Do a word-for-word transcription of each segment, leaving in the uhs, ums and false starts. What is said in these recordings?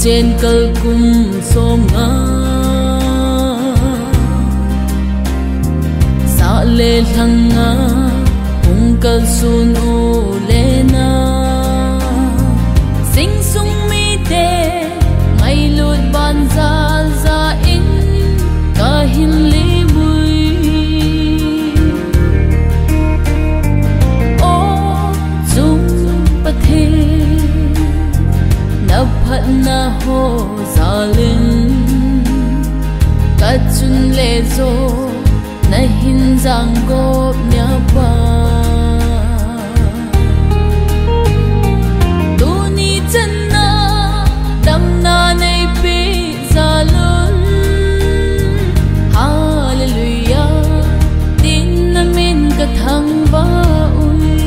Chen kal kum som nga, sah le lhang nga, hung kal sun u le na, sing sung mite ngailut ban jal ja in ka hin limui. O chung Pathen, na phatna ho jal in ka chun le jo na hin jang gop nia Pa. Tuni chan na damna nei pe jal un, Hallelujah, tin na min ka thangvah ui.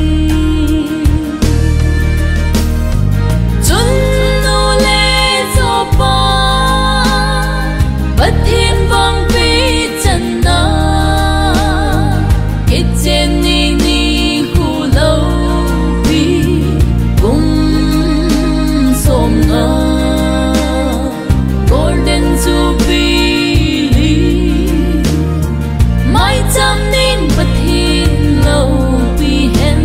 Chun nu le jo pa, Pathen vangpeh channa, kichen ni nikho loupi, kum som nga. Golden Jubilee, maicham nin Pathen loupi hen.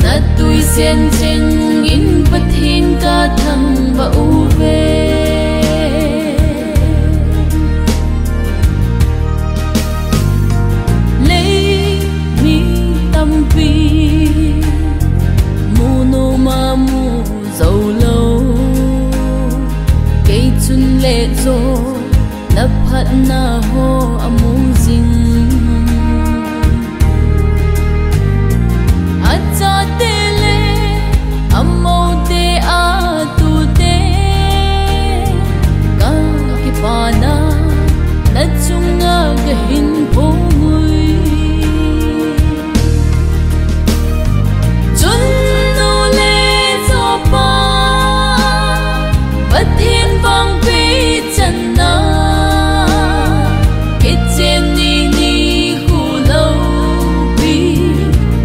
Na tuisen cheng in Pathen ka thangvah uve. Lei mi tampi mu nom a mu jou lou, kei chun le jo na phatna ho amu jing. Achate le amou te, atu te, ka kipana na chunga ka hin phong ui. Chun nu le jo pa, Pathen vangpeh channa, kichen ni nikho loupi,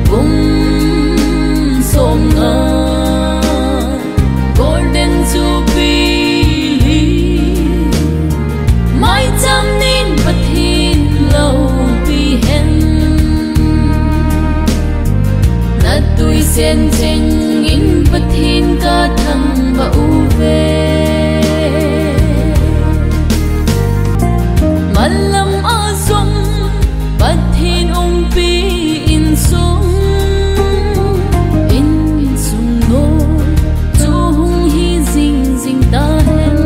kum som nga. Golden Jubilee, maicham nin Pathen loupi hen. Na tuisen cheng in Pathen ka thangvah uve. Malam a jong Pathen umpi insung, insung no chu hung hi jing jing tahen.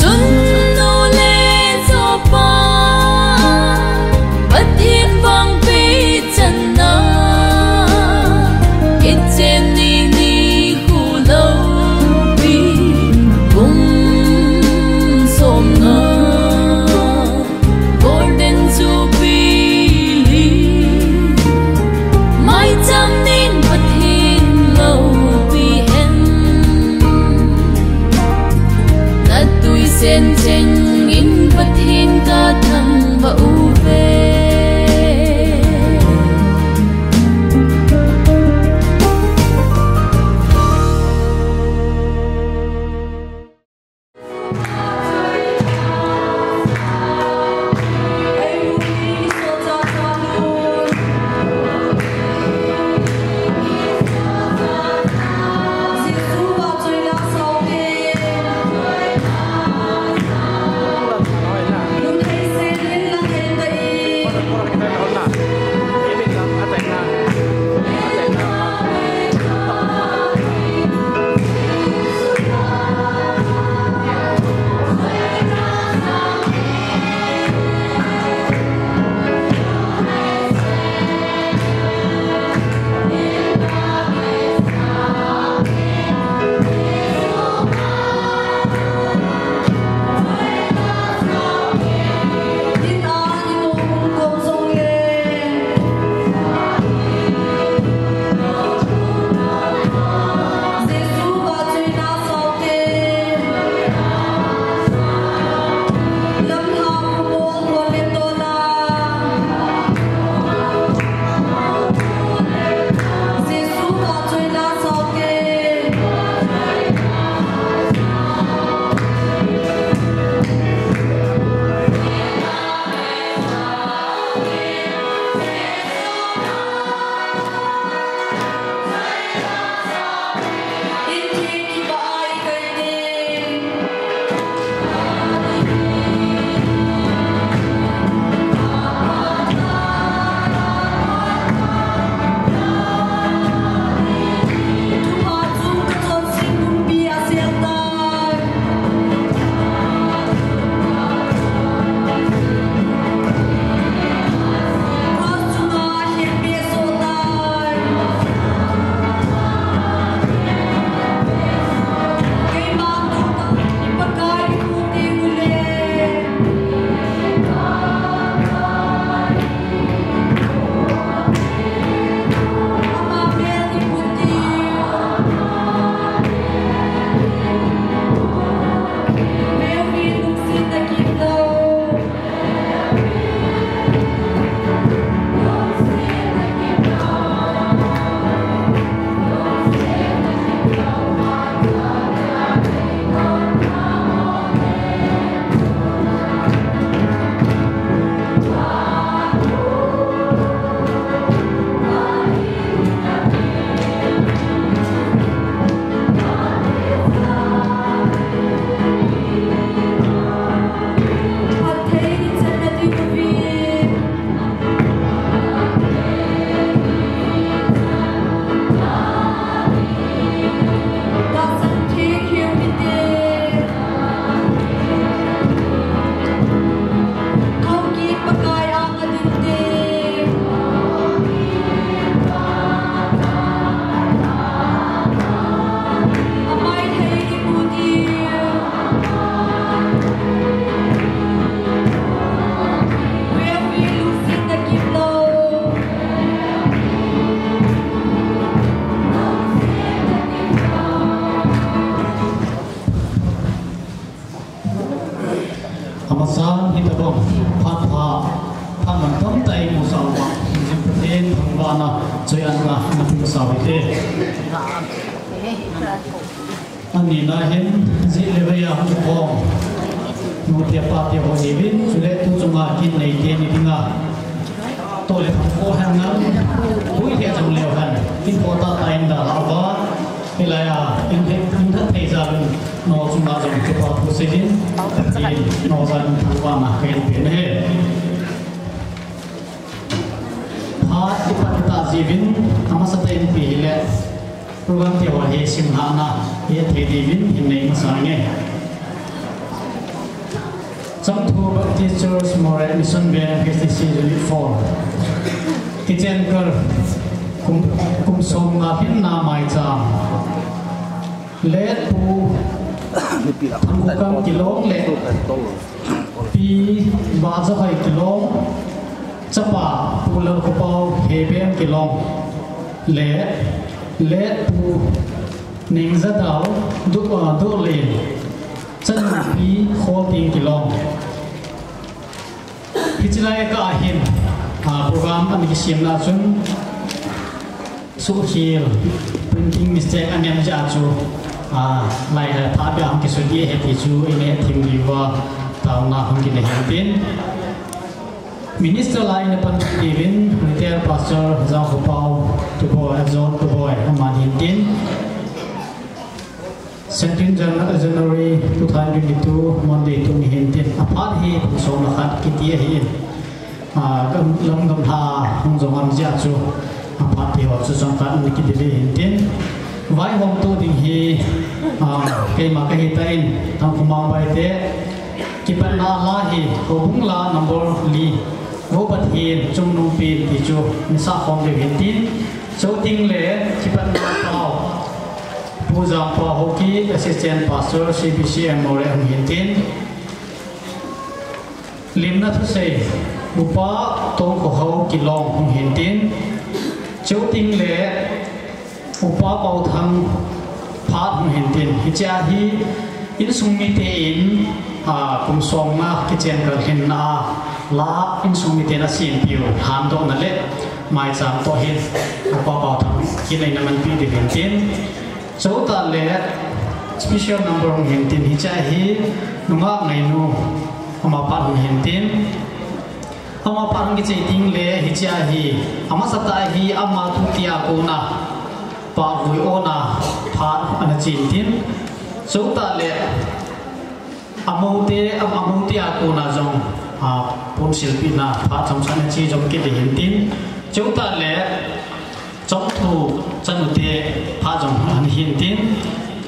Chun nu le jo pa, Pathen vangpeh channa, kichen ni Vana choi an na na pin sa ve te. Ani na hin ji le ve ya hung ko. Nu te pa te ho ni vin, chule tu chunga kin nei te ni dinga. To le ko ha ngal. Pui te jong le han. Kin ko ta ta in da la va. Hilai a, in the, in the thei jal un, no chunga jong kipa thu seijin, no jal un thu vana ka in pe na he. Phat ipat ta jiuvin, amasa tah in pe hile, program te ho hi simlhahna, hi thei diuvin, hin nei masa nge. Changthu Baptist Church, Moreh Mission Band, H T C Unit four. Kichen kal kum, kum som nga lhinna maicham. Letpu Thangkhokam Kilong le Pi Vahjahoi Kilong. Chapa Pu Lalkhopao Hebeng Kilong. Le, Letpu Nengzadal Du, ah, Dulin. Chanupi Kholting Kilong. Hiche lai kah a hin, ah, program ana kisemna chun, suhkhel, printing mistake anem jeh a chu, ah, lai, eh, pha bia hung kisudih ahi ti chu, ina hethem diuva, taona hung kinei hin tin. Minister lai ina pan diuvin, retired pastor, Jangkhopao, Tuboi, John Tuboi, aman hin tin. Seventeen Jan-, January two thousand twenty-two, Monday tuni hin tin. Aphat hi kum som le khat kiti ahi. Ah, gam, lam gamla hung jong am jeh a chu. Aphat hi ho chu chomkhat ni kiti le hin tin. Vaihomtu ding hi, ah, keima kahi tan, Tangkhul Mangbei te. Kipatna la hi, houbung la number li. Vo Pathen, Chungnungpen ti chu, nisa khom diu hin tin. Chuteng le, kipatna pao. Pu Jangpa Haokip, Assistant Pastor, C B C M Moreh hung hin tin. Limna thusei, Upa Tongkhohao Kilong hung hin tin. Chuteng le, Upa Paothang phat hung hin tin. Hiche a hi, insung mite in, ah, kum som nga kichen kal lhinna a, la insung mite in asempeh u, lhandohna le, maicham toh hin, Upa Paothang, kin eina manpi diu hin tin. Chuteng le, special number hung hin tin, hiche a hi, nungah Ngainu, ama phat hung hin tin. Ama phat hung kichai teng le, hiche a hi, amasa tah hi, ama tutia kona, pahvui ona, phat ana chen tin. Chuteng le, amoute, am-, amoute a kona jong, ah, ponsilpehna, phat chomkhat ana che jong kit diu hin tin. Chuteng le, Changthu chanute phat jong ana hin tin.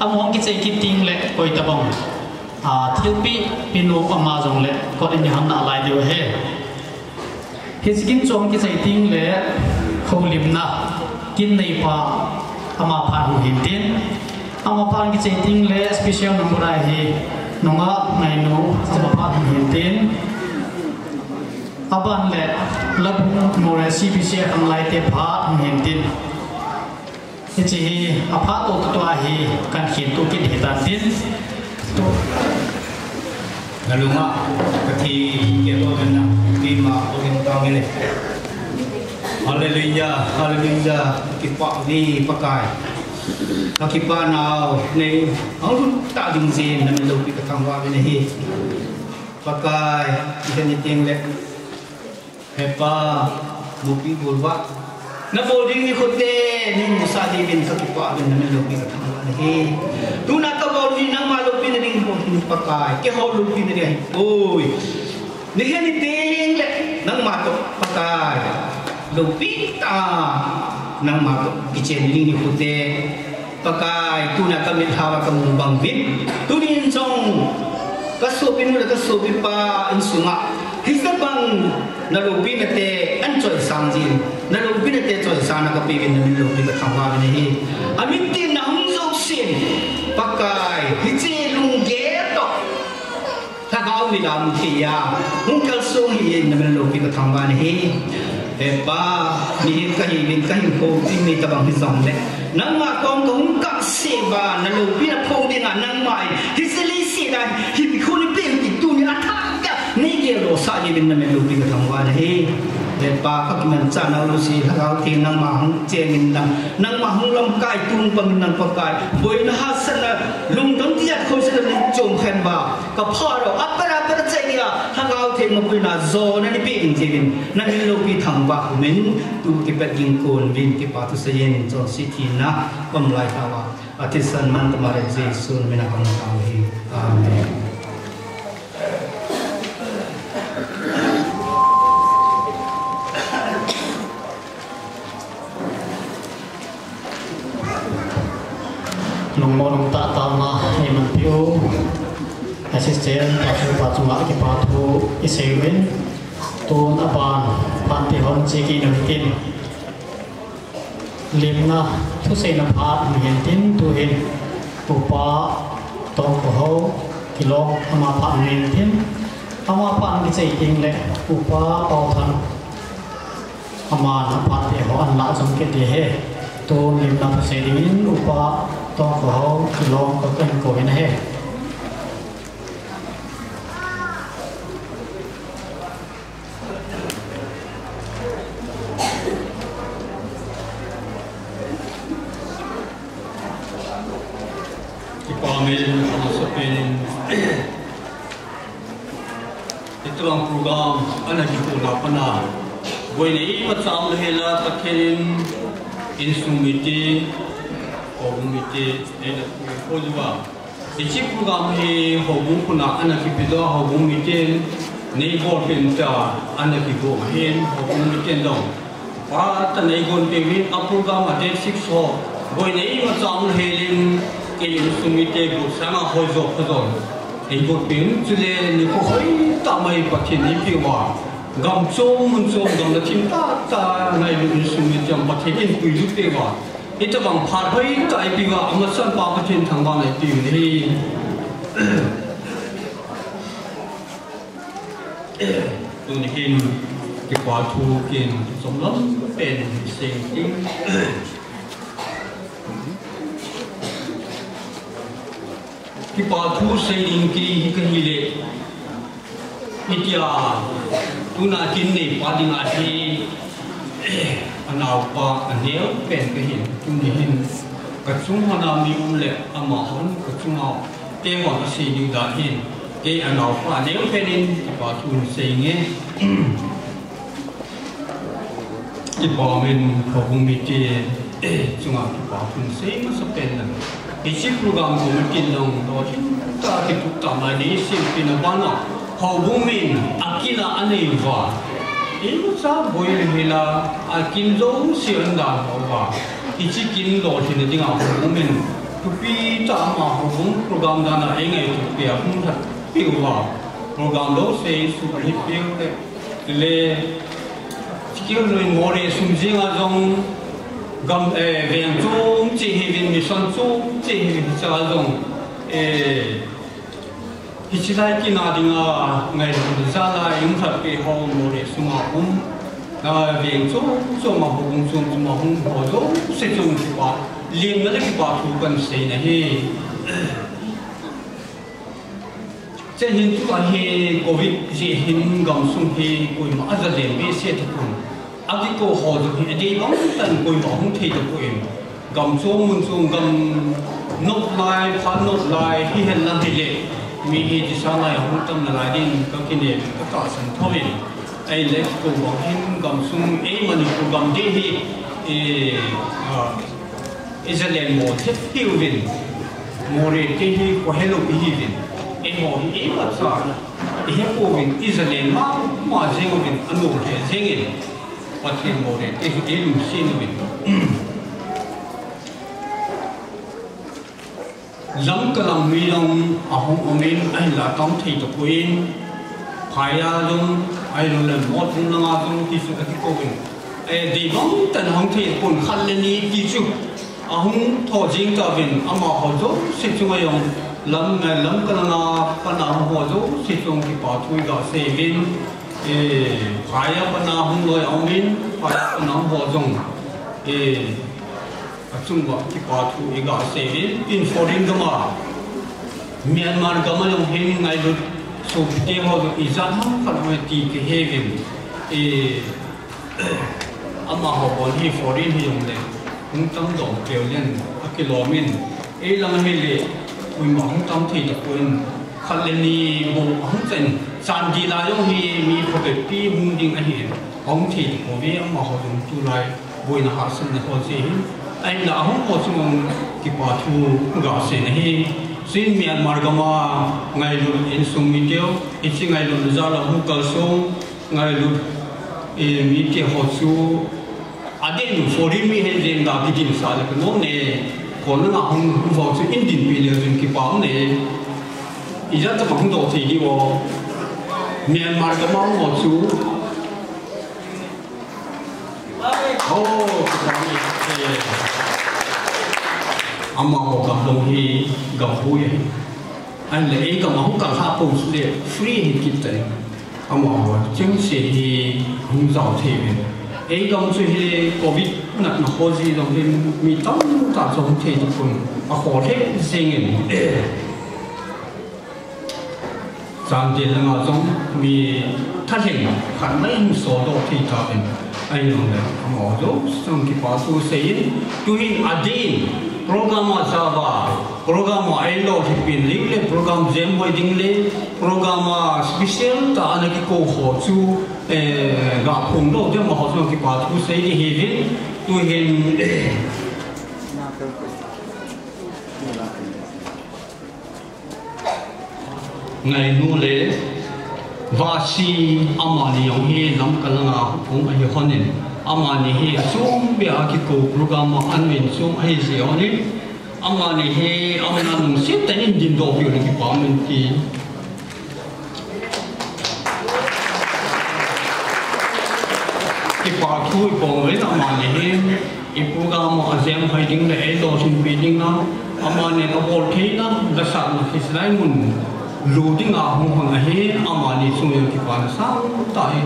Ama hung kichai kit teng le, koi tabang. Ah, thilpeh, pinu ama jong le, kot in i ham nalai diu ahi. Hiche kin chu hung kichai teng le, houlimna, kin neipa, ama phat hung hin tin. Ama phat hung kichai teng le, special number a hi, nungah Ngainu, ama phat hung hin tin. Aban le, Labung Moreh C B C a khanglai te phat hung hin tin. Hiche hi, aphat to to ahi, kan khen to kit hi tan tin. To. Nalunga, kathi, kebo na, lima, o lim tang le. Hallelujah, hallelujah, kipah ni Pakai. Kakipah nau, nei, ang lun ta ding jin, na min loupi ka thangvah uvin ahi. Pakai, i khen i teng le. He Pa, loupi bulva. Na bol ding nikho te, nei musah diuvin kakipah uvin na min loupi ka thangvah nahi. Tuna ka bol hi nangma loupina ding bol hi Pakai, keiho loupina ding ahipoi. Ni khen i teng le, nangma toh Pakai. Loupi tah, nangma toh kichen ding nikho te. Pakai, tuna ka mitlha a ka mu bang uvin. Tunin jong, ka sopinu le ka sopipa insunga. Hiche bang na loupina te, an choisang jin. Na loupina te choisang na ka pe uvin na min loupi ka thangvah uvin ahi. Amin tin na hung joh sin. Pakai, hiche lunggel toh. Lhagao mi lam thei a, hung kalsong hi in na min loupi ka thangvah nahi. He Pa, mihem kahi uvin kahinkho ding nei tabang hijong le. Nangma kom kahung kah seh uva, na loupina phong dinga nangma in, hiche leiset a, hinkho nei peh u ti tuni a thah a, nei gel losah uvin na min loupi ka thangvah nahi. Hepa, kakimanchah nau Lucy, Lhagao Theng nangma hung chengin lang, nangma hung lamkai tung pangin lang Pakai, boina hahsatna, lungdon tijat khohsatna chom khen uva, kapha lou, apara para chai dia, Lhagao Theng mapuina jona neipeh ding tiuvin, namin loupi thangvah umin, tu kipat ding kon uvin, kipa thu seiyin, chonset thina, kom lai tauva, athisan man Tamare Jesu mina kamu tauve. Amen. Lungmong lungtah taona eimanpeh u assistant pastor pa chunga kipa thu isei uvin, tun aban phat te hon che kit u hitin. Lemna thuseina phat hung hin tin, tuhin Upa Tongkhohao Kilong ama phat hung hin tin, ama phat hung kichai teng le Upa Pauthan aman aphat te ho ahin lah jom kit ding ahi. Tun lemna thusei dingin Upa Tongkhohao Kilong kahin kou in ahi. Kipa min amasapen in, hitobang program ana kikhouna a pat a, boina imacha umlou hel a, Pathen in insung mite, houbung mite, eina pui ho uva, hiche program hi houbung khut a ana kipedoh a, houbung miten neibolpeh un tia ana kigong ahin, houbung miten jong phatah in neigonpeh uvin, a program a date six ho, boina imacha umlou hel in, kei insung mite group sanga hoijo phajo eibolpeh un, chule nikho hoitah mai Pathen in eipeh uva, gam chom mun chom, gamna thim tahtah ngailut insung mite jong Pathen in puilut peh uva, hitobang phat hoitah eipeh uva, amasan pa Pathen thangvahna eipeh u ahi. Tuni hin kipa thu kin chomlam pen sei ting. Kipa thu sei ding kei hi kahile, hitia tuna kin neipa dinga hi, anaopa aneo pen kahin, tuni hin kachung uva mi um le amahon kachunga te hon asei diu dan hin, kei anaopa aneo pen in kipa thu sei inge. Kipa min, houbung mite chunga kipa thu sei masapen in, hiche program committee in jong lolhing tah a kitup tah mai nei sempeh na bana, houbung min akin a anei uva, imacha boilou hel a, akin jouse ahin dalha uva, hiche kin lolhinna dinga houbung min thupi tah a ama houbung program dan a eingaito peh a hung lhatpeh uva, program jouse suh ahipeh u le, le, chikeu loi Moreh sung jenga jong, gam, eh, veng chom cheh hiuvin, mission chom cheh hiuvin, hichea jong, eh, hiche lai kin a dinga ngailutna jal a eihung lhatpeh ho Moreh sunga um, a veng chom chom a, houbung chom chom a hung ho jouse chunga kipa, lemna le kipa thu kahin sei in ahi. Hiche hin tua hi Covid jeh hin gamsung hi koima ajalen behseh tapon. Akikou ho jong hi adei bang tah in koima ahung thei tapon. Gam chom mun chom, gam nop lai, phat nop lai, hihen lang hile, mi hi disa lai ahung tam nalai din kakinem, katahsan thouvin. Ahile kikou bang hin gamsung, ei Manipur gam ding hi, eh, ah, ijalen mo chet hiuvin. Moreh te hi kho helou ihiuvin. Eiho hi imacha ihepouvin, ijalen mama jeng uvin, anom lheh jengin. Pathen Moreh te hi eilungset uvin. Lamka lang mi jong ahung umin, ahinla kahung thei tapon. Phai a jong, ahilou le Mot langa jong, ti chu akikouvin. Eh, dei bang tah in ahung thei tapon, khat le ni ti chu ahung thou jing tauvin, amaho jouse chunga jong, lam, eh, Lamka langa pat a hung ho jouse chunga kipa thu iga sei uvin, eh, Phai a pat a hung loi aumin, Phai a pat a hung ho jong, eh, achunga kipa thu iga sei uvin, tin foreign gam a, Myanmar gam a jong hin ngailut sopite ho jong ijat ham khat hung e ti kahe uvin, eh, Amaho bol hi foreign hi jongle, hung tam dom keu len, akilom in, ei lang hi le, koima hung tam thei tapon, khat le ni bou ahung chan, Chandel a jong hi mi phabep pi hung ding ahi, ahung thei tapouve, amaho jong tulai, boina hahsatna ho jeh hin, ahinla ahung ho chung kipa thu gasei na hi, chuin Myanmar gam a ngailut insung mi teu, hiche ngailut jal a hung kalsong, ngailut, eh, mi te ho chu, adeh in foreign mi hin jeng da kidin sa le ka nom ne, kon na hung hung ho chu in dinpi le jun kipa um ne. Ijat tobang hung doh thei diu o. Myanmar gam a um ho chu. Oh, kipa um e. Amaho gam long hi gam hui ahi. Ahinla ei gam a hung kal ha pou chu le free hi kit tai. Amaho chengse hi hung jao thei uvin. Ei gam chu hi Covid natna ho jeh jong hin mi tamtah chu hung thei tapon. Akho lheh jeng in. Chandel langa jong mi thalheng khat mai hung soldoh thei tauvin. Ahijongle amaho jouse chunga kipa thu seiyin, tuhin adin program a jao a, program a eilolhinpi ding le program jem hoi ding le program a special tah a ana kikou ho chu, eh, ga phongdoh ding, amaho chunga kipa thu sei ding ahiuvin, tuhin, eh, Ngainu le Vasi amani jong hi Lamka langa hung ahi lhonin, amani hi achom beh a kikou program a ana um chom ahi jeh lhonin, amani hi aman a lungset tah in dingdoh peh u le kipa um in ti. Kipa thu i bol uvin, amani hi i program a jem hoi ding le eilolhinpi ding a, amani a bol theina, lasahna hiche lai mun lut ding a hung hon ahi, amani chunga kipana sangtah hi,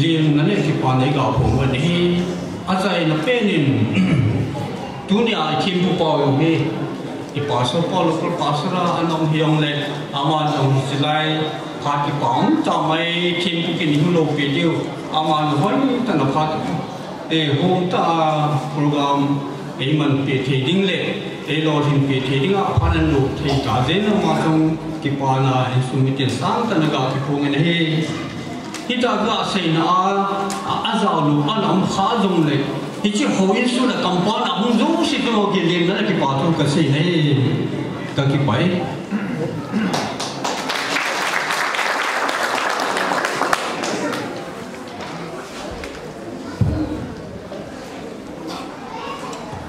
lemna le kipana i ga phong u ahi. Achaina pen in, tunia i thempu pau jong hi, i pastor pau, local pastor a ana um hijongle, ama jong hiche lai, phat kipa um tah mai thempu kin i hung loupi diu, ama jong hoitah in phat, eh, hom tah a program eimanpeh thei ding le eilolhinpeh thei ding a phat ana lut thei ta jeh in ama jong kipana insung miten sangtah in aga kiphong in ahi. Hitia kaseina a, a, ajao lou ana um kha jongle, hiche houin sung a compound a hung jouse chunga kilemna le kipa thu kasei ahi. Kakipah e.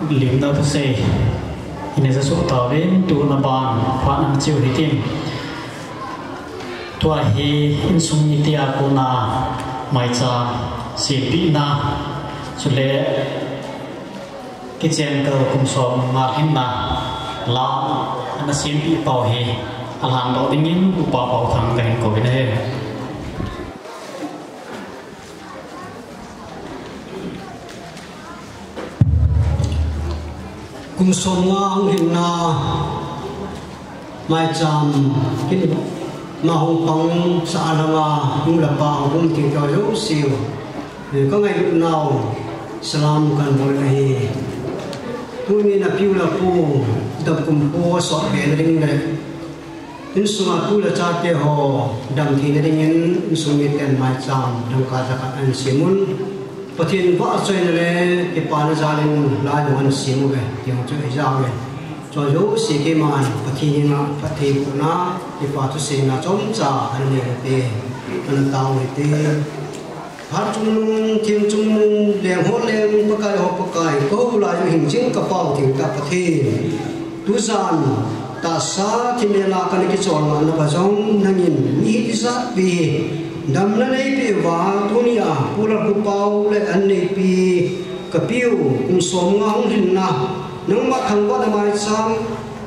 Lemna thusei ina jasuh tauvin, tuna ban phat ana cheu hitin. Tua hi insung mite a kona maicham sempehna, chule kichen kal kum som nga lhinna la ana sempeh pau hi alhandoh dingin Upa Paothang kahin kouvin ahi. Kum som nga hung lhinna maicham kin ma hung pangsah a langa nu le pa hung um ting keu jouse u, ka ngailutnau salam kahin bol ahi. Tuni napiu le pu dam kum pu asot be na ding le, insunga tu le chate ho dam theina dingin insung miten maicham dangka jakhat ana sem un. Pathen vahchoina le kipana jalin lai jong ana sem uve, ti jong chu ijah uve. Chua jouse keiman Pathen henga phattheibohna, kipa thuseina chomcha ana nei u hite, ana tao u hite. Phat chungnung, thim chungnung, leng ho leng, Pakai ho Pakai, kahou lai u hing jing kapao thengtah Pathen. Tujan tahsa thim le la kana kichol ngahna uva jong nangin mi ijat pi damna neipeh uva, tunia Pu Lalhupao le anneipi kapiu kum som nga hung lhinna, nangma thangvahna maicham,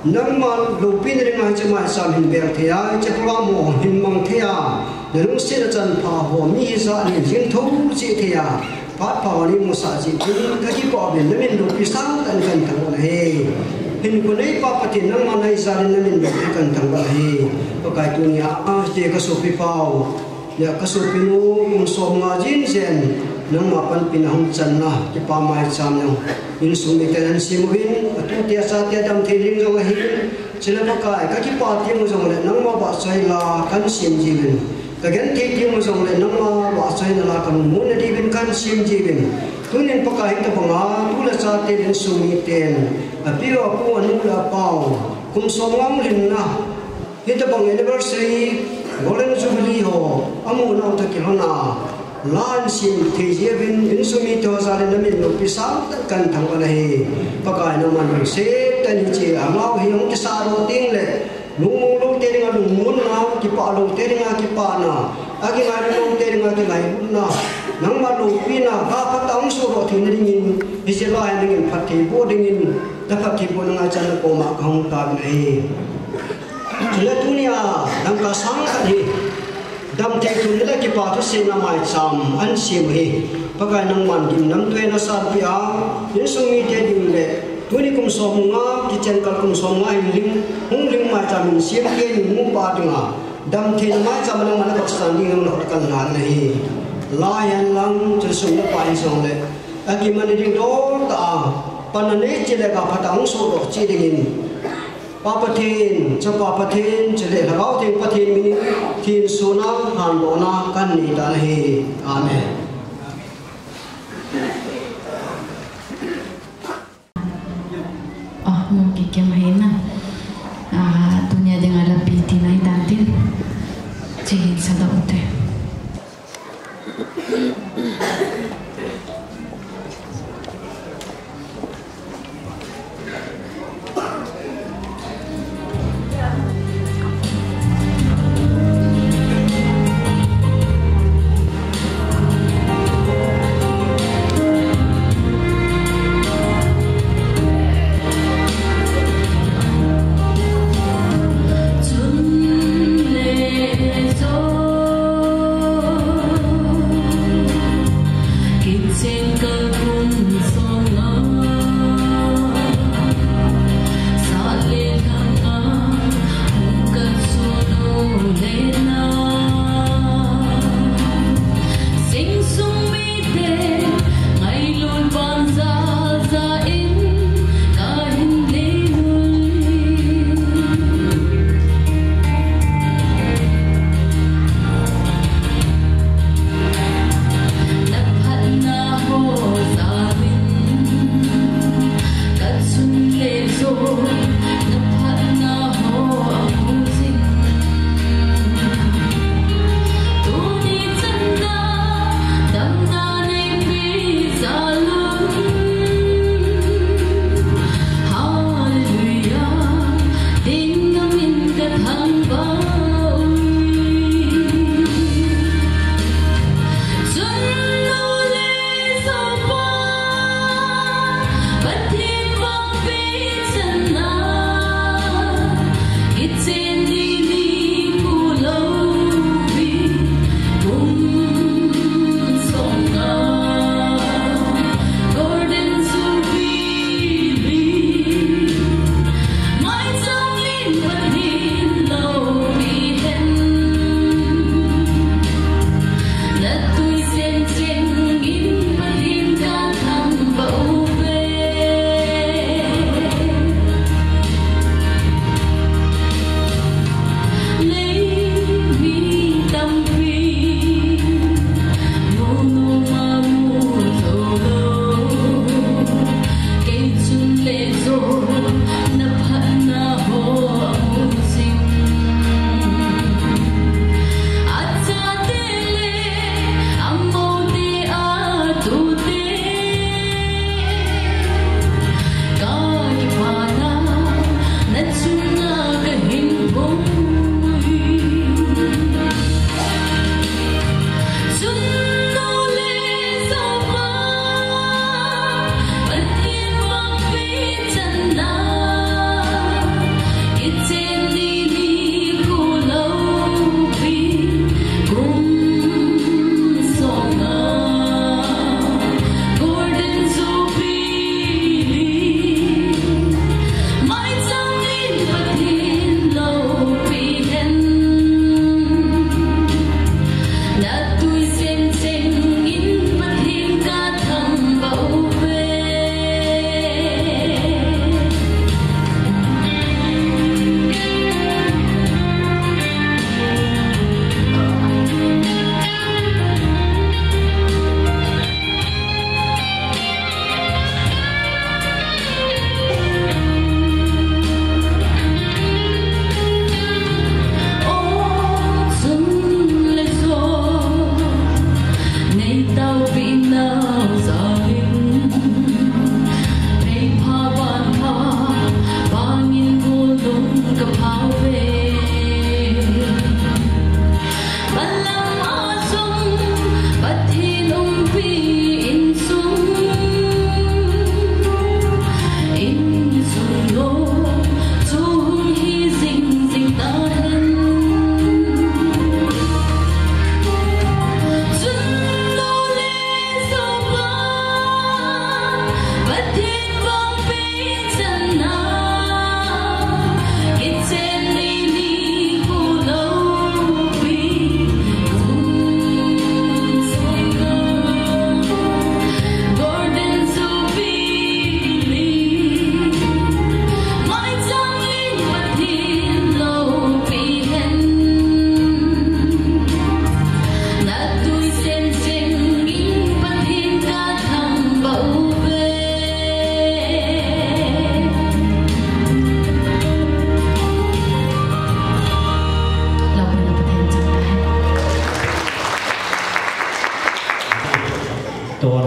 nangma loupina dinga hiche maicham hin beng thei a, hiche program ho hin mang thei a, nalungsetna chanpha ho mi ijat in hin thou cheh thei a, phat pha ho neimusah jeh chun kakipah uvin, namin loupi sangtah in kahin thangvah ahi. Hinkho neipa Pathen nangma naijat in namin loupi kahin thangvah ahi. Pakai tunia, hiche kasopipau le kasopinu kum som nga jinjen Nangma panpina hung channa, kipa maicham nang. Insung mite nahin sem uvin, atute achate damthei ding jong ahin. Chule Pakai, kakipah teng u jongle, nangma vahchoila kahin sem jiuvin. Kagenthei teng u jongle, nangma vahchoina la kalungmonna diuvin kahin sem jiuvin. Tunin Pakai hitobanga, tu le chate insung miten, apiu apu anu le apau, kum som nga lhinna, hitobang anniversary, Golden Jubilee ho, amu nau toh kilhona, la ahin sem thei jiuvin, insung mite ho jal in namin loupi sangtah in kahin thangvah ahi. Pakai nangman lungset tah in hiche angao hi hung kisahdoh teng le, lungmong loute dinga lungmonna, kipah loute dinga kipana, akingailu loute dinga kingailutna, nangma loupina, ga phatah a hung sohdoh theina dingin, hiche la hi nangin phatthei boh dingin, naphatthei bohna ngaichan nakoma kahung taovin ahi. Chule tunia, dangka sang khat hi, damthei thumna le kipa thuseina maicham ahin sem u hi. Pakai nangman gimnamtah in nasanpeh a, insung mite ding le, tuni kum som nga, kichen kal kum som nga hin lhing, hung lhing maicham in semte nupa dinga, damtheina maicham nangman nabaksan ding nang nakhut a kahin ngan ahi. La hihen lang, chule sum le pai hijongle, akimanna ding dol tah a, panna nei cheh le ga phatah a hung sohdoh cheh dingin, Pa Pathen, Chapa Pathen, chule Lhagao Theng Pathen minin, thensohna, handohna kahin neitan ahi. Amen. Ah, mo kikem hina. Ah, tunia dinga lapi tina hitan tin. Chehin sada ute.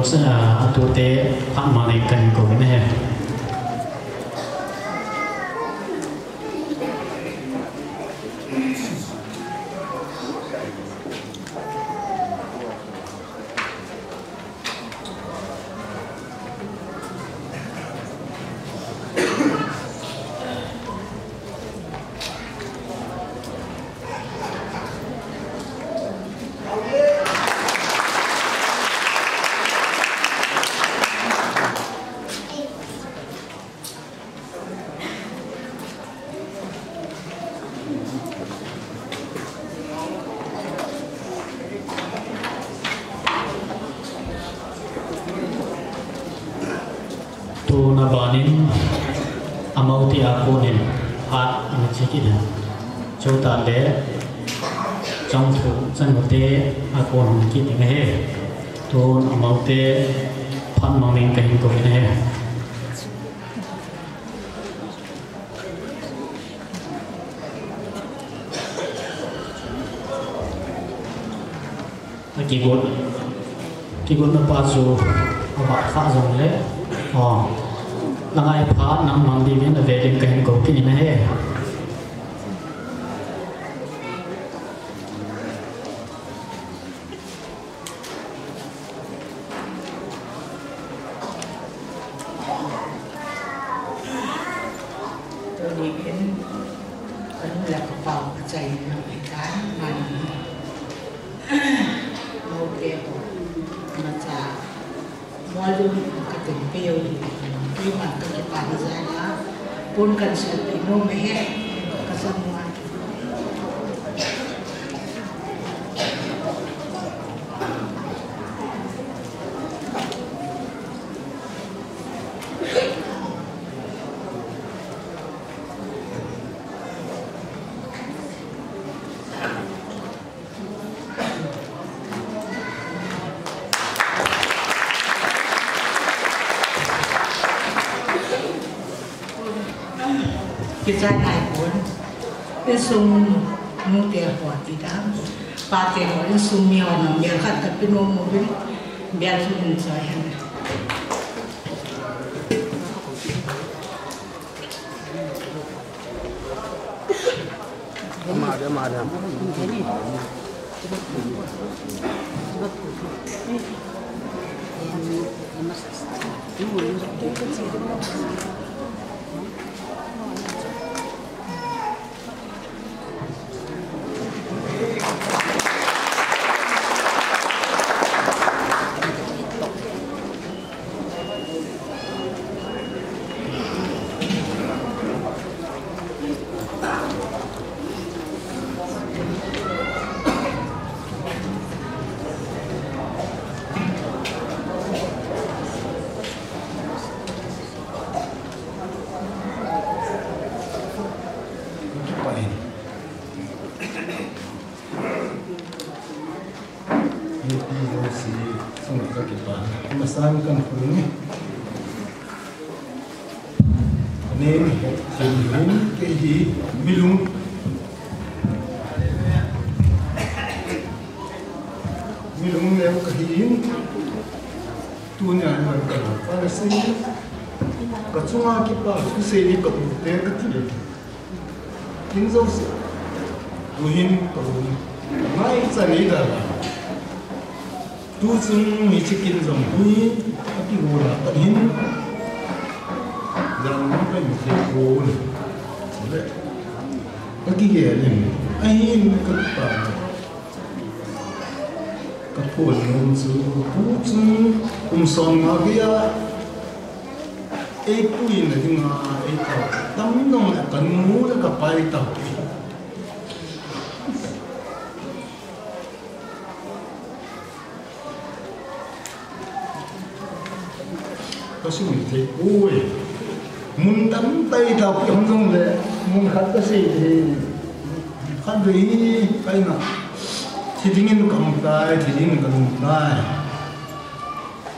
Ah, atute phat mang ding kahin kou in ahi. Tuna banin amaute a konin phat ana che kit in. Chutah le chongthu chanute a kon hung kit ding ahi. Tun amaute phat mang ding kahin kou in ahi. Kigot, kigotna pa chu ava kha jongle, o, la ngai pha nang mang dingin avel in kahin kou kit in ahi. Tuni in, kanu le kapau kachaina hitan, mani. Mote ko, macha. Molum katin peo hi, keiman kakipah jal a, pon kahin seipi nom e, kasan uva. Kichai nai pon. Insung nute ho ti dam. Pate ho insung mi ho nang bel khat ta pinu mo bin. Bel su in chai hen. Nupi jouse, sung kakipah. Masang kan phung ni. Nen, nen, kei hi, milung. Milung leu kahin. Tunia, ka, ka, ka, ka, ka chunga kipa, thusei ni ka u te kati. Kin jouse. Tuhin ka u. Ngaicha nei da la. Tuchung hiche kin jong hi, akigol a pat hin. Jang ka in thei pon. Le. Akigel in. Ahin ka pa. Ka phone nom chu, tuchung kum som nga gei a, eipuina dinga, eitao, tam nong le ka nu le ka pai tao. Ka sum thei poi. Mun tam tai tao pi hong jong le, mun khat ka sei thei. Khatvei hi, kaina. Thi dingin ka um tai, thi dingin ka um tai.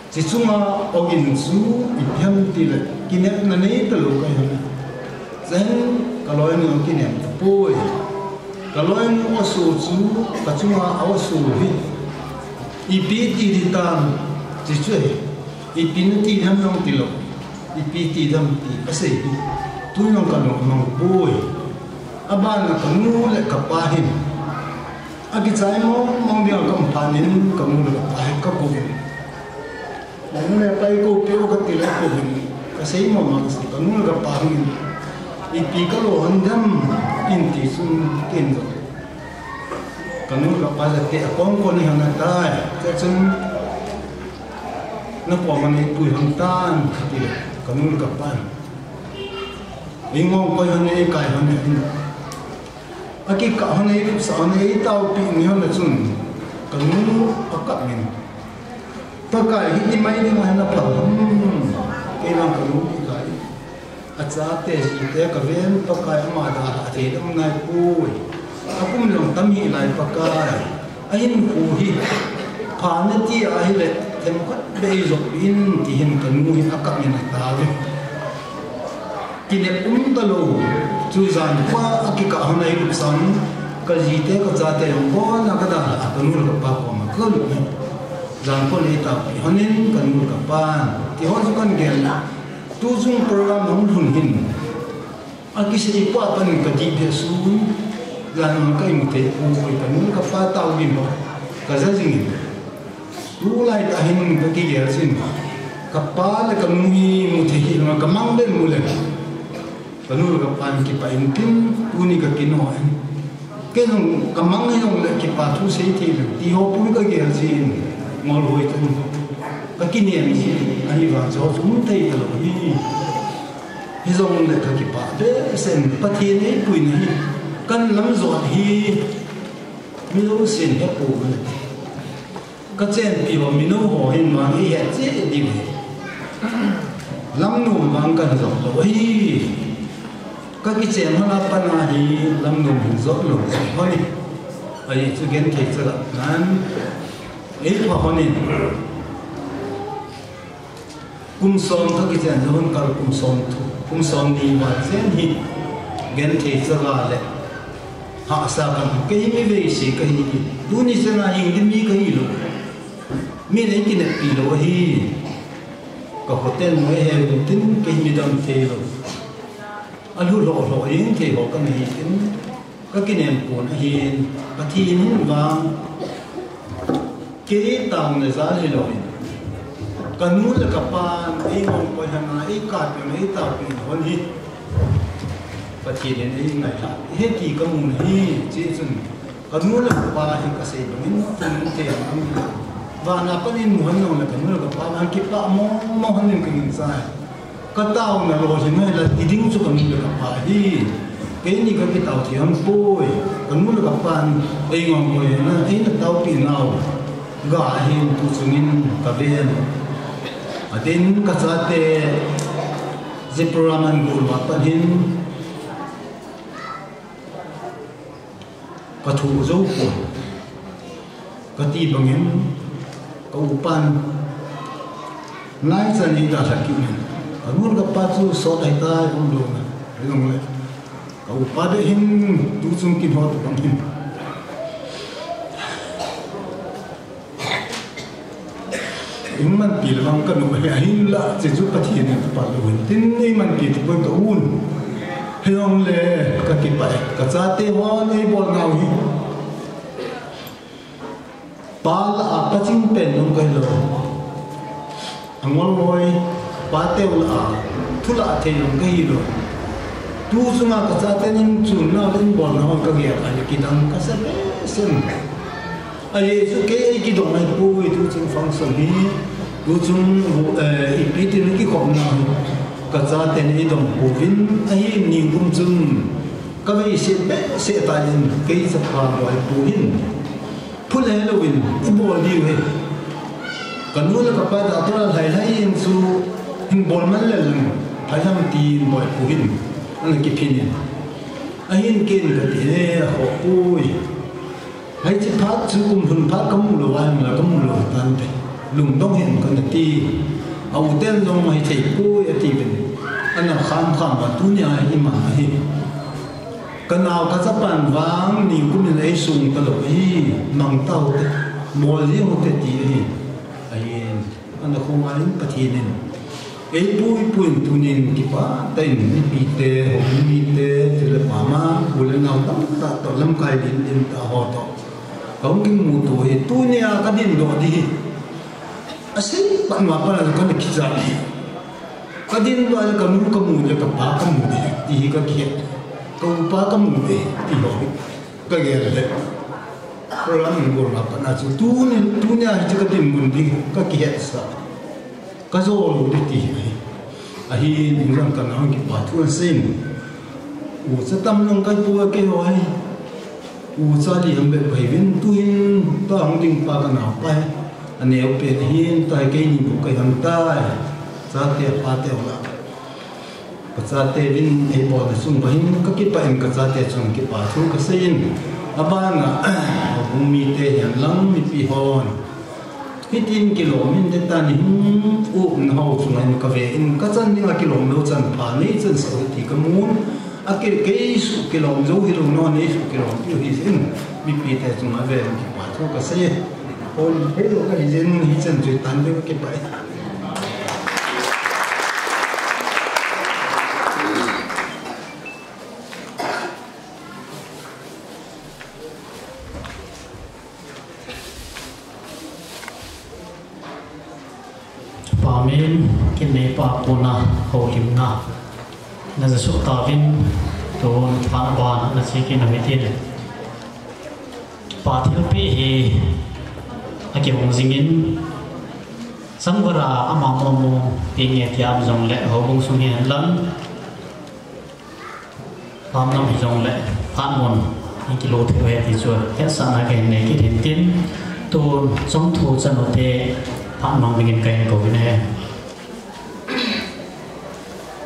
Chi chunga ogin chu, ipi ham tile, kinepna nei talou ka hi. Chen ka loinu kinem tapoi. Ka loinu aso chu, ka chunga aso hi. Ipi ti di tam, chi chu hi. Ipi nati dem nang tilou. Ipi ti dem ti kasei hi. Tun nang kalung mang poi. Abana kanu le kapa hin. Akichai mong mong dia kamphanin kanu le kapa hin kakouvin. Nang le pai ko pio kati le kouvin. Kasei mong mang si kanu le kapa hin. Ipi kalo hon dem in ti sun ken jo. Kanu le kapa jate akong ko ni hana tai. Te chun Na koma nei pui hon tan, kati le, kanu le kapan. Ei ngong koi hon, ei kai hon, ei. Akikah hon, ei lupsah hon, ei taopi ni hon a chun. Kanu akap min. Pakai hi ti mai ni mai na pal. Hmm. Kei lang kanu ni kai. Achate, jite kaven Pakai ama dalha thei dam nai poi. Akum jong tam hih lai Pakai. Ahinkho hi. Pha nati ahile, themkhat bei jong in, ti hin kanu hi akap in ataove. Kinep um talou. Chu jan pa akikah hon ahi lupsan. Kajite kachate jong bon a kadalha kanu le kapa koma kalut in. Jan pa nei taopi hon in kanu le kapan. Ti hon chu kan gel. Tuchung program hung lhun hin. Akisei pa pan kadih beh sun. Jan ka imu thei poi kanu le kapa taovin ho. Kaja jingin. Tulai tah hin kakigel jin. Kapa le kanu hi mu thei hih lou kamang beh mu le. Kanu le kapan kipah in tin, tuni kakin ho in. Kei jong kamang jong le kipa thu sei thei lou. Ti ho pui kagel jin. Ngol hoi tah in. Kakinem jin. Ahivang chu hung thei talou hi. Hijongle kakipah behseh in Pathen eipuina hi. Kan lam jot hi. Mi jousen hepou male. Kachenpi ho, minou ho hin vang eihet cheh ding hi. Lamnom vang kan jot lou hi. Kakichen hon a pat a hi lamnom hin jot lou hi. Ahi chu genthei chaga nan. Ei pha hon in. Kum som kakichen jong kal kum som thu, kum som ni val chen hi genthei chaga le hahsa kan kei mi veise kahi. Tuni chana hing ding mi kahi lou. Mi nei kineppi lou ahi. Ka hoten mo he tin kei mi dam thei lou. Alhu lou lou ing thei ho kana hi tin. Kakinem pon ahin, Pathen hin vang, kei taona jal hilou hin. Kanu le kapan, ei ngong koi hana, ei kapi, ei taopi hon hi. Pathen in ei ngailha, hiti kamu hi, hiche chun. Kanu le kapa hi kasei bangin, tun te ang. Vana panin mu hon nong le kanu le kapa, vang kipah mo, mo hon in kangin sai. Kataona lolhing ahile, ti ding chu kanu le kapa hi. Keini kakitao thei hon poi. Kanu le kapan, ei ngong koi na, eina taopi nau. Ga ahin tu chungin kaven. Atin kachate, hiche program ahin gol ma pan hin. Kathu jou pon. Kati bangin, ka upan. Nai chan eidalha kit in. Kanu le kapa chu sot ahitai umlou na. Hilou le. Ka upa beh hin, tuchung kin ho tu bang hin. Eimanpi le vang kanu hi ahinla, hiche chu Pathen in apal lou hin. Tin eimanpi tu poi ka un. Hijongle kakipah e, kachate hon eibol nau hi. Pa lah a paching pen jong kahilou. Angol hoi, pateu lah a, thu lah thei jong kahilou. Tu chunga kachaten in chun nau le in bol nau kagel a, kidang kasa behseh. Ahi chu kei eikidong ahipoi, tuchung function hi, tuchung, eh, ipi tin kikhopna hi, kachaten eidong pouvin, ahi nikum chun, kavei se behseh tan, kei chapa boi pu hin, phule louvin, ibol diu hi. Kanu le kapa doctor a lhailhai in chu, hin bol man lel lang, lhailham tin boi pu hin, ana kiphin in. Ahin ken kati he, akhoh poi. Hiche phat chu kum lhun phat kamu lou ahi, kamu lou tante. Lungdong hih in kana ti. A u ten jong hithei poi atiuvin. Ana kham kham a tunia iman ahi. Kanao kachapan vang nikum in eisung talou ahi. Mang taute. Bol jeng ute ti ahi. Ahin. Na khongai in Pathen in eipui pui in tunin kipah tah in mipite, houbung mite, chule pama, u le nao tamtah toh lamkai lin lin tah ho toh kahung kimuto hi tunia kadin doh ding hi. Asei pat ma pat a kana kicha ding hi. Kadin doh le kanu kamu le kapa kamu ding hi ti hi kakihet. Ka upa kamu ding hi ti ho hi kagel le. Program in gol ma pat a chu tuni, tunia hiche kadinmun ding kakihetsa. Kajou lou ding ti hi ahi. Ahin, ninglang kana hung kipa thu asei in. Ucha tam lang kahi poi keiho hi. Ucha li ham bep kahiuvin tuhin, tua hung ding pa kanaopa hi. Aneo pen ahin, tua hi keini bou kahi ham tai. Chate pate ho lah. Kachate vin eibolna chung uva hin kakipah in kachate chunga kipa thu kasei in. Abana, houbung mite hihen lang mipi hon hitin kilom in te tan in, umna ho chunga hin kave in kachan dinga kilom lou chan pha nei chansah u hi ti kamun. Akei, kei suh kilom jou hilou, nangho nei suh kilom piu hijeh in mipite chunga ave in kipa thu kasei. Hon helou kahi jeh in hichan chu tan ding kakipah e. Pa min, kin neipa kona houlimna naja suh tauvin, tun phat ban nache kit nau hitin. Pa thilpeh hi akihong jingin, changvara ama momo peng nge ti aum jongle houbung sung hihen lang, pamlam hijongle phat mun hin kilo thei uve ti chu hetsahna kahin nei kit in tin, tun chongthu chanute phat mang dingin kahin kouvin ahi.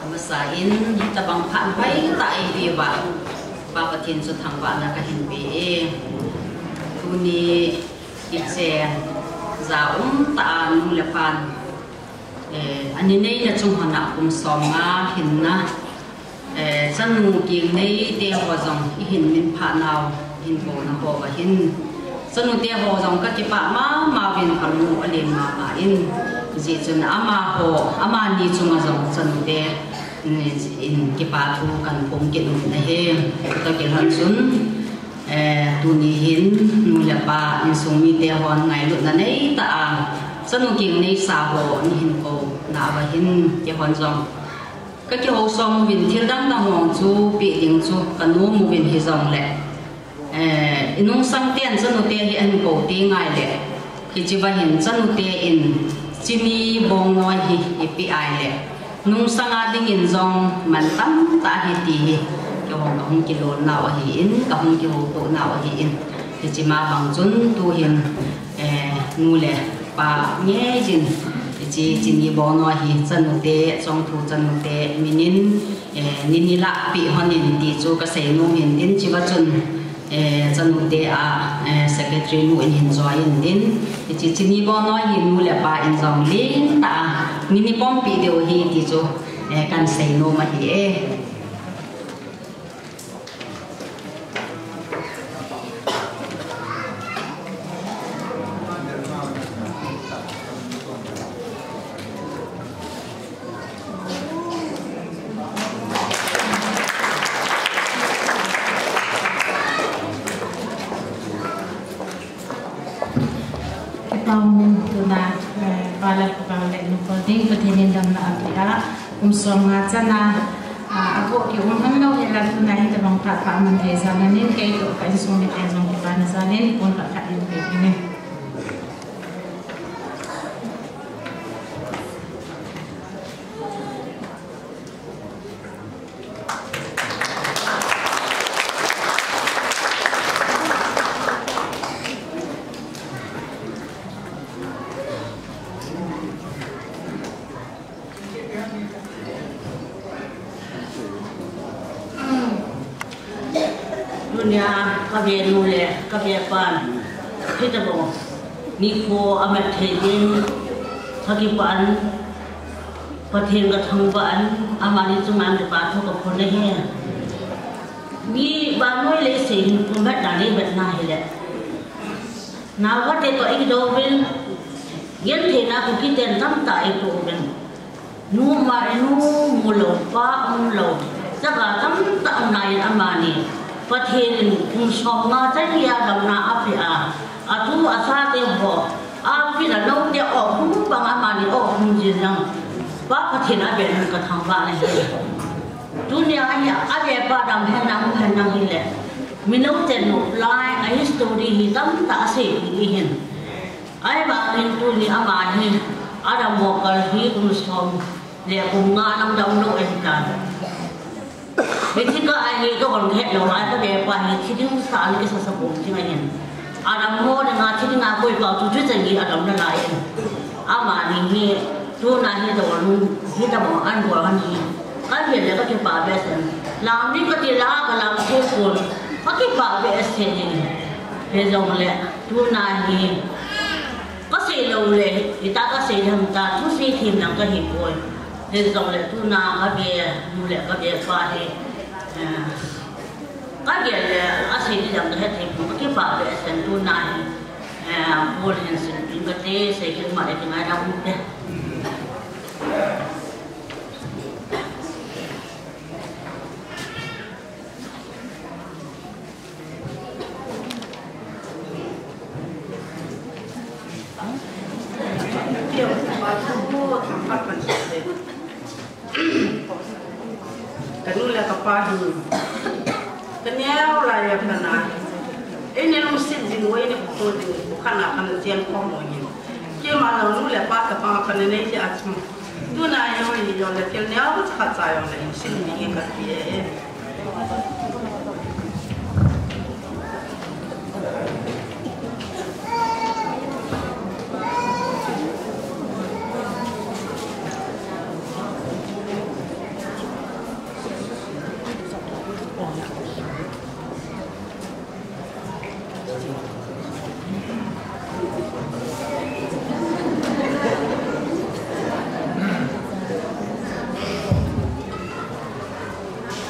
Amasa in, hitobang phat hoitah eipeh uva Pa Pathen chu thangvahna kahin pe e. Tuni hiche ja umtah a nu le pan, eh, ani neina chung hon a kum somnga hinna, eh, chanu keng neite ho jong ihin minphah nau, ihin kouna ho uva hin, chanute ho jong kakipah mama uvin, kalung u alen mama in, hijeh chun amaho, amani chunga jong chanute in, in kipa thu kahin phong kit u ahi. Toh kilhon chun, eh, tuni hin nu le pa insung mite hon ngailutna neitah a chanu keng neisa ho nahin kouna uva hin, keihon jong kakihousom uvin, thil dang dang ho chu peh ding chu kanom uvin hijongle, eh, inungsang ten chanute hi ahin kou teng ngai le, hiche uva hin chanute in chini bongnoi hi ipeh a ahile, nungsang a dingin jong man tamtah ahi ti hi keihon kahung kilol nau ahin, kahung kihoutoh nau ahin, hiche ma bang chun tuhin, eh, nu le pa ngeijin, hiche chini bongnoi hi chanute, chongthu chanute minin, eh, nini lah peh lhonin ti chu kasei nom in tin, hiche uva chun, eh, chanute a, eh, secretary nu in hin join in tin, hiche chini bongnoi hi nu le pa in jong lentah a nini pompi diu ahi ti chu, eh, kahin sei nom ahi e. Kipah umin tuna, eh, Palat Pau le Nupol ding Pathen in damna apeh a, kum somnga chana, ah, abo kium hon lou hela tuna hitobang phat pha man thei jal in, keitoh ka insung mite jong kipana jal in, pon khat khat in pe ding in. Tunia kave nu le kave pan, hitobang nikho amat thei ding, kakipah in, Pathen kathangvah in, amani chunga kipa thu kaphong ahi. Mi vannoi leiset hin kum vet na, li vet na hile, naote toh ikidou uvin, Gentheina Kuki ten tamtah eitoh uvin. Nu ma, nu mu lou, pa um lou, chapa tamtah um lai in amani Pathen in kum som nga chan geiya damna apeh a, atu achate ho, apeh a lou te akhum bang amani akhum jin lang. Pa Pathen abel in kathangvah nahi. Tunia hi abepa dam hen lang hen lang hile, mino ten nop lai a history hi tamtah asei ding ahin. Ahivangin tuni ama hi, adam mo kal hi kum som le kum nga lang dam lou ahitan. Hiche kah a hi kahon het lou lai, kabepa hi thi ding sah le kisa sa bou ding ahin. Adam mo dinga thi dinga koipa chu chu chan gei adam nalai in. Amani hi tuna hi dol, hitobang an bol han hi. Kagel le kakipah behseh. Lam ding kati la kalam thei pon. Kakipah behseh in. Hijongle tuna hi kasei lou le, ita kasei lou ham ta, thusei them lang kahi poi. Hijongle tuna kabe nu le kabepa hi, eh, kagel le asei ding jong kahet thei pon, kakipah behseh in tuna hi, eh, bol hen sin tin kate, sei kit ma le kingaidam ute. Kanu le kapa hi. Kaneo lai a kana. Eini lungset jing u, eini khuto jing u, khana kana chen khom u hi. Keima jong nu le pa tapa kana nei jeh a chu. Tuna jong hi jong le thil neo khat cha jong le hin sin mi hi kati e.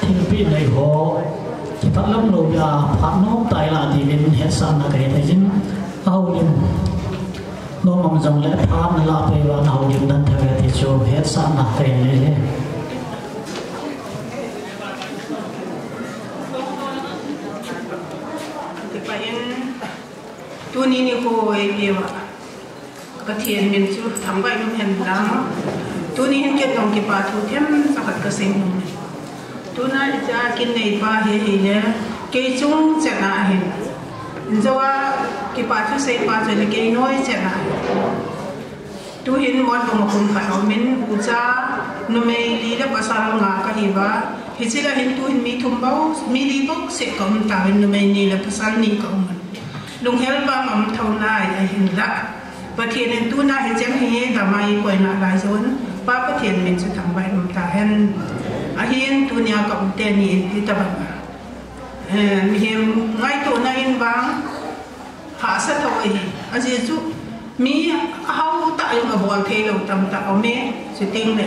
Thilpeh nei ho, kipah lam lou a, phat nom tai la ti vin hetsahna kahin nei jin, ahoulim nom mang jong le phat nala peh uva, ahoulim dan thei uve ti chu hetsahna kahin nei e. Kipah in, tuni nikho eipeh uva Pathen min chu thangvah in um hen lang. Tuni hin ken jong kipa thu themcha khat kasei nom e. Tuna hiche a kin neipa hi ahile, kei chung chet a ahin. Injo a kipa thu seipa chu ahile kei noi chet a ahin. Tuhin Mon bung a kum khat a um in, ucha numei li le pasal nga kahi uva. Hiche lah hin tuhin mi thum bou, mi li bou seh ka um tauvin, numei ni le pasal ni ka um un. Lunghel vang a um tho nai ahinlah. Pathen in tuna hicheng hi dam a eikoi nalai jeh un, Pa Pathen min chu thangvah in um tahen. Ahin tunia ka um teni in hitobang a, eh, mihem ngaito na in vang hahsa tho ahi. Ajeh chu mi ahao tah jong abol thei lou tamtah aum e. Chuteng le,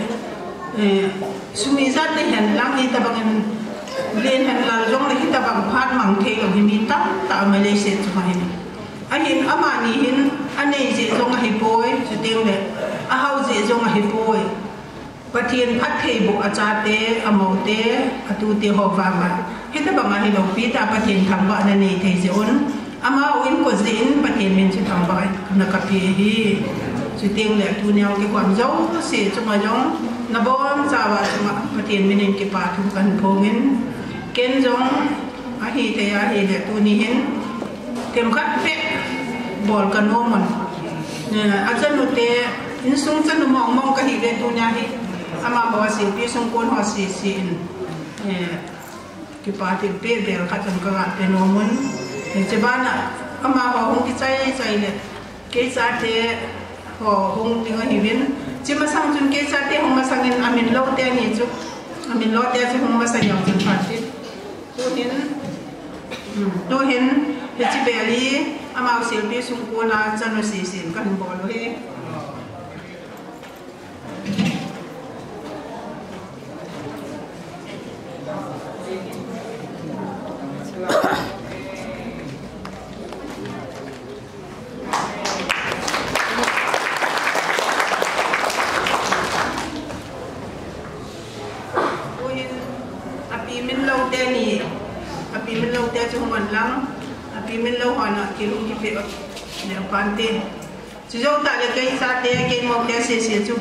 eh, sum ijat le hen lang hitobang in len hen lal jong le hitobang phat mang thei lou hi mi tamtah aum e leiset chunga hin. Ahin amani hin anei jeh jong ahipoi, chuteng le ahao jeh jong ahipoi. Pathen phattheiboh achate, amoute, atute ho vang a hitobang a hi loupi tah Pathen thangvahna nei thei jeh un, amau in kot jeh in Pathen min chu thangvah in na kapeh ahi. Chuteng le tunia kikhom jouse chunga jong nabonchauva chunga Pathen min in kipa thu kahin phong in, ken jong ahithei a ahile tuni hin themkhat beh bol kanom un. Eh, achanu te, insung chanu mong mong kahi uve tunia hi. Amaho asilpi sungkon ho sese in, eh, kipa thilpeh bel khat jong kaga pe nom un. Eh, hiche bana amaho hung kichai chai le, kei chate ho hung ding ahiuvin. Hiche masang chun kei chate hung masang in amin lou teni chu, amin lou te chu hung masang jong chun phat in. Tuhin, hmm, tuhin, hiche bel hi, amau silpi sungkon a chanu sese in kahin bol u ahi. Chu hung on lang, api min lou hon a kilung kipe le pante. Chu jou tah le kei chate, kei moute sese chu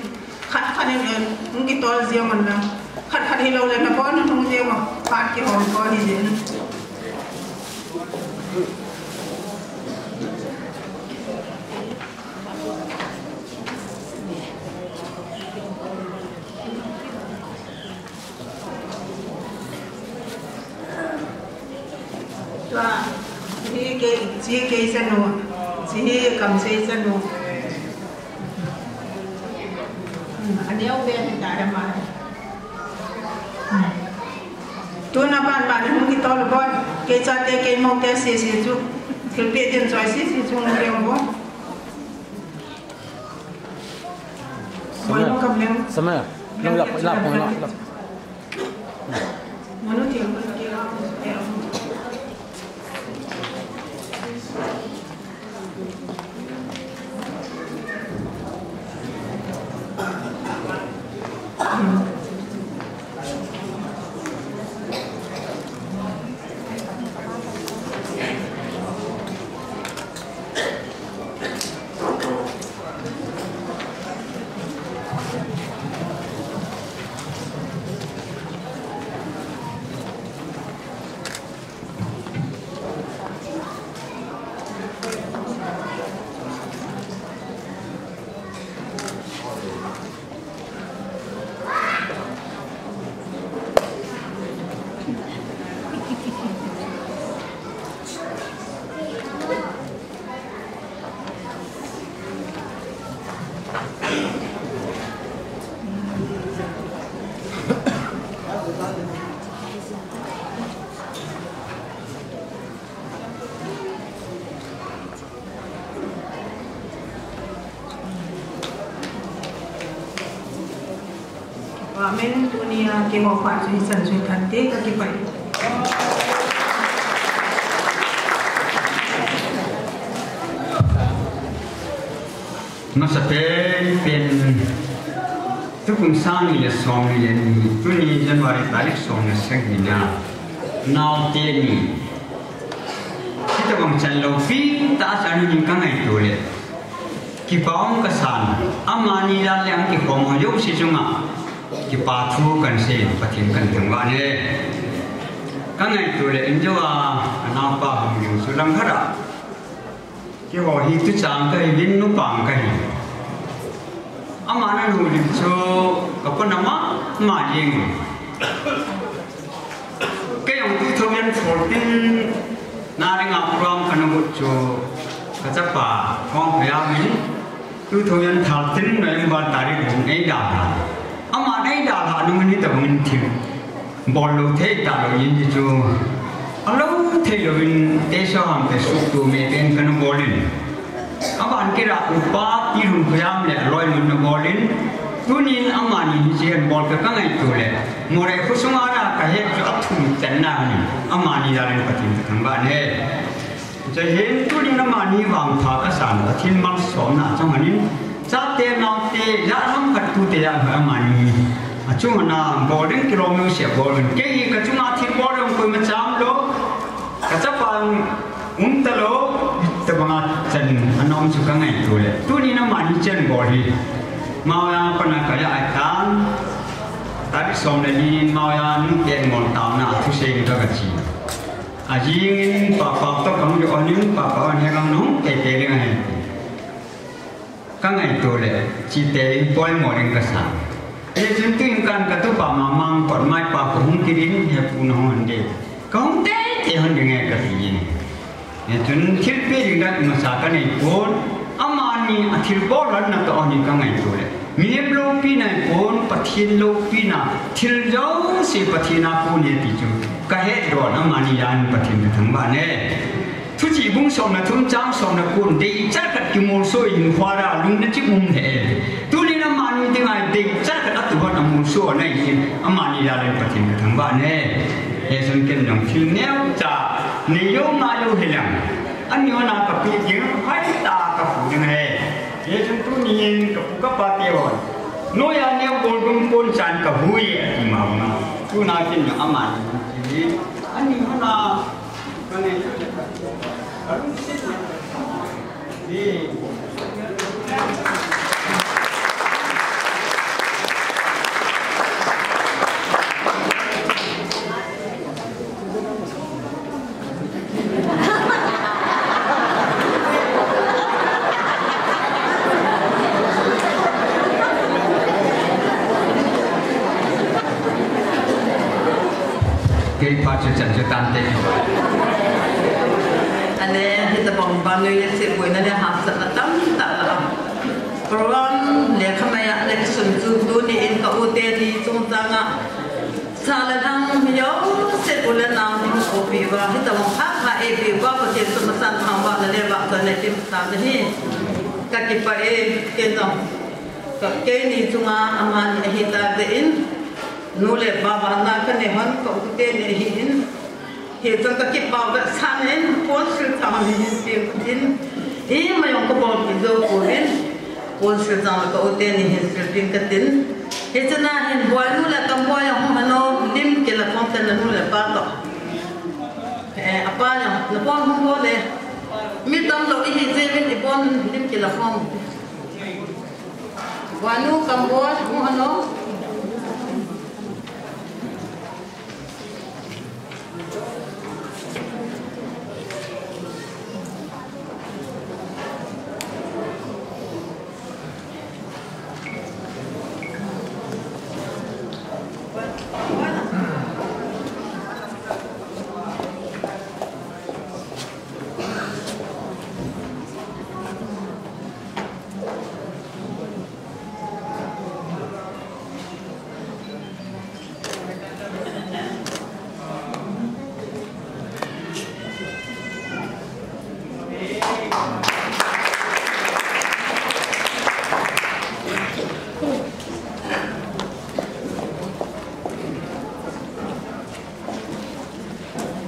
khat khat in, eh, hung kitol jeng on lang. Khat khat hilou le nabon hung jeng o, phat kihom kon hi jeng. Tua, hiche kei, hiche kei chanu, hiche hi Kamsei chanu. Hmm, aneo pen hi ta dam a. Hmm. Tuna ban ban hung kitol boi, kei chate kei moute sese chu, thilpeh din choi sese chu hung keng boi. Samuel, Samuel, nang lap, lap, lap, lap. Amen. Tunia keiho phat chu hichan chu tante, kakipah e. Masapen pen tukum sang ni le som ni le ni, tuni January tarik som le sagi na, naote ni. Hitabang chan loupi tah a chan hi kangaito le, kipa um kasan, amani jal le ang kikhom ho jouse chunga kipa thu kansei, Pathen kathangvah e. Kangaito le, injo a, anaopa hung jing chu langkhat a. Keiho hi tuchang kahiuvin, nupang kahi. Aman ahoulim chu kapona mama jeng. Kei jong two thousand fourteen na dinga program kana bol chu kachapa Khongkhoja min two thousand thirteen November tarik hung eidalha. Aman eidalha nung hitabang in thil bol lou thei talou in chu, alou thei louvin, teiso ham te suktu me pen kana bol in. Aban kira upa Pi Lhungkhoja le aloimun na bol in, tunin amani hiche hin bol ka kangaito le, Moreh khosunga kahet chu athum channa ahi, amani jal in Pathen kathangvah e. Chuin tunin amani vangpha kasan, Pathen malsomna chang ahin, chate naote, ja langkhat tute ja amani achunga bol ding kilom jouse bol in, kei kachunga thil bol ding koima cham lou, kachapa um talou, tabanga chan ana um chu kangaito le, tunin amani chan bol hi, Maoya pana kaja ai tan, tarik som le ni in Maoya nute ngol taona thusei in kagachi. Ajing in papa toh kahung ding onin, papa on he kanung teitei ding ahi. Kangaito le, chite in poimo ding kasa. Hijeh chun tuin kan katupa mama kot maipa kahung kit in, he pu nahung hon ding. Kahung teitei hon ding e kati in. Hijeh chun thilpeh ding dan masa kanei pon, amani athilbol lhon na toh ahi kangaito le. Mihem loupina ahipon, Pathen loupina, thil jouse Pathen a kon ahi ti chu kahet don, amani jal in Pathen kathangvah e. Thuchih bung som le thum chang som le ko, deichat khat kimolso in hinkho a lungna chim um e. Tunin amani dinga deichat khat atuhon amolso ana hin, amani jal in Pathen kathangvah e. Hijeh chun ken jong thil neocha nei jou ngah jou hilang, ani hon a kapeh ding, hoitah a kapu ding ahi. Hijeh chun tunin kapu kapa te hon, noiya neo bol ding pon chan kahui ati ma ma. Tuna ken jong amani chu, ani hon a Kei pa chu chan chu tan te. Ane, hitabang vannoi le sepoina le hahsatna tamtah la. Program lekhamai a le kisun chu tuni in ka u teni chungchang a sa le lhang mi jouse u le nao ding kopi uva, hitabang phat pha eipeh uva Pathen chu masang thangvahna le vahchoina kim ta nahi. Ka kipah e, kei jong. Ka, keini chunga amani ahi tah jeh in, nu le pa vahna kanei hon ka u teni ahin, hichun ka kipah vetsahna in, pon sil chang le hin peng katin, ima jong ka bolpeh jou pouvin, pon sil chang le ka u teni hin sil peng katin. Hichun ahin, Boinu le Kamboi jong hung hon o, lim kila khom ten nanu le napa toh. Eh, apa jong, nabon hung bol le. Mi tamlou ihi jeh uvin ibon lim kila khom. Boinu, Kamboi, hung hon o.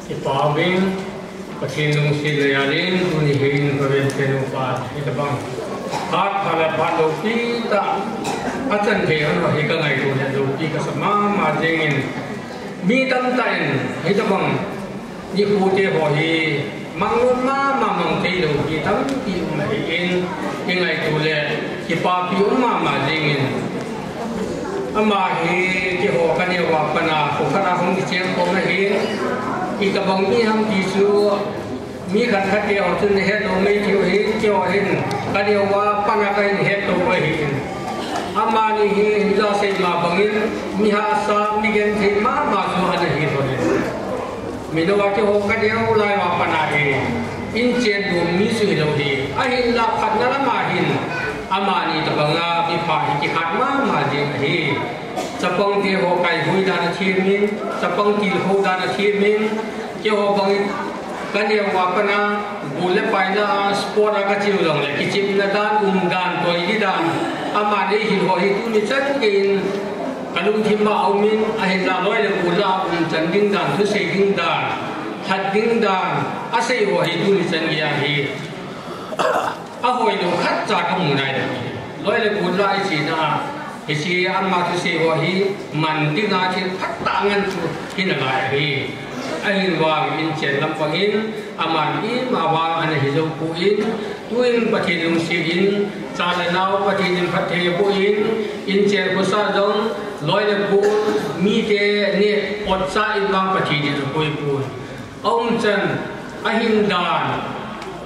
Kipah uvin, Pathen lungset le jal in, tuni hin ka vengte nupa hitabang phat pha le phat loupi tah a chan thei hon hi ka ngaito le loupi kasa mama jing in, mi tamtah in hitabang nikho te ho hi mang lut mama mang thei loupi tampi um ahin, kingaito le kipapi um mama jing in, ama hi keiho kaneo a pat a kho khat a hung kicheng khom ahin, itabang mi ham ti chu mi khat khat te ho chun nahet lou mei thei u ahin, keiho hin kaneo a pat a kahin het lou ahin. Amani hi hijeh a sei ma bangin mi hahsa, mi genthei mama chu ana hi lhon in. Minou a keiho kaneo lai uva pat a hi, inchen dom mi chu hilou hi. Ahinlah phatna lam a hin, amani tabang a mipha hi kikhat mama jing ahi. Chapang te ho kaihui dan a them in, chapang tilkhou dan a them in, keiho bangin kaneo uva pat a, ball le paina a, sport a kache u jongle, kichepna dan, umdan, toidi dan, amani eihil ho hi tuni chan gei in, kalungthim a um in, ahinlah loi le gol a umchan ding dan, thusei ding dan, lhat ding dan, asei ho hi tuni chan gei a hi ahoilou khatcha kamu nailou. Loi le gol a ichena a, hiche ama thusei ho hi man dinga thil phatah ngen chu hinalai ahi. Ahin vang inchen lam bangin, aman ima vang ana hi jou poi, tuin Pathen lungset in, cha le nao Pathen in phatthei aboh in, inchen khosa jong, loi le gol, mite neh otcha in vang Pathen in apui poi. Aumchan, ahin dan,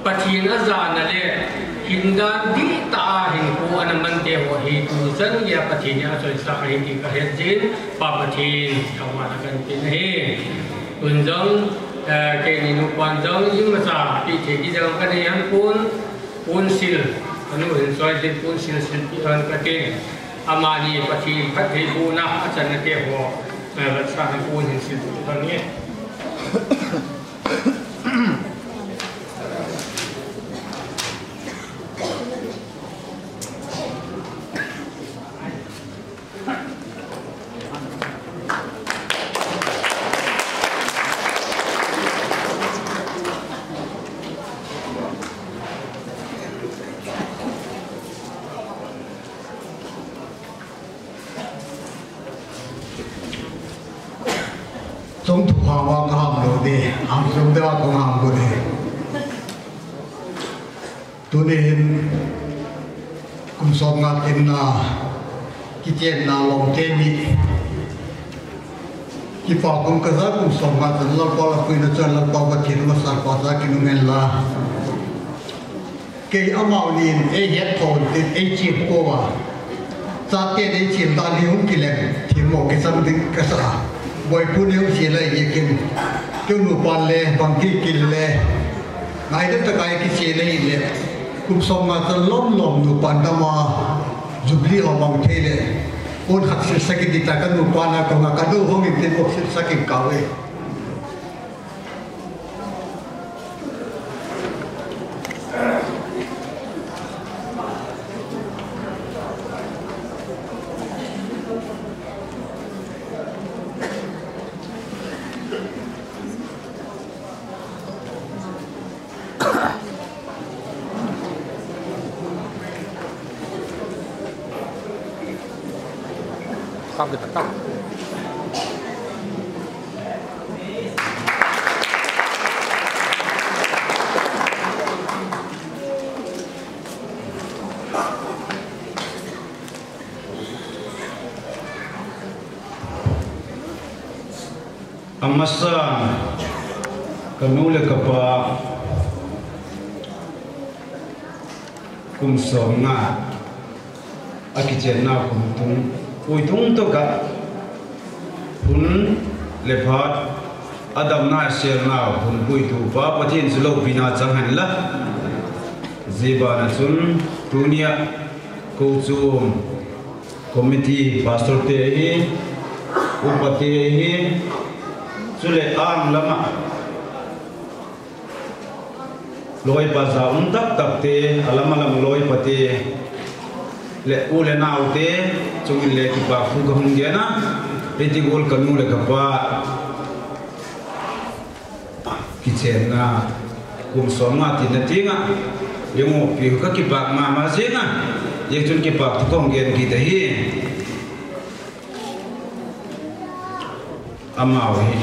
Pathen ajana le, hin dan dihtah a hinkho ana man te ho hi tuchan geiya Pathen in achoisah ahi ti kahet jin, Pa Pathen thangvahna kahin pe ahi. Tun jong, eh, keini nupan jong imacha peh thei ding jong kanei hih pon, ponsil, anu hin choi jin ponsil silpeh hon kate. Amani Pathen phattheibohna achanna te ho, eh, vetsahna pon hin silpeh hon e. Chong thu hava ka ham lou de, ham chong de va ka ham lou de. Tuni hin kum som nga tinna kichenna lom te ni. Kipa kum ka ja kum som nga tan Lalpa la puina chan Lalpa Pathen masal pa ja kinu men la. Kei amau nin ei het thon tin ei chim ko a. Chate nei chim ta ni hung kilem thim mo ke sam ding ka sa. Boi pu ne hung si lai ye kin. Keu nu pan le bang ki kil le. Ngai de ta kai ki si le le. Kum som nga ta lom lom nu pan da ma. Jubli ho bang thei le. Kon khat sil sa ki di ta ka nu pan a ko nga ka do hong in te ko sil sa ki ka we. Kap kita, kap. Amasa, ka nu le ka pa, kum som nga, a kichenna kum tung, pui tung to ka, hun le phat, a damna a selna hun pui tu pa, Pathen chu loupina chang hen la. Zi bana chun, tunia, ko chu, Committee pastor te hi, upa te hi, chule ang lama. Loipa ja um tak tak te, alama lam loipa te, le u le nau te, chungin le kipa fu ka hung gena, iti gol ka nu le ka pa. Kichenna, kum som nga tinna tinga, yung pi ka kipak mama singa, ye chun kipak tu kong gen kita hi. Amau hi,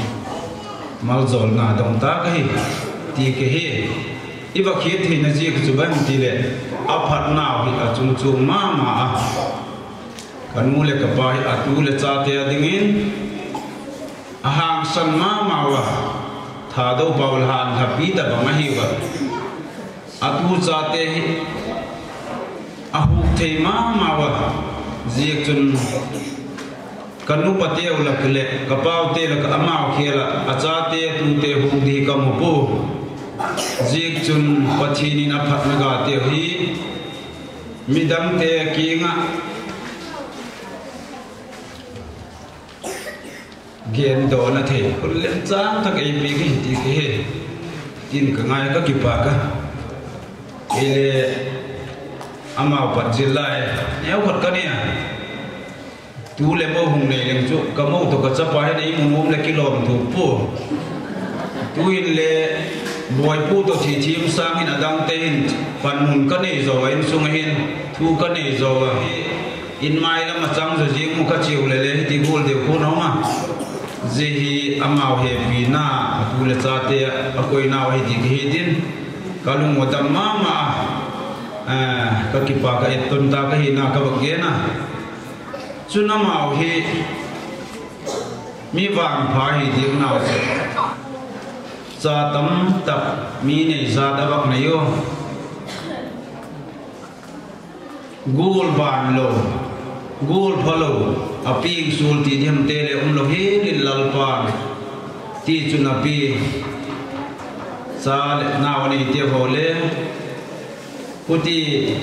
maljolna dong ta ka hi, ti ke hi. Iba khit hi na ji ka chu ban ti le, a phat nau hi a chung chung mama a. Ka nu le ka pa hi a tu le cha te a dingin, a hangsan mama uva, Thadou pau le han lhapi ta bang ahi uva. A tu cha te hi, a huk thei mama uva. Ziak chun, ka nu pa te u lak le, ka pau te lak amau khela, a cha te, a tu te huk di ka mu pu. Ziak chun, Pathen in a phat na ga te hi, midang te kinga, Gen do na thei, kun lem chang tak ei pi ki ti ki he. Tin ka ngai ka kipa ka. Ei le amau pat zil lai, neo khat ka nia. Tu le mo hung nei leng chu, ka mo to ka chapa he nei mun um le kilom tu pu. Tu in le boi pu to thi thim sang in adang te in pan mun ka nei zo in sung hin, thu ka nei zo a. In mai lama chang zo jing mu ka chiu le le hiti gul deu khu noma. Zi hi amau hepi na, a pu le cha te a koi nau hiti ki hi din. Ka lung wa tam mama, eh, ka kipa ka et ton ta ka hi na ka bak ge na. Chun amau hi mi vangpha hi ding nau che. Cha tam tak mi nei za da bak nei yo. Gul ban lo, gul pha lo, a ping sul ti diam te le um lo hi lil Lalpa. Ti chun a pi, cha le nau nei te ho le, kuti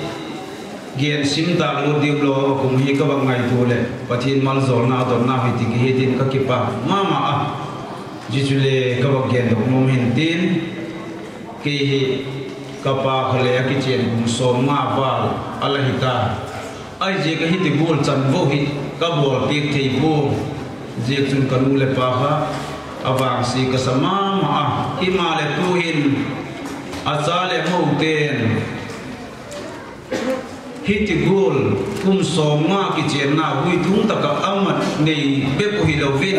gen sim tak lo diam lo, kum hi ka bang ngai tu le, Pathen mal zol na don na hi ti ki hi din ka kipa mama a. Ji chu le ka bang gen dok mom hin tin. Kei hi ka pa kha le a kichen kum som nga val a la hi ta. Ai zi ka hiti bul chan vo hi ka bol pik thei pu. Zi chun ka nu le pa kha a vang si ka sa mama a. Ima le tu hin a cha le mo ten. Hiti gul, kum som nga kichenna hui thum taka amat nei bep u hi lo vin.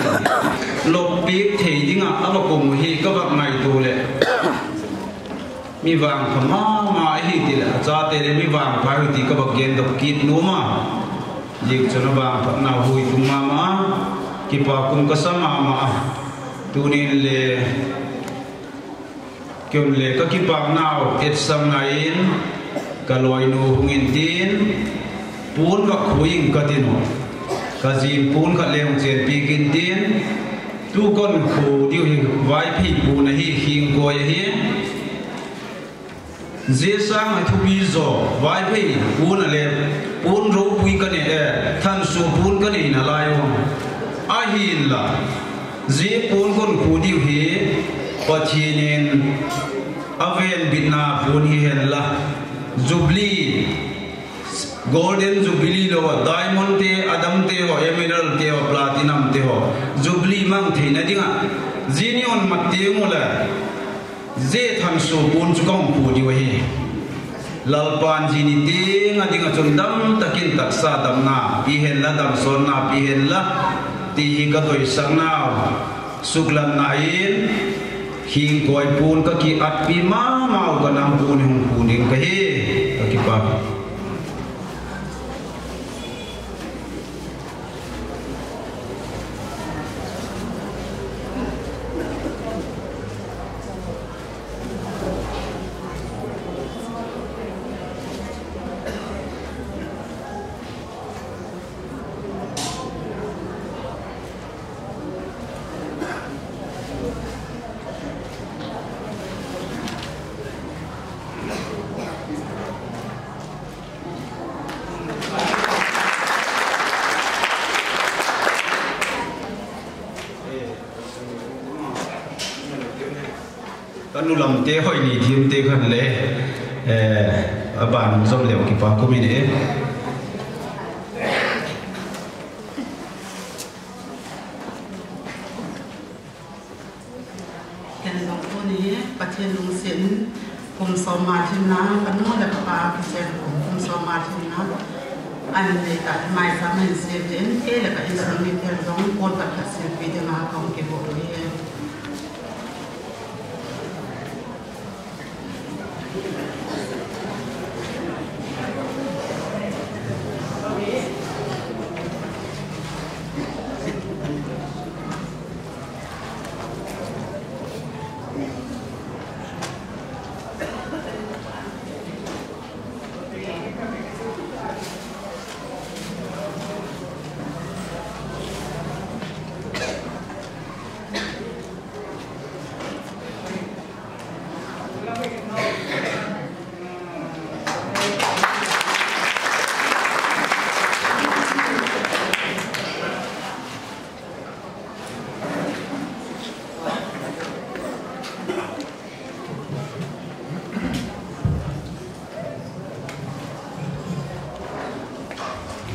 Lop pek thei dinga ava kum u hi kava ngaito le. Mi vangpha mama ahi tile, achate le mi vangpha ahi ti kava gen doh kit nom a. Jik chun avangphatna hui tung mama, kipa kum kasa mama. Tunin le Kei le kakipah nau, etsang nai in, kaloinu hung in tin, pon va khui in katin u. Kajin pon khat le hung chenpi kin tin, tu kon khu diu hi Vaiphei pon ahi, hingkoi ahi. Jeh sang a thupi jo, Vaiphei pon a le, pon ropui kanei, eh, thansu pon kanei nalai u. Ahinla. Jeh pon kon khu diu hi, Pathen in avenbitna pon hihen la. Jubilee, Golden Jubilee lou a, Diamond te, Adam te ho, Emerald te ho, Platinum te ho. Jubilee mang theina dinga. Jeh ni hon mat teng u le. Jeh thansu pon chu kahung khu diu ahi. Lalpan jeh ni teng a dinga chun damtakin tahsa damna pihen la, damsotna pihen la, ti hi kadoisah nau. Suklatna in, hingkoi pon kaki-atpi mama u kanam pon hung khu ding kahi, kakipah. Kanu lam te hoi ni thim te khan le, eh, aban jom leu kipa kum in e. Ken jong tuni Pathen lungset in kum som a lhinna, kanu le kapa kichen kum som a lhinna. An le ka maicham in seh in, kei le ka insung miten jong pon khat khat silpi dinga kahung kibol u ahi.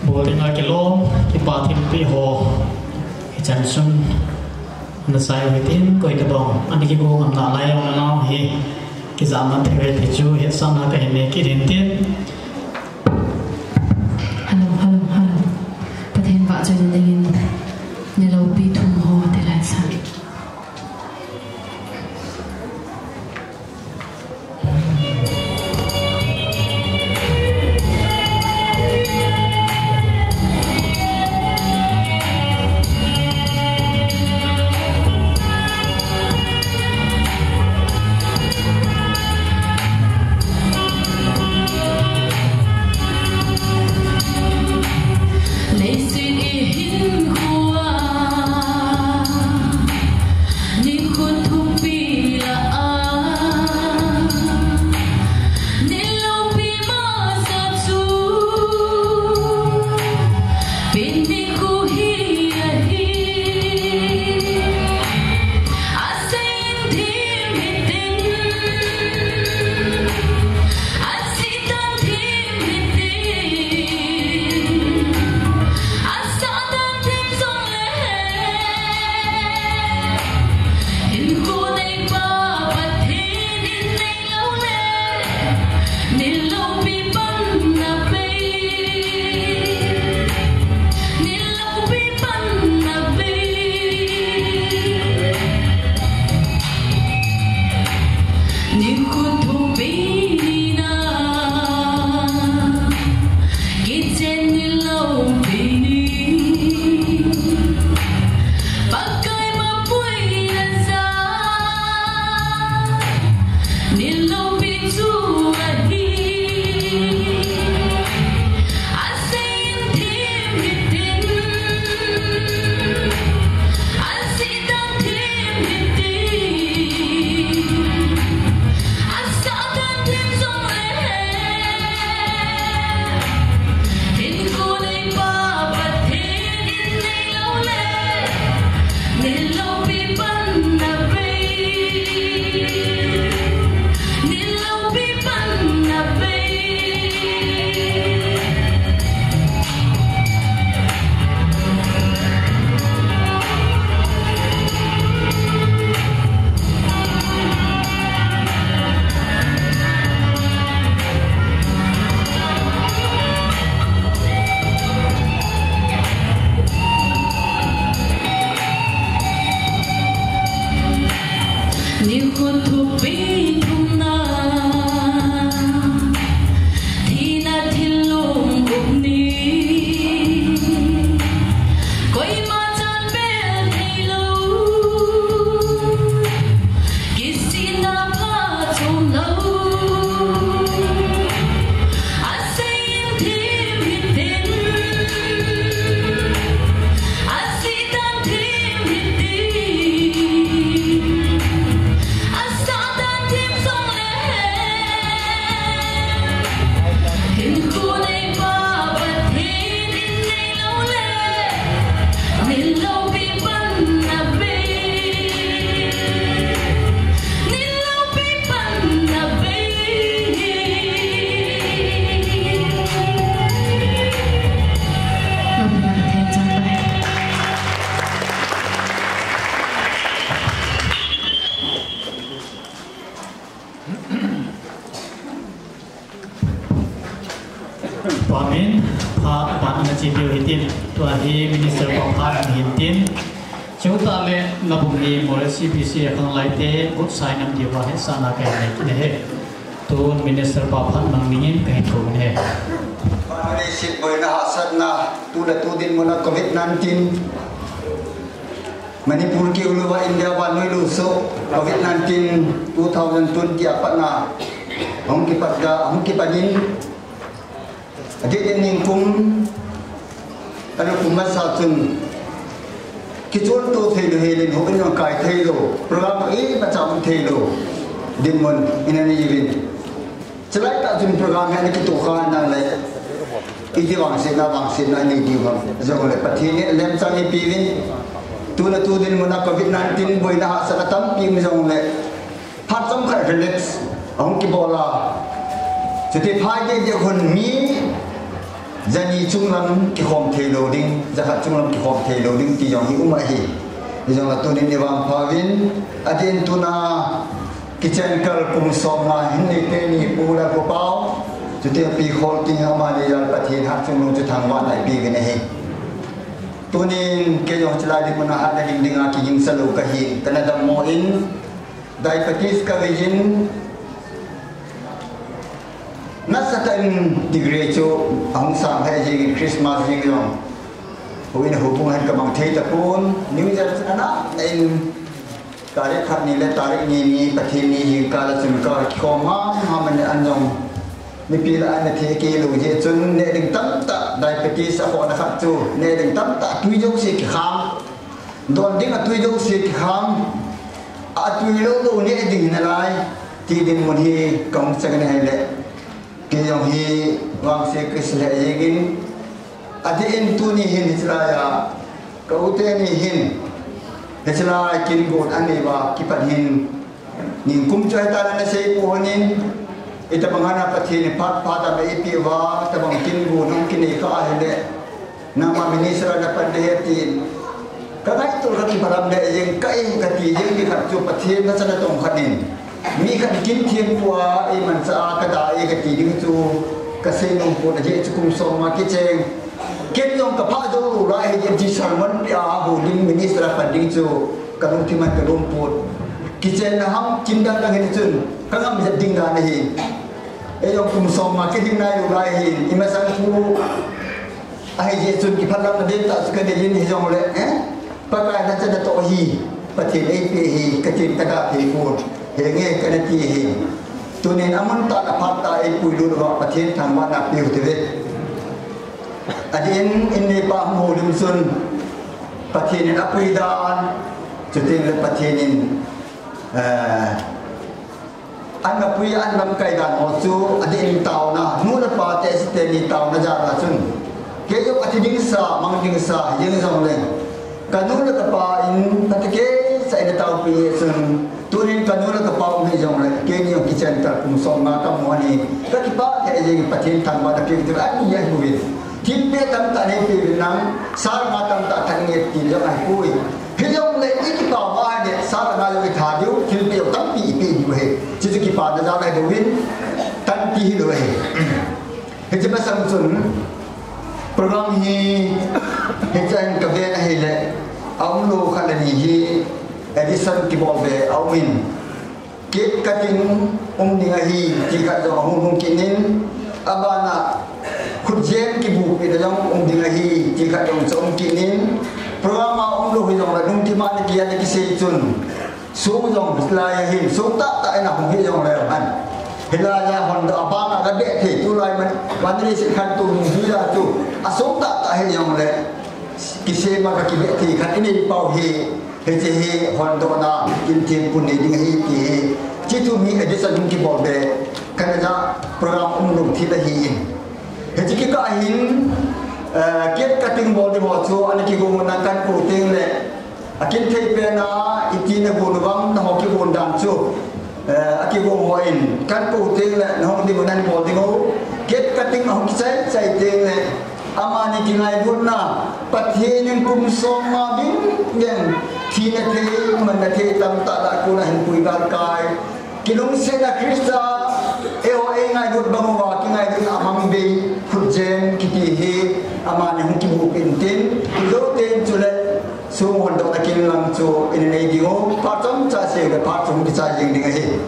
Bol dinga kilom, kipa thimpi ho, hichan chun na sai u hitin, koi kadong, ani kigo ngam nalai jong nanao hi, kijam man thei uve ti chu, hetsahna kahin nei kit in tin. Hello, hello, hello. Pathen vahchoina dingin, ni loupi thum ho, ti lai sa. Leiset i hinkho a Ni khut thupi thumna, thina thil lung up ni, koima chan bel thei lo, kisihna pha chom lo, a sei in thim hitin, a sei dan thim hitin, a sa dan thim jong le, hinkho nei pa Pathen in nei lo le, nei lo pi pan na pe. Pamin, pha, pha na chi piu hitin, tua hi Minister Paophat hitin, Chutah le nabung hi Moreh C B C a khang lai te, good sign am diu va he sana ka nei kine he. Tun Minister Paophat nang ningin ka hin thum he. Vannoi leiset boina hahsatna, tu le tu dinmun a covid nineteen. Manipur kiu lou va India vannoi lou so, covid nineteen two thousand twenty a pat na. Hung kipat ga, hung kipat in. Adeh in ningkum, anu kum masa chun, kichol to thei lou, helen houin jong kai thei lou, program imacha um thei lou, dinmun in ana nei uvin. Chulai tah chun program hi ana kitoh kha nang le, iti vangsetna, vangsetna nei diu ham, jong le Pathen in lemchang eipe uvin, tu le tu dinmun a covid nineteen boina hahsatna tampi um jong le, Phat chomkhat relax, ahung kibol a. Chuti phai deh deh hun mi, jani chunglam kikhom thei lou ding, jakhat chunglam kikhom thei lou ding ti jong hi um ahi. Hijong le tunin i vangpha uvin, adeh in tuna, kichen kal kum som nga hin nei teni Pu Lalkhopao. Chuti pi khol ti amani jal Pathen hatchungnung chu thangvahna eipe uvin ahi. Tunin kei jong chulai dinmun a hatna ding dinga kigingsa lou kahi, kana dammo in, Diabetes ka vei in, nasatah in degree chu ahung sang lheh jeng in Christmas jeng jong. Houin houbung hin ka mang thei tapon, New Year chu ana, in tarik khat ni le tarik ni ni, Pathen ni jingkah a chun ka kikhom ham ham in an jong. Mipi lah a ana thei kei lou jeh chun neh ding tamtah, diabetes a khohna khat chu, neh ding tamtah, tui jouse kikham. Don ding a tui jouse kikham, a tui lou lou neh ding nalai, ti dinmun hi kahung chang in ahile. Kei jong hi vangse kisih lheh jeng in, adeh in tuni hin hichelai a, ka u teni hin, hichelai kin gon anei uva kipat hin, ningkum chu hitia ana sei pon in, itobang a Pathen in phat phat a eipeh uva, tobang kin gon hung kinei kha ahile, nangma minister na pan ding ahi tin. Ka ngaito ka kiphalam lheh jeng, ka in ka ti jeng ding khat chu Pathen na chan a tong khat in. Mi khat kin thiem pua, eimanchah a ka da e ka ti ding chu ka seinom pon ajeh chu kum som nga kicheng. Ken jong ka phah jou lou lai ahi, ti sermon pia hou ding minister a pan ding chu ka lungthim a ka lom pon. Kichenna ham kin dang dang hin chun ka ngam jep ding dan ahi. Ei jong kum som nga kiding nai lou lai ahi, imasang thu. Ahijeh chun kiphalamna ding tah chu ka nei in hijongle, eh? Pakai na chan a toh hi, Pathen eipeh hi, ka tin ka da thei pon. Henge ka na ti hi. Tunin amun tah a phat tah a eipui lut uva Pathen thangvahna peh u hite. Adeh in, in neipa hung houlim chun, Pathen in apui dan, chuteng le Pathen in, eh, An apui, an lamkai dan ho chu, adeh in taona, nu le pa te, site ni taona jal a chun. Kei jong athi ding sa, mang ding sa, jeng jong leng. Ka nu le ka pa in, phatah kei sa in ataopi e chun. Tunin ka nu le ka pa um hijong le, keini jong kichen kal kum som nga kamu ahi. Ka kipah lheh jeng in Pathen thangvahna peh u hite, ani ahi uvin. Thilpeh tamtah neipe uvin lang, sal nga tamtah tha nge tin jong ahipoi. Hijongle i kipah uva ahile, sal nga jong i tha diu, thilpeh tampi i peh diu ahi. Chuchu kipana jal ahi diuvin, tanti hilou ahi. Hiche masang chun, program hi, hiche a hin ka ven ahile, aum lou khat le ni hi, addition kibol be aum in. Cake cutting um ding ahi ti khat jong ahung hung kit in, abana khutjem kibupina jong um ding ahi ti khat jong chu um kit in, program a umlou hijongle nung tima ni kia ni kisei chun, song jong lai ahin, song tahtah in ahung hi jongle han. Hilai a hon doh abana kabeh thei, tulai man, man ri sit khat tu nung jui a chu, asong tahtah hi jongle, kisei ma kakibeh thei khat inei pau hi. Hiche hi hondohna, kin thempu nei ding ahi ti hi. Hiche thu hi edition hung kibol be. Canada program umlou thil ahi in. Hiche kikah hin, eh, cake cutting bol ding ho chu, ana kigong un kakou teng le. Akin thei pen a, iti nagon uvem, nangho kigon dan chu. Eh, akigong ho in, kakou teng le, nahung ding un nabol ding u. Cake cutting ahung kichai chai teng le. Amani kingailutna, Pathen in kum som nga ding, ding, thina thei, manna thei tamtah lah a kona hin pui galkai. Kilungsetna Christa, eiho eingailut bang uva, kingailutna amang bei, khutjem kiti hi, amani hung kibup intin, kijou ten chule, song hondohna kin lang chu, in nei ding u, phat chomcha sei le, phat chom kichai jing ding ahi.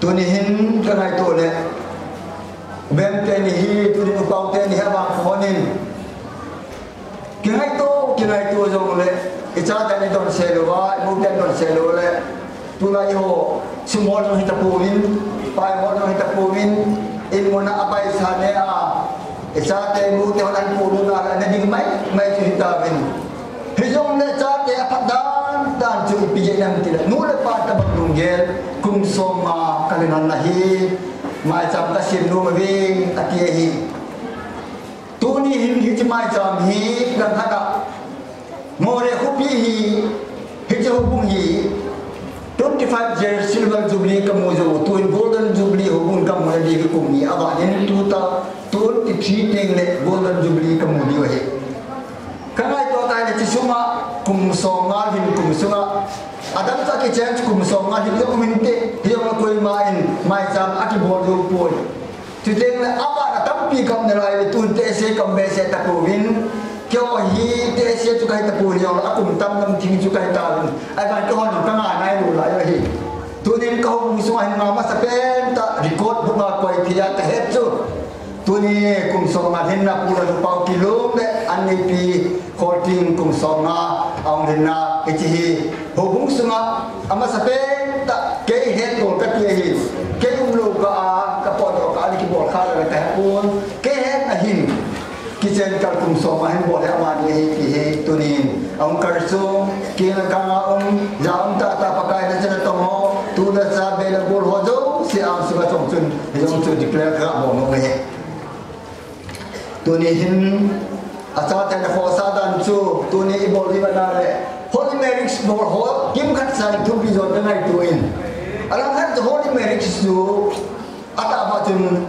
Tuni hin, kangaito le, Bem teni hi, tuni upau teni hi abang konin. Kingaito, kingaito jongle, icha teni donsah louva, imu ten donsah lou le. Tulai ho, sum hol jong hita pouvin, pai hol jong hita pouvin, in muna apai sa ne a. Icha te imu te hon an polu na, na ding mai, mai chu hita uvin. Hijongle chate aphat dan dan chu ipi jeh ham tile, nu le pa tabang lunggel, kum som nga kalingan ahi, maicham kasim nom uve, ati ahi. Tuni hin hiche maicham hi, langkhat a, Moreh khopi hi, hiche houbung hi, twenty-five years Silver Jubilee kamu jou, tun Golden Jubilee houbung kamu na di kum ni, aban in two thousand twenty-three teng le Golden Jubilee kamu diu ahi. Kangaito tah le hiche sunga kum som nga hin kum sunga. Adang cha kichen kum som nga hin jong um inte, hijong koima in maicham akibol jou poi. Chuteng le abana tampi kam nalai le tun te se kam be se tapouvin. Keiho hi te se chu kahi tapouvin, akum tam lam thing chu kahi tauvin. Aban keiho nang kanga nailou lai ahi. Tunin kahoubung sunga hin nga masa pen tah record book a koi thei a kahet chu. Tuni kum som nga hinna pu le nu pau kilom le an neipi khol ting kum som nga ahung hinna hiche hi houbung sunga amasa pen tah kei hetdoh kati ahi. Kei umlou kah a kapotdoh kah a kibol kha le kahe pon. Kei hetna hin kichen kal kum som nga hin bol le amani ahi ti hi tunin ahung kalsong. Kei le kanga um, ja um tahtah Pakai nachate tong ho, tu le cha be le gol ho jouse aum sunga chom chun, hijong chu declare kabol nom e. Tuni hin, achate le khohsah dan chu, tuni ibol diu vang le, Holy Marriage bol ho, kimkhat san thupi jon kangaito in. Alangkhat chu Holy Marriage chu, atah phat chun,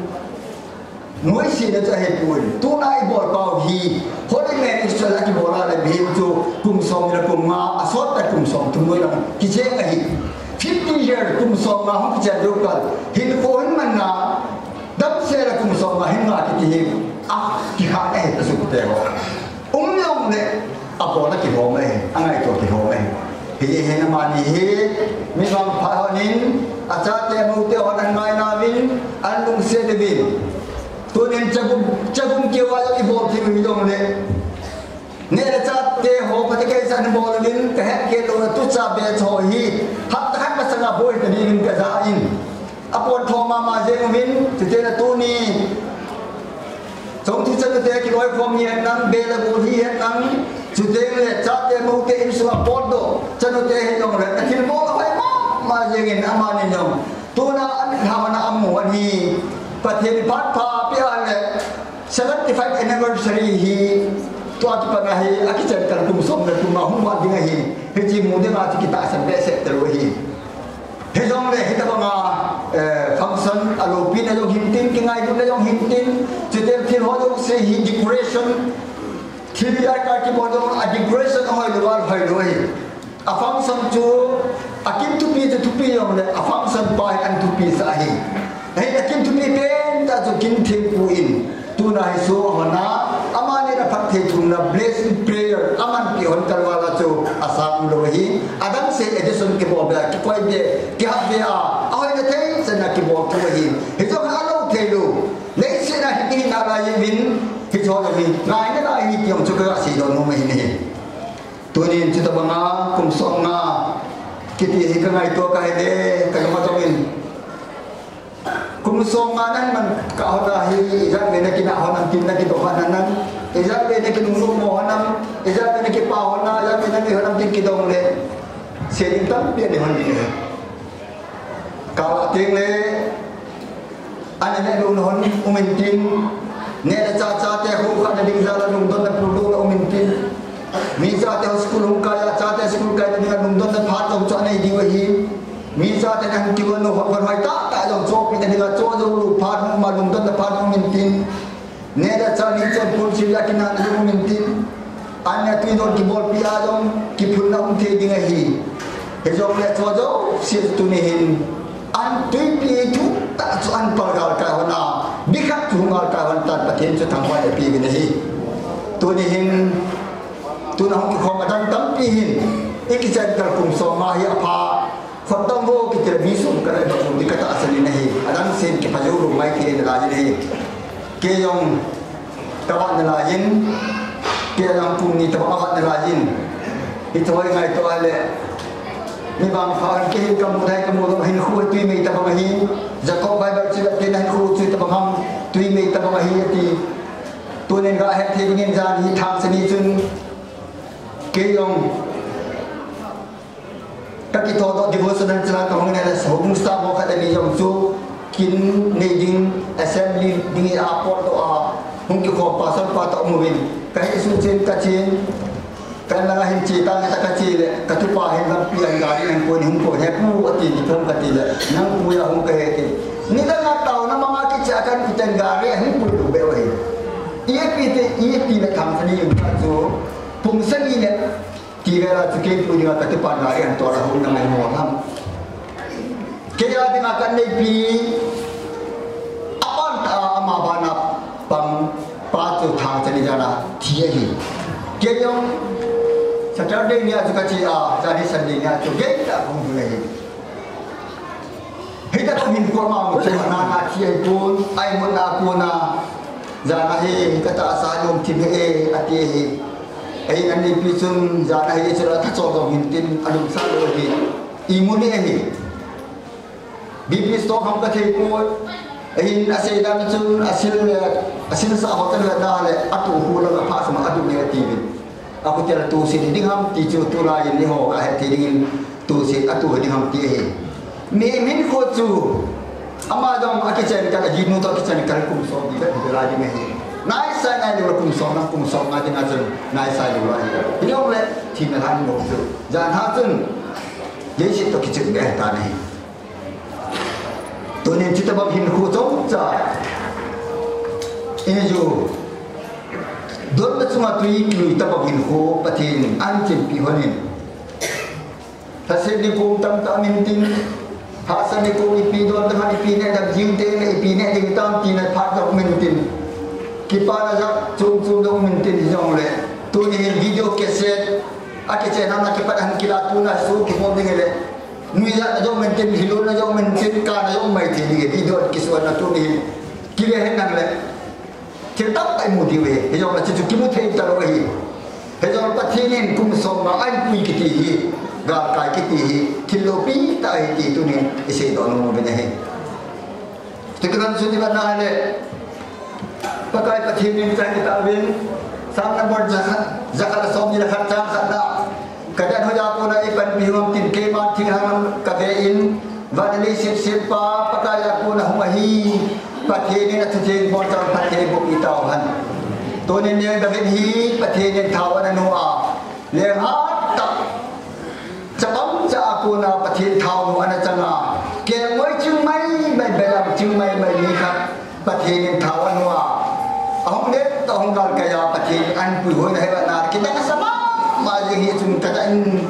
Nuisatna chu ahipoi. Tuna ibol pau hi, Holy Marriage chu akibol a le mihem chu kum som ni le kum nga, asot le kum som thum noi lang kicheng ahi. Fifty year kum som nga hung kichen jou kal. Hinkho hin manna, damsel le kum som nga hin nga kiti hi. A, kikhah ahi kasute ho. Um jongle, abolna kihom ahi, angaito kihom ahi. Hiche hin amani hi, mi vangpha hon in, achate amoute hon angai nauvin, anlungset uvin. Tunin chagum, chagum keu a ibol thei u hijongle. Neh le chah te ho phatecha kei san bol uvin, kahet kei lou, tucha batch ho hi, hapta khat masanga boi ta dingin kaja in. Apon tho mama jeng uvin, chuteng le tuni. Chongthu chanu te kiloikhom hi het nang, be le gol hi het nang, chuteng le chate moute insunga potdoh, chanu te hijongle, athilbol ahoi mama jengin amani jong. Tuna an hamana amu ahi, Pathen phat pha pia le, seventy-five anniversary hi, tua kipat a hi, akichen kal kum som le kum nga hung vat ding ahi, hiche mu dinga chu kitahsan behseh talou ahi. Hijongle hitabanga, eh, function alopina jong hintin, kingailutna jong hintin, chuteng thil ho jouse hi decoration, thil a kibol jong a decoration ahoi lou, ahoi lou ahi. A function chu, akin thupi chu thupi jongle, a function pa hi an thupi sah ahi. Ahin akin thupi pen tah chu kin thempu in, tuna hi song ahon a, amani na phatthei thumna blessing prayer, amanpi hon kalval a chu asang lou ahi. Adang se edition kibol be, kikoi be, kihap be a, Tunin chutabanga kum somnga kiti hi kangaito kahile, kalung atongin. Kum somnga nahin man kahon a hi, ijat vei nakinah hon ham tin nakidoh hon ham, ijat vei nakinunung mo hon ham, ijat vei nakipah hon ham, ijat vei nakiho hon ham tin kidong le, seiding tampi anei hon ding ahi. Kala teng le, anei le lung hon um intin, neh le chah chate khu khat nading jal a lungdon le puldo le um intin. Mi chate ho school hung kai a, chate school kai nading a lungdon le phat jong chu anei diu ahi. Mi chate nahin kiu a nu hon hoitah tah jong chopeh nading a cho jong lu phat hung um a lungdon le phat um intin. Neh le chah ni chon pulsi le kinahna jong um intin. An le tui don kibolpi a jong kiphunna um thei ding ahi. Hijongle cho jouse tuni hin an tuipi thutah chu an pal galkai hon a, bikhat chu hung galkai hon tan Pathen chu thangvah in eipeuvin ahi. Tuni hin, tuna hung kikhom adang tampi hin, ikichen kal kum somnga hi apha. Khotdam vo kiti le mi som kal le bang um ding katahsan in ahi. Adang sen kipha jou lou mai ti nalai in ahi. Kei jong kavat nalai in, kei jong kum ni tabang avat nalai in. Hiche hi ngaito a le, mi vangpha kei hin kamu dai kamu lou hinkho tui mei tabang ahi. Jacob Bible chule kei na hinkho chu tabang ham, tui mei tabang ahi ati. Tunin gahet thei dingin jan hi thangse ni chun kei jong kakithodoh devotional chila kahung in ahile, houbung staff ho khat ani jong chu kin nei ding, assembly ding a potdoh a hung kikhom pastor pa toh um uvin, kahin suchen kachen, ka in langa hin che tange tia kache le, katupa hin lampi a hin gari ahin kon in, hung kon, he pu ati, ding thom kati le, nang pui a hung kahi ati. Nidang a taona manga kiche a kahin pu ten gari ahin pui lou beh u ahi. Ipi ti, ipi le thangse ni jong chu pung sagi le ti vela chu kei pui dinga katupa gari ahin tol a hung nang ahi mo ham. Kei a dinga kaneipi, apan tah a ama bana pang pa chu thangse ni jan a thi ahi. Kei jong Saturday nia chu kache a, jan hi Sunday nia chu gei tah a kahung lhun ahi. Hitia kahung hin koma mu chu ana na thi ahipon, a imutna a kona, jan a hi katahsa lungthim hi e, ati ahi. Ahin aneipi chun jan a hi chu la thachol jong hin tin alungsa lou ahi. Imu ni ahi. B P stroke ham kathei poi. Ahin asei dan chun asil le, asilsa hotel le da le, atu hu la pha sum adu ni ati uvin. Ahutel tusi ding ham ti chu tulai in eiho kahet thei dingin tusi atu ding ham ti ahi. Mi min kho chu ama jong akichen kal, ajinu toh akichen kal kum som ni le kum lai ding ahi. Naisai nailou kum som na kum somnga dinga chun naisai lou ahi. Hijongle thina lhan mo chu. Jan ha chun leiset toh kichep be tan ahi. Tunin chutabang hinkho chomcha ina jo. Donna chunga tui kilui tabang hinkho Pathen in ahin chimpi hon in. Lhaset nikho tamtah um intin, hahsat nikho ipi don tam ham, ipi neh dam jing teng le ipi neh ding tam tina phat jong um intin. Kipana jat chom chom jong um intin hijongle. Tuni hin video cassette akichen ham na kipat ahin kila tuna su kibol ding le. Nuijatna jong um intin, hilulna jong um intin, kana jong um mai thei ding, video kisuanna tuni hin. Kile hen nang le. Thil tamtah imu diu ahi, hijongle chuchu kimu thei talou ahi. Hijongle Pathen in kum somnga ahin pui kiti hi, galkai kiti hi, thil loupi tah ahi ti tunin iseidoh nom uvin ahi. Tukiman sun iman na le. Pakai Pathen in chang itauvin, Psalm number jakhat, jakhat le somni le khat chang khatna. Kadan hoiya kona eipanpi ham tin keiman thinglhang kave in, van le leiset sempa Pakai a kona hung ahi. Pathen in athutheng bol chang phatthei boh pi tauhen. Tunin Neng David hi Pathen in thao ana nu a, lenghat tah. Chapang cha a kona Pathen thaonu ana changa, kelngoi chingmai mai, belam chingmai mai mi khat Pathen in thao anu a, ahung det toh ahung galkai a Pathen in ahin puihoina hi vana, kidang asa mama jing hi chun katah in,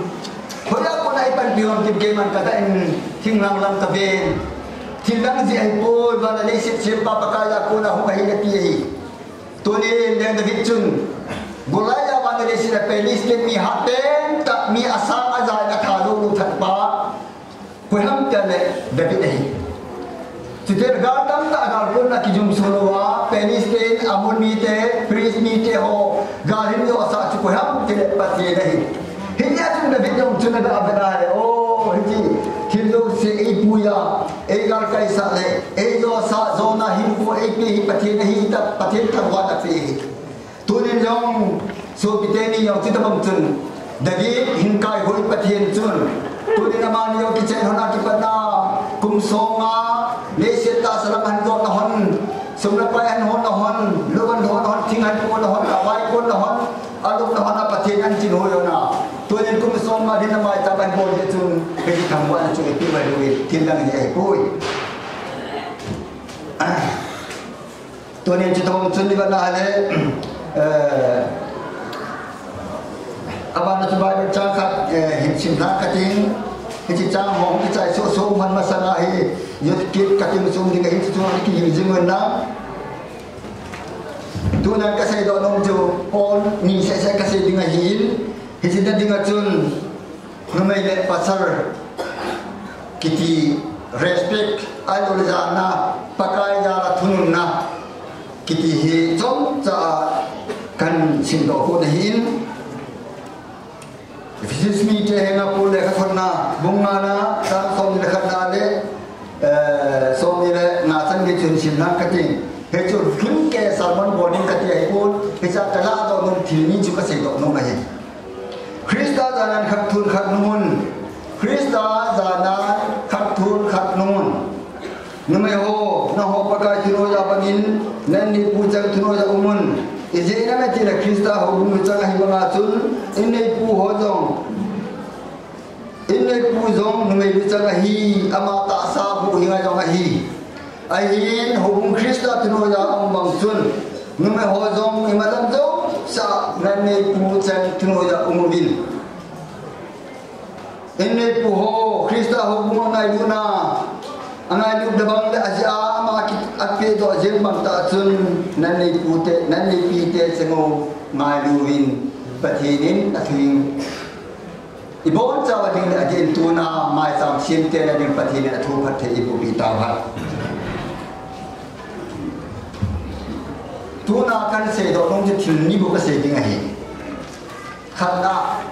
hoiya kona eipanpi ham tin keiman katah in, thinglhang lam kaven, thil dang jeh ahipoi, van le leiset sempa Pakai a kona hung ahi nati ahi. Tunin Neng David chun, Goliath van le leiset a Palestine mi hatah tah, mi asang aja in atha lou lou that pa, koi ham tia le David ahi. Chuti le gal tamtah gal kona kijumso lou a, Palestine, Ammon mite, Philist mite ho, gal hin jo asah chu koi ham tia le Pathen ahi. Hiche a chun David jong chun aga vet a le, o, hiche thil jouse eipui a, eigalkai sah le, eijo sah, jona hinkho eipe hi Pathen ahi, ta Pathen thangvah in ape hi. Tunin jong, sopi teni jong, chuti bang chun, David hin kaihoi Pathen chun, tunin amani jong kichen lhon a kipat na, kum som nga, leiset tahsa lam ahin jotna lhon, sum le pai ahin honna lhon, lou ahin honna lhon, thing ahin pona lhon, avai konna lhon, alupna lhon a Pathen ahin chinhoi lhon a. Tunin kum som nga dinga maicham ahin bol jeh chun, hiche thangvahna chu ipi mai lou, thil dang hi ahipoi. Tunin chuti bang chun ivet na le, eh, abana chu Bible chang khat, eh, hin sim lhang kating, hiche chang hung kichai soh soh man masanga hi, youth kit kating sung ding ahi, chu chu kihil jing un lang. Tuna kasei doh nom chu, pon ni seh seh kasei ding ahin, hiche na dinga chun, numei le pasal kiti respect, ahilouleh jana, Pakai jal a thununna kiti hi chomcha a kahin sim doh kit ahin. Ephesians mite henga Paul lekhathotna bung ngana, chang somni le khatna le, eh, somni le nga chan gei chu hin sim lhang kating. Hichu lhingke sermon bol ding kati ahipon, hiche a kalah doh nom thil ni chu kasei doh nom ahi. Christa janan khat thun khat nungun. Christa janan khat thun khat nungun. Numei ho, nangho Pakai thunoiya bangin, na in neipu chang thunoiya umun. Ijeh inem itile Christa houbung luchang ahi banga chun, in neipu ho jong, in neipu jong numei luchang ahi, ama tahsa huhhing a jong ahi. Ahin houbung Christa thunoiya um bang chun, numei ho jong imalam jousea na in neipu chang thunoiya um uvin. In neipu ho, Christa houbung angailutna, angailut na bang le ajeh a ama ki, apeh doh jeng bang tah chun, na in neipu te, na in neipi te cheng u ngailu uvin, Pathen in athu in ibonchauva ding le adin tuna maicham semte na ding Pathen in athu phatthei eiboh peh tauhen. Tuna kahin sei doh nom chu thil ni bou kasei ding ahi. Khatna,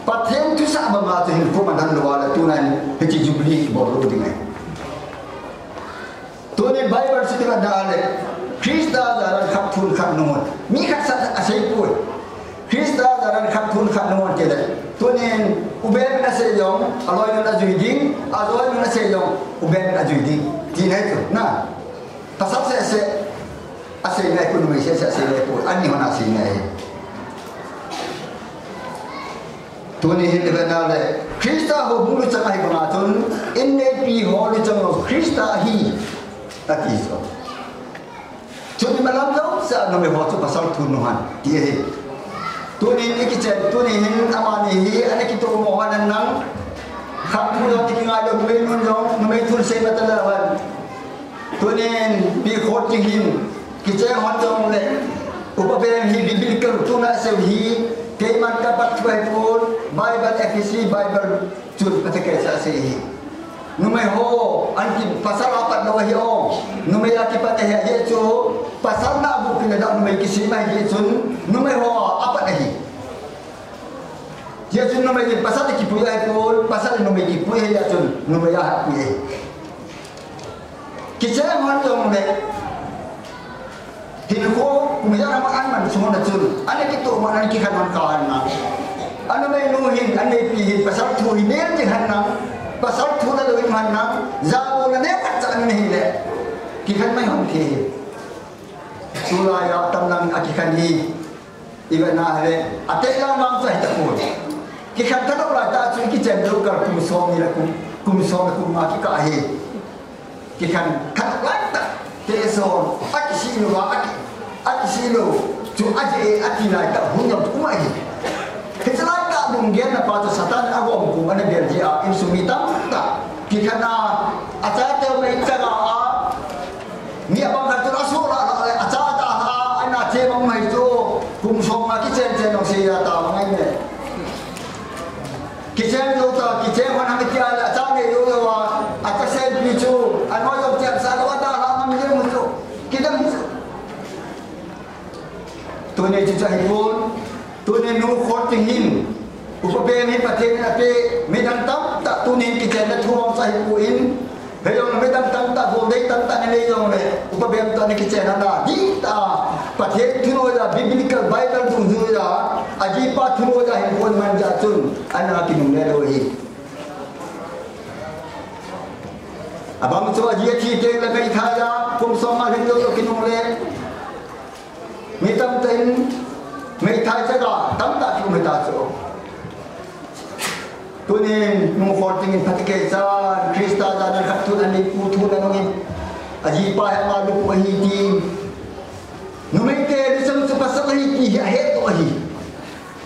Pathen thusah banga chu hinkho manlhah lou a le tunin hiche Jubilee kibol lou ding ahi. Tunin Bible chu ivet na le, Christa janan khat thun khat nungun. Mi khat sat asei poi. Christa janan khat thun khat nungun tile. Tunin, uben in asei jong, aloinun ajui ding, aloinun asei jong, uben in ajui ding. Ti ahi chu, na. Pasal seh seh asei ngai poi, numei seh seh asei ngai poi, ani hon asei ngai. Tuni hin ivet na le, Christa houbung luchang ahi banga chun, in neipi ho luchang jong Christa ahi, ati chu. Chun imalam jousea numei ho chu pasal thun nungun, ti ahi. Tunin ikichen, tuni hin amani hi, ana kitomo hon nang, khat thun jong ti kingai lou, numei nun jong, numei thun sei mata lou hon. Tunin, pi khot ding hin, kicheng hon jong le, upa pen hi biblical tuna asei hi, keiman kapat thu ahipon, Bible, Ephesi Bible, chun phatecha asei hi. Numei ho, an ki pasal apat lou ahi o, numei a kipat ahi, ahi chu, pasal na bu kina da numei kisem ahi chun, numei ho apat ahi. Hijeh chun numei in pasal kipui ahipon, pasal in numei kipui ahi chun, numei ahatpui ahi. Kicheng hon jong le, hinkho, kum ijat a aman sung hon a chun, ana kitoh man, ana kikhen hon kha hon na. Anumei nu hin, anumei pi hin, pasal thu hi nel ding hon na, pasal thu la lou hon na, jabolna neo khat cha ana hi le, kikhen mai hon thei hi. Tulai a tamnang a kikhen hi. Ivet na le, ateh lang lang chu ahi tapoi. Kikhen tah lou lai tah chu kichen lou kal kum som ni le kum, kum som le kum nga kikah ahi. Kikhen tah lou lai tah, teh son, akisih lou a, aki, akisih lou, chu aje e ati lai tah, hun jong um ahi. Hiche lai tah lunggel na pa chu Satan in agom kum ana bel ji a, insung mi tamtah. Kikhen a, achate mei chaga a, mi abang khat chun asoh lah lah le, acha ta a, ana che mang mai chu, kum som nga kichen chen jong sei a ta mang ngai ne. Kichen lou ta, kichen hon hang tia le, acha nei lou lou a, acha sen pi chu, anoi jong chep sa lou a ta la mang jeng chu, kidang chu. Tuni chu cha hi pon, tuni nu khot ding hin, Upa bem hi Pathen in ape, midang tamtah tunin kichenna thu vang sa hi pu in, hei jong midang tamtah gol dei tamtah na nei jong le, upa bem toh na kichenna na, dita, Pathen thunoi a, Biblical Bible dungjui a, ajipa thunoi a hin kon man ja chun, ana kinungle lou hi. Abang chu aji athi teng le meithai a, kum som a hin lou kinungle. Mi tamtah in meithai chaga tamtah kium hita chu. Tunin Nu Kholting in phatecha chan Christa jana khat thu anei pu thu nanung in ajipa hi ama lupu ahi ti. Numei te lusam chu pasal ahi ti hi ahet u ahi.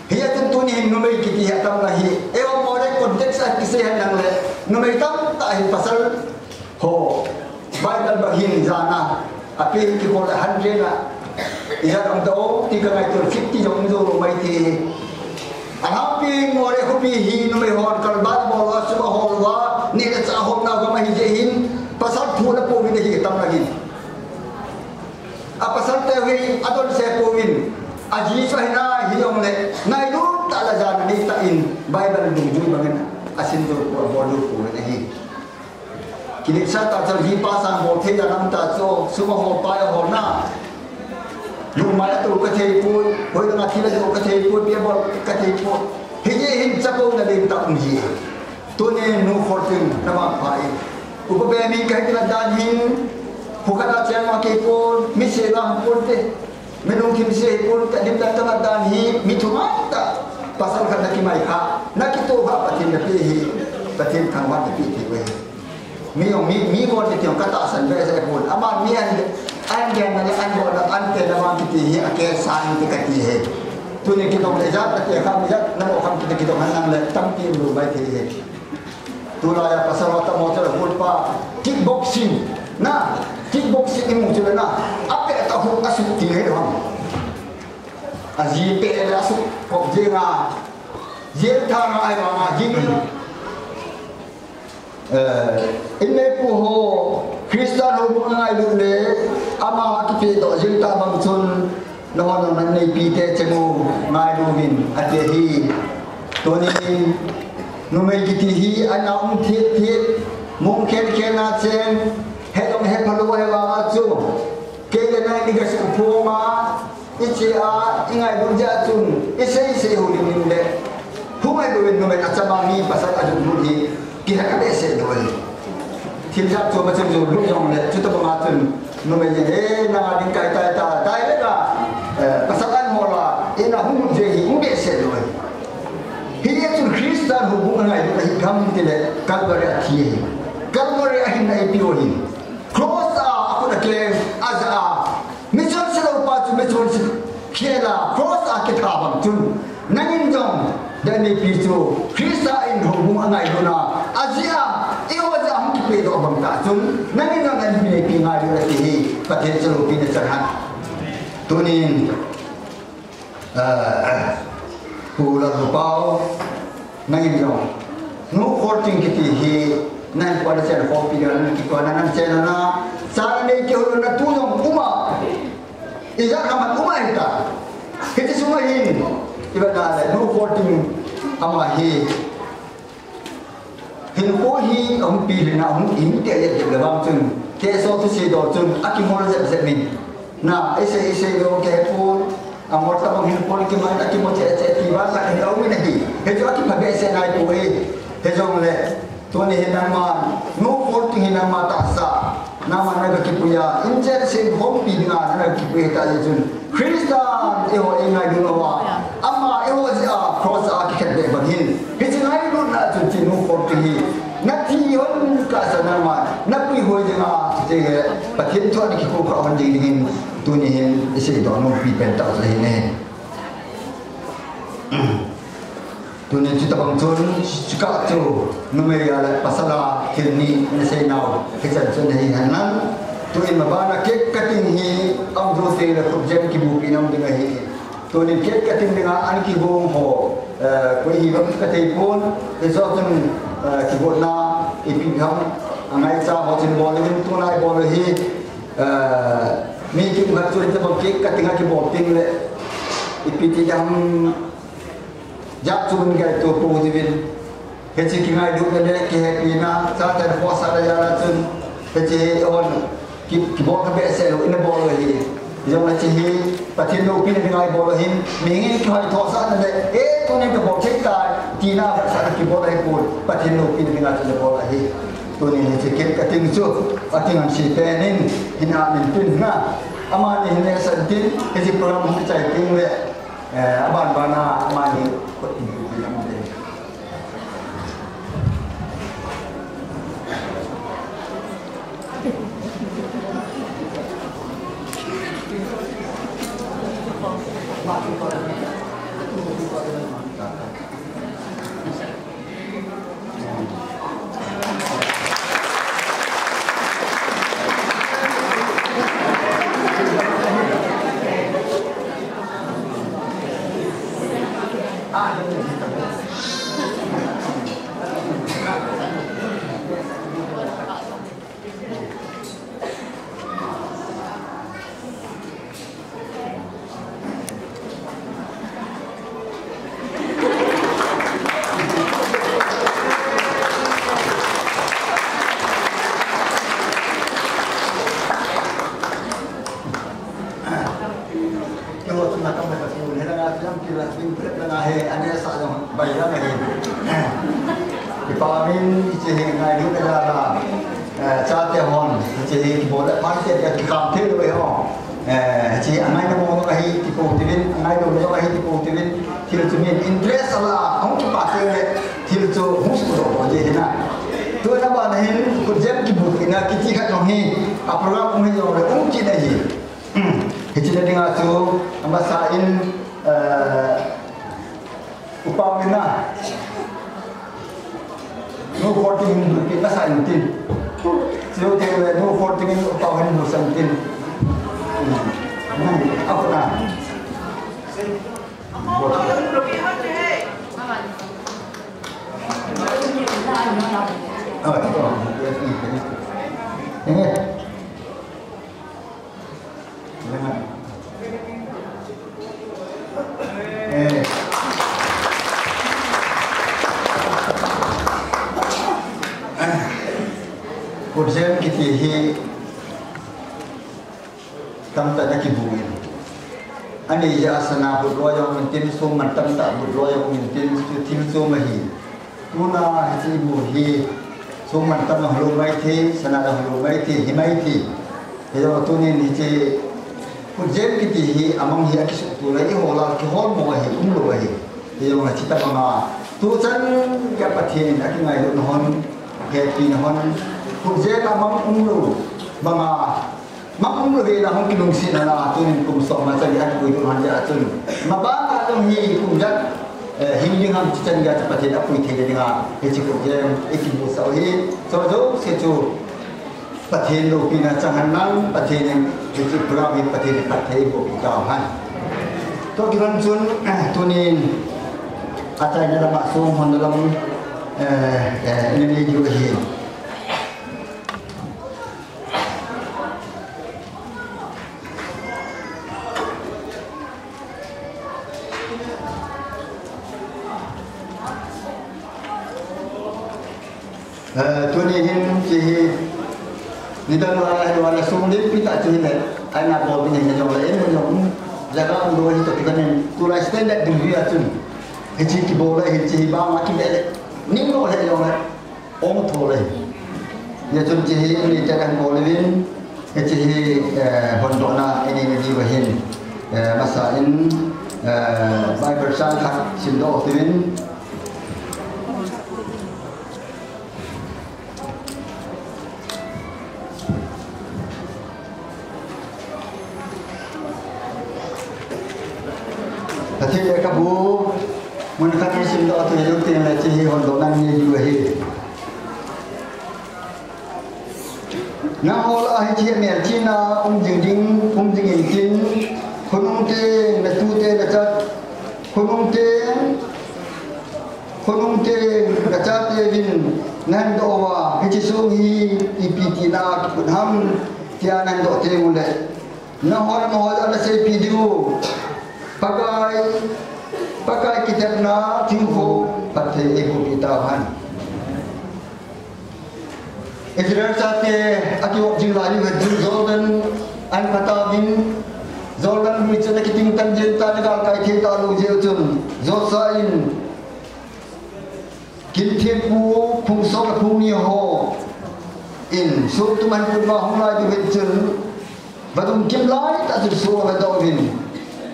Hia chun tunin numei kiti hi atam ahi. Eiho mo le context a kisei hen lang le numei tamtah hi pasal ho Bible bang hin jana api kikol a hundred a ijat um tao ti ka ngaito fifty jong um jou lou mai ti. Alhangpi ngol le khopi hi numei hon kalban bol uva, sum ahol uva, neh le chah ahol nau gam ahi jeh hin pasal thu la pouvin ahi tam lagin. A pasal te hi adon se pouvin, aji chu ahi nai hijongle, ngailut tah le jana neitah in Bible dungjui bangin asim jou pou, abol jou pouvin ahi. Kinepsa tah chun jipa sang bol thei a lam tah chu, sum ahol pai ahol na. Lungmai ato ka thei poi, hoilanga thil ajo ka thei poi, pi abol ka thei poi. Hijeh hin chapouna lentah um ji. Tunin Nu Kholting na vangpha in. Upa bem in kahi kina dan hin, khu khat a cheng ma kei pon, mi se la hung pon te. Mi lungthim se hi pon te, dim dan tah dan hi, mi thum a tah. Pasal khat na kimai kha, na kito kha Pathen na pe hi, Pathen thangvah na pe thei uve. Mi jong mi, mi kon te tiong ka tahsan behseh pon. Ama mi an, an gen na, an go na, an te na vang kiti hi, a ke sang te kati hi. Tuni kidong le jat, na te kham jat, na mo kham kiti kidong han nang le, tampi um lou mai thei hi. Tulai a pasal ho tamo chu le hulpa kickboxing na, kickboxing imu chu le na, apeh tah hu asuk ti le hong. Aji peh le asuk kop jeng a, jel thang a ai vang a jing. Eh, in neipu ho, Christian ho bu ngailut le, ama kipehdoh jing tah bang chun, Nahon nang neipi te chemu ngailu vin ati ahi. Tunin numei kiti hi ana um thit thit, mong khen khen a cheng, he dong he phalou ahi vang a chu. Kei le nang ni ga suphong a, i che a, i ngailu jeh a chun, i sei sei hu ding in le. Hu ngailu vin numei a chama mi pasal a dun hu hi, kihe ka behseh lou ahi. Thil jat chu ma chun jou lu jong le, chuti bang a chun, Numei in, "He, nang a ding kai tai ta, tai le ka, eh, pasal an hol a, in a hung jeh hi, hung behseh lou ahi." Hijeh chun Christian houbung a ngailut ahi gam ti le, Calvary a thi ahi. Calvary a hinna eipeh u ahi. Cross a, a khut a keng, a ja a. Mi chonse lou pa chu mi chonse khel a, cross a kitha bang chun. Nangin jong, dan neipi chu, Christa in houbung a ngailut na, ajeh a, eiho jeh a hung kipehdoh bang tah chun, nangin jong dan neipi ngailut na ti hi, Pathen chu loupina chang hen. Tunin, ah, Pu Lalgopao, nangin jong, Nu Kholting kiti hi, nang kona chen khompi na, nang kikona nang chen na, cha na nei kihou na tu jong um a. Ijat ham a um ahi ta. Hiti sunga hin, i vet na le, Nu Kholting ama hi. Hinkho hi, ahung pi lheh na, ahung in te le le vang chun. Keso tu si do chun, akimol jep jep min. Na, ese, ese do ke pu, amol ta bang hinkho ki man, akimol che che ti ba la, ka ni au min hi. He jo akipha behseh nai pu hi. He jong le. Tuni hin nangma, Nu Kholting hin nangma tahsa, nangma na ga kipui a, in chen seng khompi dinga na ga kipui ta jeh chun. Christa eiho eingailut uva, ama eiho jeh a cross a kikhen beh bang hin. Hiche ngailutna chun chu Nu Kholting hi, na thi hon kah sa nangma, na puihoi dinga, chuche Pathen thu a na kikhukhah hon ding dingin, tuni hin i seidoh nompi pen tah chu ahi ne. Tunin chuti bang chun, chukah chu, numei a le pasal a thil ni na sei nau, hichan chun ahi hen lang. Tuin ma bana cake cutting hi, aum jou teng le khutjem kibupi nom ding ahi. Tunin cake cutting dinga an kigong ho, eh, koi hi bang ka thei pon, hiche chun, eh, kigotna, ipi ham, angaicha ho chun bol in, tulai bol hi, eh, mi kim khat chu hiche bang cake cutting a kibol teng le, ipi ti ham, Jat chu min gai tu pu jivin. Hiche kingailutna le kihepina, chate khohsah le jana chun. Hiche hi hon ki, kibol kha behseh lou, ina bol ahi. Jong hiche hi, Pathen loupina dinga ibol ahin, mihing in kihoithosahna le, eh, tunin kabol thei tai, tina sah kibol ahipon, Pathen loupina dinga chun ibol ahi. Tunin hiche kit kating chu, ating an si tenin, hin amin tin na. Amani hin le san tin, hiche program hung chai ting le, Eh, aban bana amani kot in tu pi amani. Kipa min, hiche hi ngailut na jana, eh, chate hon, hiche hi kibol le phan te, eh, kikam thei lou e ho. Eh, hiche angaina mo ahi, ti pou tivin, angailou mo ahi, ti pou tivin, thil chu min interest ala, hung kipa te le, thil chu hung sudoh ji hina. Tuna bana hin, khutjem kibut ina kiti khat jong hi, a program um hi jong le, um kit ahi. Hiche na dinga chu, amasa in, eh, Upa mina. Nu forty hin bu pi masa in tin. Siu te le nu forty hin upa hin bu san tin. Apa na? Ini. Eh. Khutjem kiti hi tamtah na kibu in. Ani ja sana bu lo jong min tin, sum man tamtah bu lo jong min tin, chu thil chu ma hi. Tuna hiche bu hi, sum man tam a holo mai thei, sana a holo mai thei, hi mai thei. Hijong tunin hiche, khutjem kiti hi, amang hi akisuh tu lai, i hola, kihol mo ahi, um lou ahi. Hijong hiche tabanga, tuchan gei Pathen in akingailutna hon, hepina hon, khutjem amang um lou, banga, Mang um lou vela hung kilungsetna la, tunin kum som nga chan gei a kipui lou hon jeh a chun. Maban a jong hi kum jat, eh, hing ding ham chi chan gei a chu Pathen apui thei le dinga, hiche khutjem, i kibu sah u hi, so jouse chu Pathen loupina chang hen lang, Pathen in hiche program hi Pathen in phatthei boh peh tahen. Tua kilhon chun, eh, tunin achaina lama sum hon lam, eh, eh, ina nei diu ahi. Eh, tuni hin hiche hi, nidang la, la, la, la sung limpi tah chu hile, aina bol ding hi jong le, em jong, jaga um lou hi toh kikanin, tulai standard ding hi a chun, hiche kibol le, hiche hi bang a kile le, ning lou le jong le. Ong tho le. Hijeh chun hiche hi, ani te kan bol uvin, hiche hi, eh, hondohna, ani ni diu ahin, eh, masa in, eh, Bible chang khat simdoh uvin. Pathen lekhabu, mun khat in simdoh a tu hilou teng le hiche hi hondohna nei diu ahi. Nangho lah a hiche hi melchihna um jing ding, um jing intin, khonung te, natute, nachat, khonung te, Khonung te, nachate uvin nahin doh uva, hiche song hi ipi tina kiput ham, tia nahin doh teng uleh. Nangho nangho jong naseipi diu. Pakai, Pakai kitepna thingkho phatthei eiboh peh tauhen. Israel chate akivop jing lai u hen chun Jordan ahin pha tauvin, Jordan lui chun akiting tan jeng tan, agalkai thei talou jeh u chun Joshua in Kin thempu phung som le phung ni ho in song tum ahin put uva ahung lai diu hen chun, vadung kim laitah chun song ava doh uvin,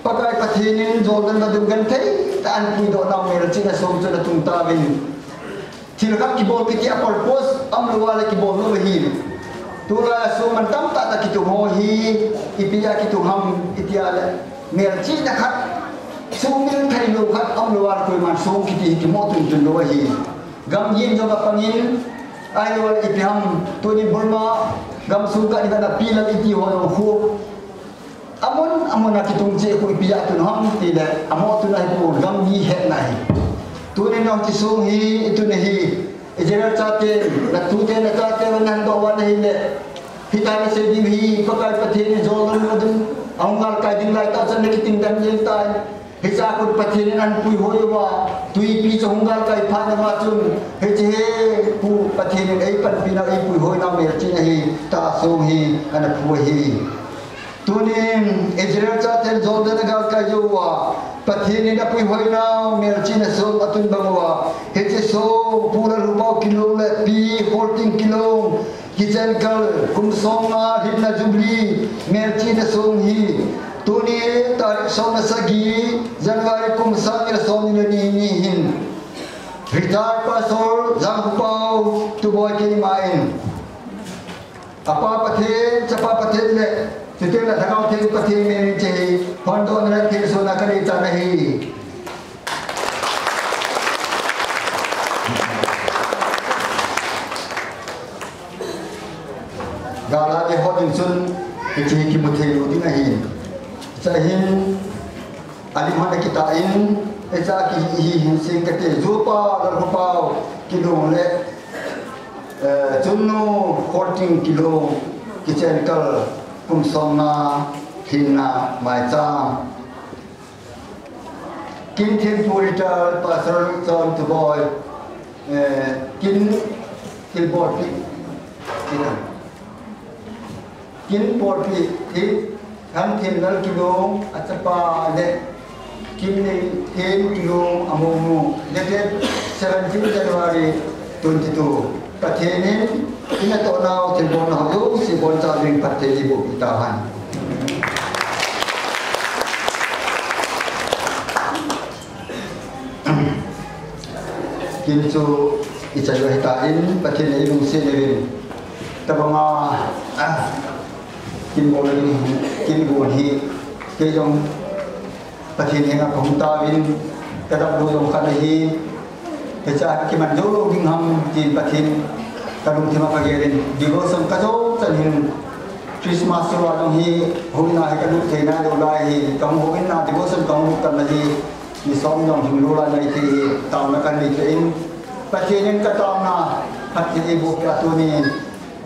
Pakai Pathen in Jordan vadung genthei tah a ahin puidoh nau melchihna song chun atung tauvin. Thil khat kibol kiti a purpose umlou a le kibol lou ahi. Tulai a song mantam tah tah kitung ho hi ipi a kitung ham iti a le, melchihna khat, sumil theilou khat umlou a le koiman song kiti hi kimo tuntun lou ahi. Gamgi in jong apang in, ahilou le ipi ham, tuni Burma gamsung kah in ana pilal iti ho jong khu amun amun a kitung cheh khu ipi a tun ham ti le, amo tun ahipoi, gamgi hetna ahi. Tuni jong hiche song hi itun ahi. Israel chate, natute nachate uva nahin doh uva ahile, hitia nasei diu ahi, Pakai Pathen in Jordan vadung ahung galkai ding laitah chan nakiting tan jeng tai. Hiche a kon Pathen in ahin puihoi uva, twipi chu ahung galkai phat uva chun, hiche hi Pu Pathen in eipanpi nau, eipuihoi nau melchihna ahi, tia song hi ana phu ahi. Tunin Israel chaten Jordan agalkai jou uva, Pathen in apuihoi nau melchihna song atun bang uva, hiche song Pu Lalhupao Kilong le Pi Kholting Kilong, kichen kal kum somnga lhinna Jubilee melchihna song hi, tuni tarik somle sagi January kum sang ni le somni le ni ni hin, retired Pastor Janghupao Tuboi keima in, apa Pathen, chapa Pathen le, chuteng le Lhagao Theng Pathen min in hiche hi hondohna le thilsohna kanei tan ahi. Gal a eihon in chun, hiche hi kimu thei lou ding ahin. Hiche hin, alim hon akitah in, hiche a kihi hi hin sing kate, Joupa Lalhupao Kilong le, eh, Chunnu Kholting Kilong, kichen kal kum somnga lhinna maicham. Kin thempu retired Pastor Chon Tuboi, eh, kin, kin bolpi, kin, kin bolpi, hi, Thanthinlal Kilong, achapa le, Kimneithem Kilong, amounu, dated seventeen January twenty-two. Pathen in, ina toh nau thilbol nau jouse boncha ding phatthei eiboh peh tahen. Kin chu ichai uva hitan, Pathen in eilungset uvin. Tabanga, ah, kin bol ding, kin bol hi, kei jong Pathen henga kahung tauvin, kadap lou jong khat ahi, hiche a kiman jou lou ding ham, tin Pathen kalungthim a kagel in, devotion kajou chan hin, Christmas chu a jong hi, houin a hi kalut thei nailou lai hi, kahung houin a devotion kahung lut tan ahi, ni som jong hing lou lai nai thei hi, taona kanei thei in, Pathen in kataona, phatthei eiboh peh a tunin,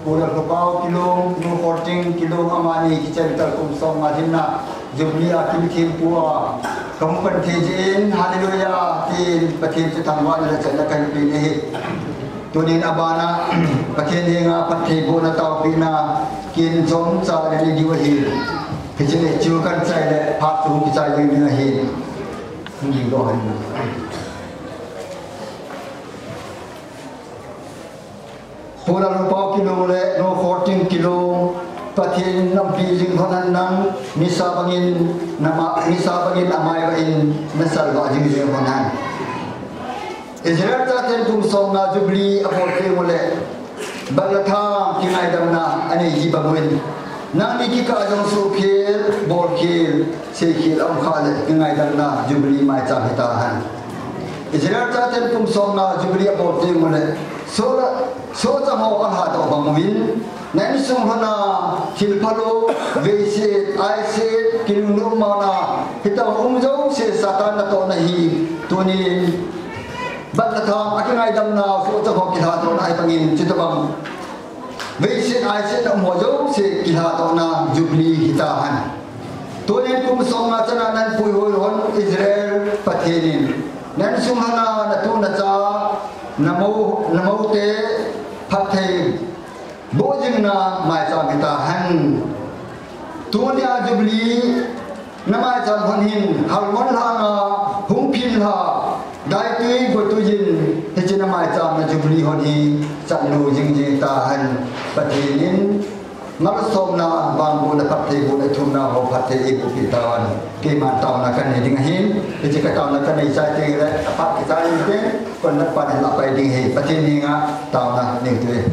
Pu Lalhupao Kilong, Nu Kholting Kilong amani kichen kal kum somnga lhinna Jubilee a kin thempu a kahung pan thei jeh in, Hallelujah, tin Pathen chu thangvahna le chahna kahin pe in ahi. Tunin abana, Pathen henga phatthei bohna taopehna kin chomcha le nei diu ahi. Hiche le chu kahin chai le phat chu hung kichai ding ding ahi. Hung ding lou ahi. Pu Lalhupao Kilong le Nu Kholting Kilong, Pathen in nampi jing lhon hen lang, nisa bangin, nama, nisa bangin amai vah in, nasalvah jing jing lhon hen. Israel chaten kum somnga Jubilee abol teng uleh, batla thang kingaidamna anei ji bang uvin. Nangni kikah a jong sohkhel, bolkhel, seikhel aum khah leh kingaidamna Jubilee maicham hitahen. Israel chaten kum somnga Jubilee abol teng uleh, soh, sohchang ho alhadoh bang uvin, na insung lhon a thil phalou, veiset, aiset, kinungnung mona, hita um jouse Satan natohna hi, tunin, batla thang a kingaidamna, sohchang ho kilhadohna ahi bangin, chutobang veiset aiset a um ho jouse kilhadohna Jubilee hitahen. Tunin kum som nga chana nang puihoi hon Israel Pathen in, nang sung hanga natu nacha, namou, namoute phatthei boh jingna maicham hita hen. Tunia Jubilee na maicham hon hin, halmon lhanga hung phin lha, daitui gotui jin, hiche na maicham na Jubilee hon hi, chan lou jing jing ta hen. Pathen in, malsomna, vangbohna, phatthei bohna, thumna ho phatthei eiboh peh tahen. Keiman taona kanei ding ahin, hiche ka taona kanei chai teng le, aphat kichai teng, kon na pan la pai ding ahi, Pathen henga taona nei tauve.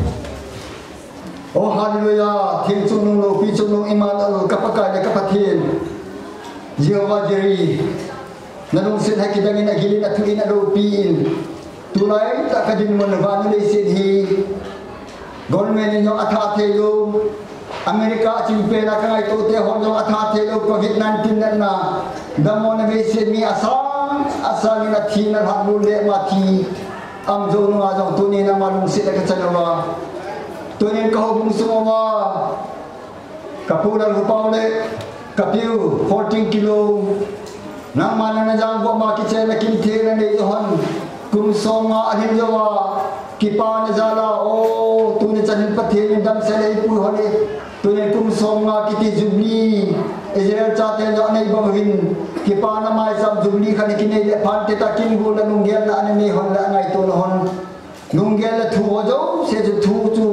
Oh, hallelujah. Theng chungnung loupi chungnung Immanuel, ka Pakai le ka Pathen. Jehovah Jireh. Na lungset ha kidangin, agilin, athuin, aloupin. Tulai tah ka dinmun vannoi leiset hi. Government in jong atha thei lou. America a chingpen a ka ngaito te hon jong atha thei lou. Covid nineteen natna. Dammo na vei set mi asang, asang in athi na lhah bul le ma thi. Am jou nunga jong tunin ama lungset a ka chan uva. Tunin ka houbung sung uva. Ka pu Lalhupao le ka piu fourteen kilo. Nangma nana jang vo ma kichen na kin thei na nei hon. Kum som nga ahin jou a. Kipa na jal a. O, tuni chan hin Pathen in damsel eipui hon e. Tuni kum som nga kiti Jubilee, Israel chate jong anei bang uvin, kipana maicham Jubilee khat kinei le phan tita kin gulna nunggelna ana nei hon le angaito na hon. Nunggelna thu ho jouse chu thu chu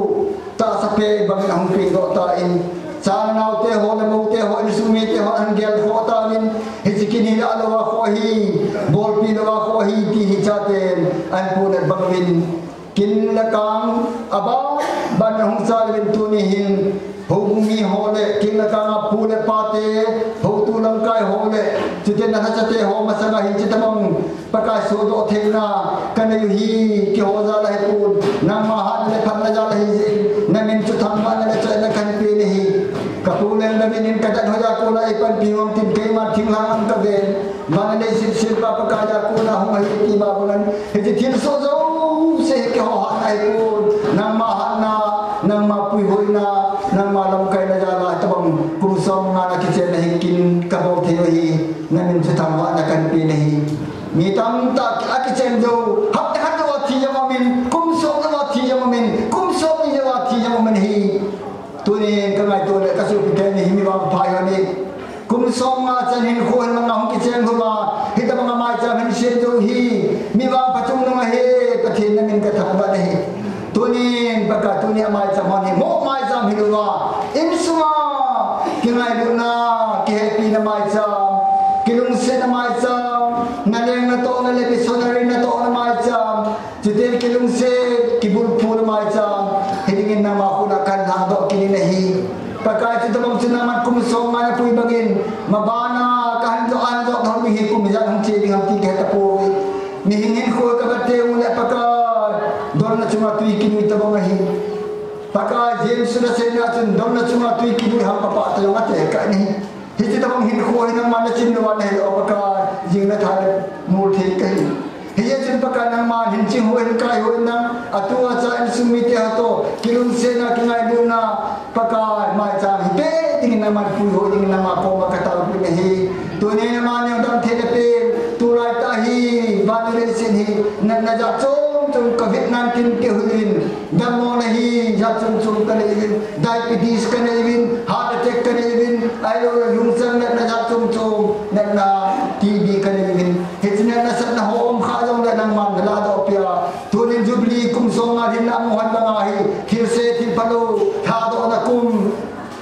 tahsa peh bangin ahung peng doh tan. Chanaote ho le moute ho, insung mite ho ahin gel khoh tan. Hiche kin hi la lou a khoh hi, bolpi lou a khoh hi, ti hi chaten ahin puna bang uvin. Kin le kang, aban, ban hung chal uvin tuni hin, houbung mi ho le, kin le kang a pu le pa te, hotu lamkai ho le, chuteng le lhacha te ho masanga hin chuti bang, Pakai sodoh theina, ka nei u hi, keiho jal a hipon, nangma hatna le phatna jal ahi jeh in, na min chu thangvahna le choina kahin pe nahi. Ka pu le na min in ka dat hoi a kona eipanpi hon tin keima thinglhang ang ka ven. Vannoi leiset sempa Pakai a kona hung ahi ti ma bang in, hiche thilsoh jouse hi keiho hatna ahipon, nangma hatna, nangma puihoina, nangma lamkaina jal a tabang kum som nga na kichen na hin kin ka bol thei u ahi, na min chu thangvahna kahin pe nahi. Mi tamtah a kichen jou, hapta khat jou a thi jong umin, kum som jou a thi jong umin, kum som ni jou a thi jong umin ahi. Tunin ka ngaito le ka sopi te ni hi mi vangpha ahi. Kum som nga chan hinkho hin manga hung kicheng lhum a, hitabang a maicham hin sem jou hi, mi vangpha chungnung ahi, Pathen na min ka thangvah nahi. Tunin Pakai tuni a maicham hon hi, mo maicham hilou a, insunga, kingailutna, kihepina maicham, kilungsetna maicham, na leng natohna le missionary natohna maicham, Chuteng kilungset, kibulphu le maicham, hidingin nangma khut a kahin lhangdoh kit in ahi. Pakai chutabang chu nangman kum som nga napui bangin, mabana kahin jo, ahin jo, thon mi hi kum ijat hung che ding ham ti kahe tapoi. Mihem hinkho kavet teng ule Pakai, dolna chunga tui kinui tabang ahi. Pakai, James naseina chun dolna chunga tui kinui ham papa ta jong ate kah in ahi. Hiche tabang hinkho hi nangman nachin lou a nahi o Pakai, jing le tha le mol thei kahi. Hijeh chun Pakai nangman hin ching hoi hin kai hoi in nang, atu acha insung mite ho toh, kilungsetna kingailutna, Pakai maicham hi pe dingin nangman puihoi dingin nangma koma katao uvin ahi. Tuni nangman jong damtheina pen, tulai tah hi, vannoi leiset hi, natna jat chom chom Covid nineteen kihoi in, Dammo nahi, jat chom chom kanei uvin, diabetes kanei uvin, heart attack kanei uvin, ahilouleh lungchang natna jat chom chom, natna T B kanei uvin. Hiche natna satna ho um kha jongle nangman naladoh peh a. Tunin Jubilee kum som nga hin namu hon banga hi, thilse thilphalou, thadohna kum,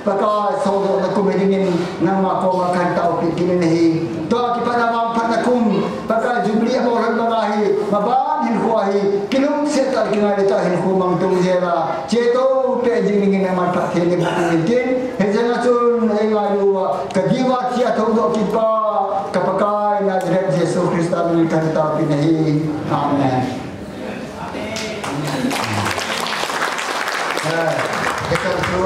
Pakai, sodohna kum hi dingin, nangma koma kahin taopi kit in ahi. Tua kipat a vangphatna kum, Pakai Jubilee abol lhon banga hi, maban hinkho hi, kilungset tah le kingailutah hinkho mang tung jel a, chetou peh jing dingin nangman phatthei neiboh in tin, hijeh a chun eingailu uva, kadiuva thi a thoudoh kit pa, ka Pakai Nazareth Jesu Christa min in kahin taopi nahi. Amen. Eh, hiche chu,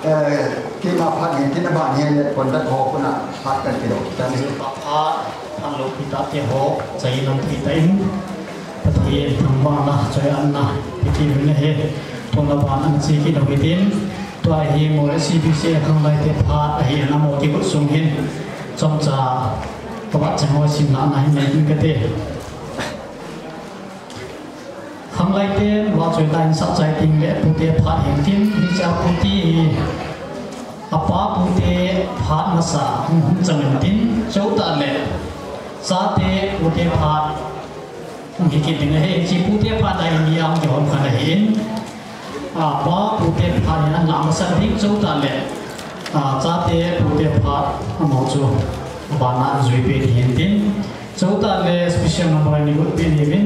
eh, keima phat hin tin aban hin le conduct ho kona phat kan pedoh tan ahi. Phat, phat lou pi tate ho, chai lam pi ta in. Pathen thangvahna, choiatna, piti uvin ahi. Tuna ban ana che kit lou hitin. Tua hi Mol S B C A khanglaite phat ahi, amaho kikhut sung hin chomcha kavahchoi ho simlahna hin nei ding kate. Khanglaite vahchoi tah in sahchai ting le pute phat hin tin, hiche a pute hi apa pute phat masa hung hung chang in tin, chutah le chate pute phat hung hi kit ding ahi. Hiche pute phat a hi mi ahung kihom khat ahin, apa pute phat in ana lah masat ding, chutah le, a, chate pute phat amaho chu abana jui peh ding ahin tin, chutah le special number a hin lut peh ding ahin,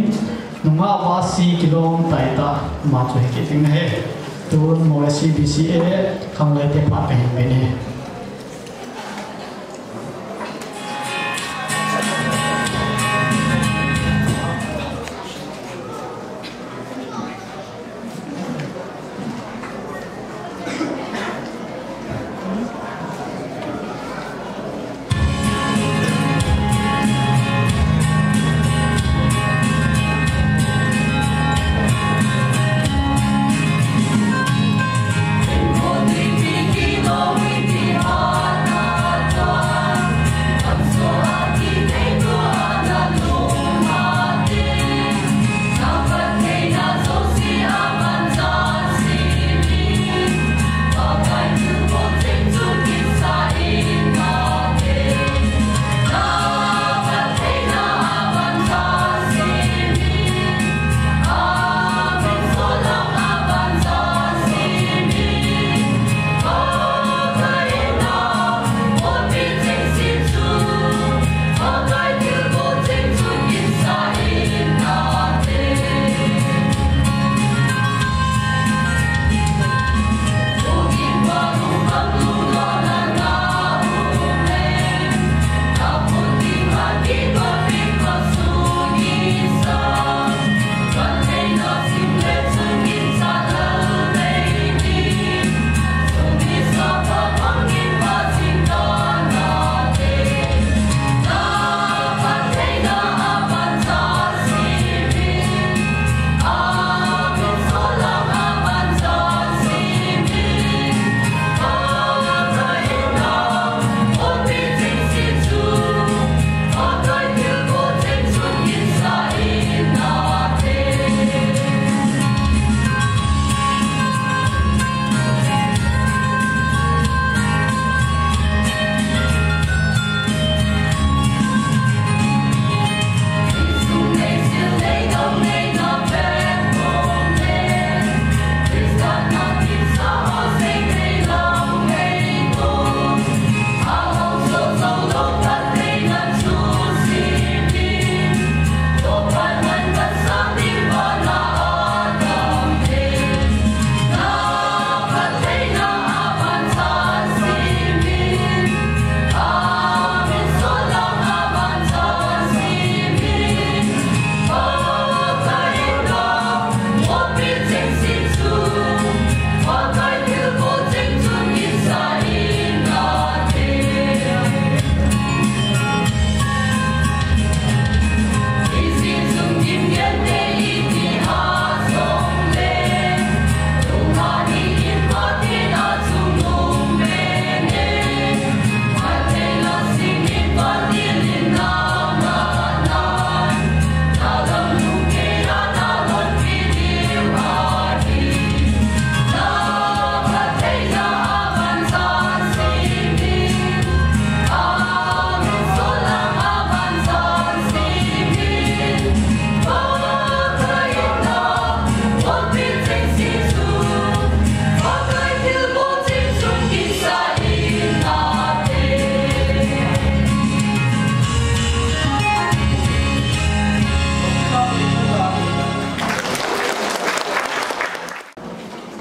nungah vasi kilom tai tah, ama chu hi kit ding ahi. Tun Mol S B C A khanglaite phat kahin pe e.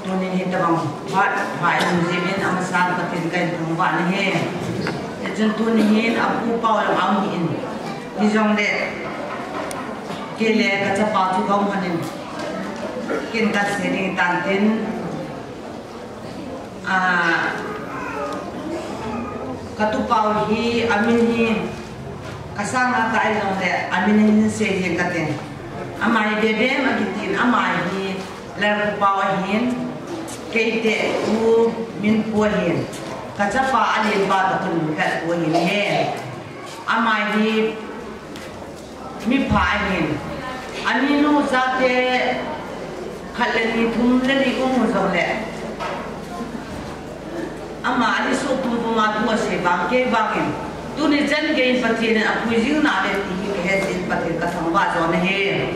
Tunin hitabang phat, phat in jibin amasan Pathen kahin thangvah nahi. Hichun tunin apu pau lam aum hin. Hijongle, kei le kachapa chu kaum hanin. Ken kasei ding tan tin. Ah, katupau hi amin hi kasanga ta ahi jongle amin hin sei ding katin. Ama hi Bebem akitin, ama hi Lalkhoupau ahin, keite u Min pu ahin, kachapa alen pa toh kahin khat pu ahin ahi. Ama hi mipha ahin. Aminu chate khat le ni thum le li um u jongle, ama adi soh pumpum a thu asei vang, kei vangin tuni chan geiyin Pathen in apui jing nave ti hi kahet jin, Pathen kathangvah jon ahi.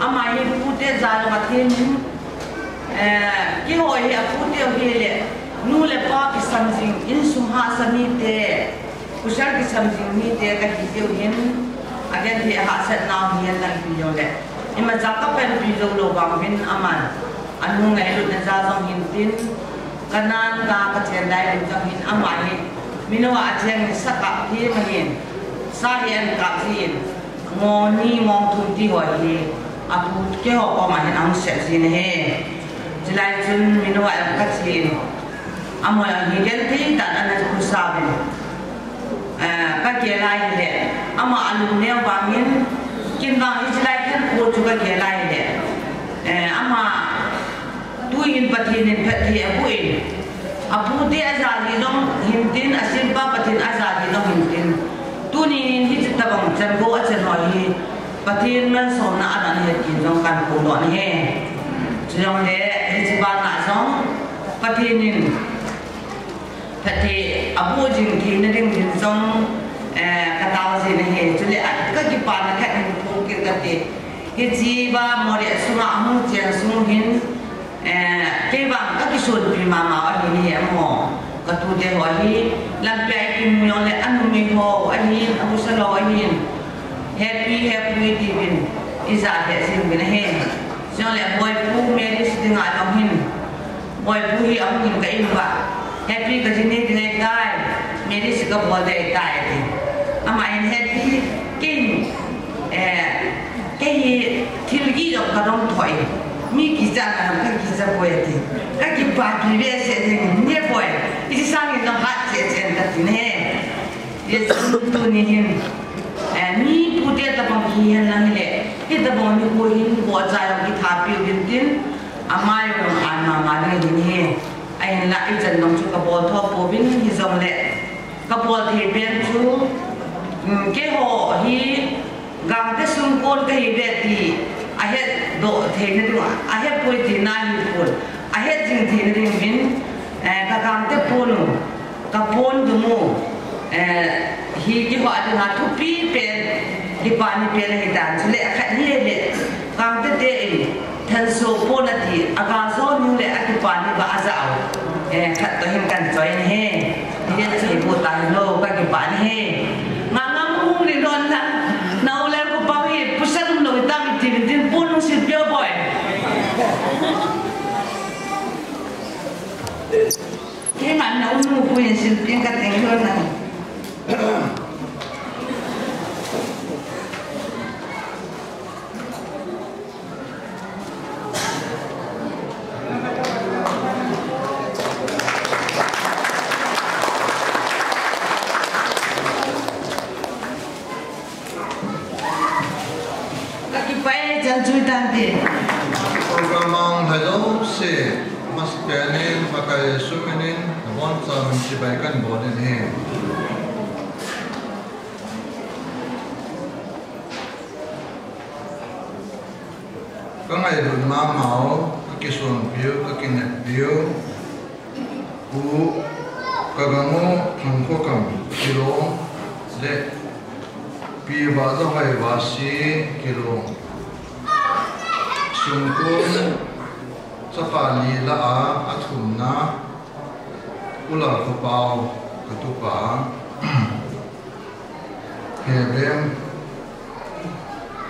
Ama hi pute jal jong athem in, eh, keiho hi apute u hile, nu le pa kisam jing, insung hahsa mite, pasal kisam jing mite kahi diu hin, agenthei ahahsat nau hi ahi jongle, imacha kapanpi jou lou vang uvin aman anu ngailutna jal jong hintin, kanan ka kachen lai uvin jong hin, ama hi minu a acheng in sa kap them ahin, sa hi ahin kap jin, ngong ni ngong thum tiho hi apu keiho koma hin ahung sep jin ahi. Chulai chun minu a kachen, amaho hi genthei tah in ana khosa uvin, eh, kagel a ahile, ama alung neo vangin, ken vang hiche lai khankho chu kagel a ahile, eh, ama tuin Pathen in phatthei aboh in, apute ajal hi jong hintin, asempa Pathen ajal hi jong hintin, tunin hiche tabang chan gou achan ho hi Pathen malsomna adan ahi ti jong kahin phongdoh ahi. Chujongle hiche bana jong Pathen in phatthei aboh jing theina ding hin jong, eh, katao jin ahi. Chule a, kakipana khat hin phongkit kate. Hiche ba Moreh sunga ahung chen sung hin, eh, kei vang kakisonpi mama u ahin ahi, amaho, katute ho hi, lampia ikimu jongle anumei ho ahin, ahusa lou ahin, happy, happy tiuvin, ija het jing uvin ahi. Chujongle Boipu marriage dinga jong hin, Boipu hi ahung in ka in uva, happy kaji nei ding ahitai, marriage kabol ding ahitai ati. Ama hin happy, ken, eh, kei hi thil gih jong kadong thoi, mi kichat na jong kakicha poi ati. Kakipapi behseh jeng in, he Boi, hiche sangin jong hat cheh cheh in kati ahi. Hijeh chun tuni hin, eh, mi pute tabang kihen lang hile, hitobang nikho hin bohcha jong kithapiu hintin, ama jong an mama ding ahi. Ahinla ichan jong chu kabol tho pouvin, hijongle kabol thei pen chu, um, keiho hi Gangte sungkon kahiuve ti ahetdoh theina dinga, ahepoi tina ahipon, ahet jing theina dingin, eh, ka Gangte pon u, ka pon dung u, eh, hi keiho dinga thupi pen, kipani pen ahitan, chule akhat hile, Gangte te in, Thanso pon ati, aga jo nu le akipa ni ba ajao. Eh, khat toh hin kan choi ahi. Ni le choi bu ta lo, kakipa ahi. Nga ngam hung ni don la. Nau le ko pa hi, pusan lo ta mi ti din pon silpi o Boi. Kei man nau nu pu yin silpi ka teng lo na. Kakipah e, chan chu tante. Program a hung lhai jouse, masapen in, Pakai Jesu minin, nabonchauvin chibai kahin bol in ahi. Ka ngailut mama u, ka kisonpiu, ka kineppiu, Pu Kagang u Thangkhokam Kilong le Pi Vahjahoi Vasi Kilong. Sungkon chapa li lah a, athumna U Lalkhopau ka tupa. He bem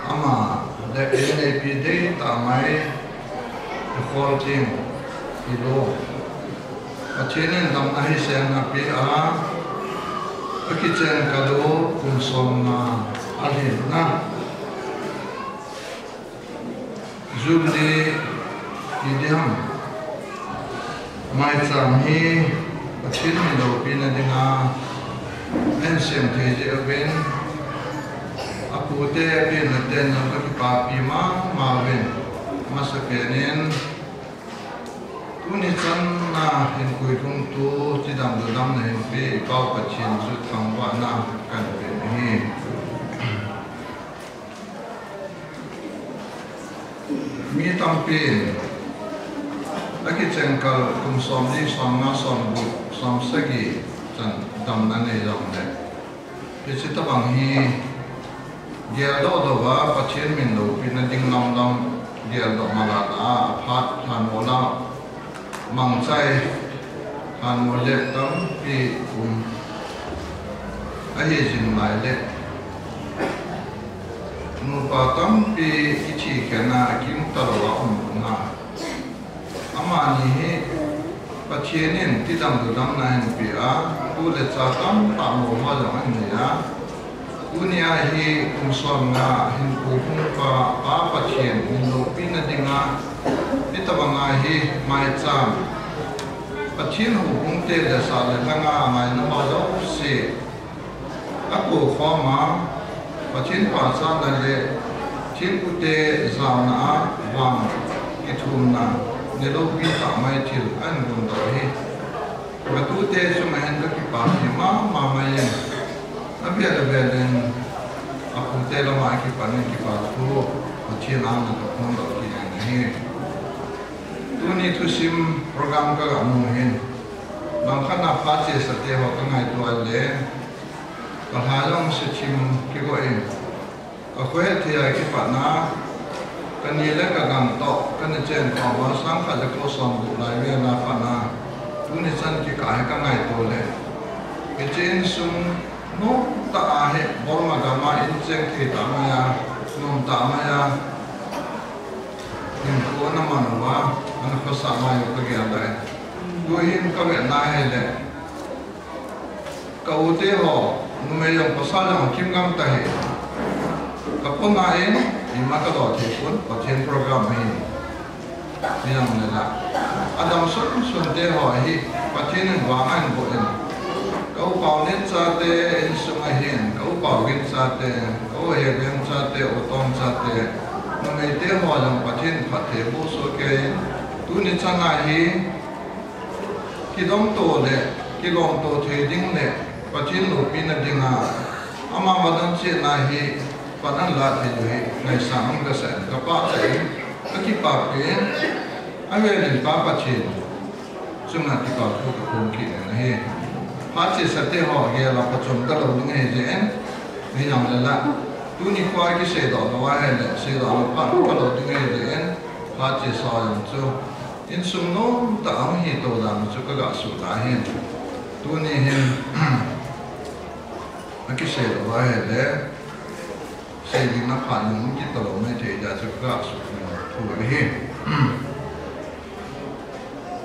ama le ei neipi dei tah mai, i khol ting, i lo. Pathen in damna hiseng a pe a, a kichen kal u kum somnga a lhinna. Jubilee, ti diham. Maicham hi Pathen min loupina dinga ahin sem thei jeh uvin, apute, apenna ten jong ka kipapi mama uvin, amasapen in Tuni chan a hinkho lhung tu, chidam dodam na hinpe, i Pa Pathen chu thangvahna kahin pe ahi. Mi tampi in akicheng kal kum som li, som nga, som gup, som sagi chan damna nei jongle, hiche tabang hi geldoh doh a, Pathen min loupina ding lamlam geldoh malal a, aphat lhanmol a, mangchai lhanmol le tampi um ahi jing lai le, nupa tampi kithi khen a, akim talou a um na. Amani hi Pathen in chidam dodam na hinpe a, tu le cha tamtah mo ho jong ahin nei a. Tuni a hi kum som nga hinkho lhung pa, Pa Pathen min loupina dinga, hitabang a hi maicham, Pathen houbung te le sah le lhanga ngaina ho jouse akou khom a, Pathen pachatna le thilpute jaona a vang kithumna, nei loupi tah mai thil ahin gom doh hi. Ka tute chunga hin ka kipah thei mama mai e. Avel avel in apute lama kipan in kipa thu Pathen anga ka phongdoh kit in ahi. Tuni thusim program ka ga mu hin, langkhat a phat chesa te ho ka ngaito a le, ka lha jong se thim kigo in, ka khohethei a kipat na, ka ni le ka gang toh, ka ni chen khom a, sang khat le ko som gup lai vel a pat na, tuni chan kikah hi ka ngaito le, hiche insung nom tah a hi, Burma gam a in cheng thei tah mai a, nom tah mai a, hinkho ana man uva, ana khosa mai u ka gel a. Tu hin ka vet na hi le, ka u te ho, numei jong pasal jong kim gam ta hi. Ka pona in, ima ka do thei pon, Pathen program hi. Hijongle la, adam sun sun te ho hi, Pathen in vang ahin bol in. Ka u Pau Len chate insung a hin, ka u Pau Gin chate, ka u He Beng chate, u Tong chate, numei te ho jong Pathen phatthei boh soh kei. Tuni chan a hi, kidom to le, kilom to thei ding le, Pathen loupina dinga, ama madan chena hi, pan ahin la thei u hi, ngaisang um ka sa in, ka pachat in, ka kipapi in, avel in Pa Pathen chunga kipa thu ka phong kit in ahi. Phat chesa te ho gel a pachom ta lou ding ahi jeh in, hijongle la, tuni kho a kiseidoh lou a hile, seidoh lou phat ta lou ding ahi jeh in, phat chesa jong chu, insung nom tah a hung hi to dan chu ka ga suhna ahin. Tuni hin, akisei lou a hile, sei ding na phat jong kit talou maithei jeh a chu ka ga suhna thu ahi.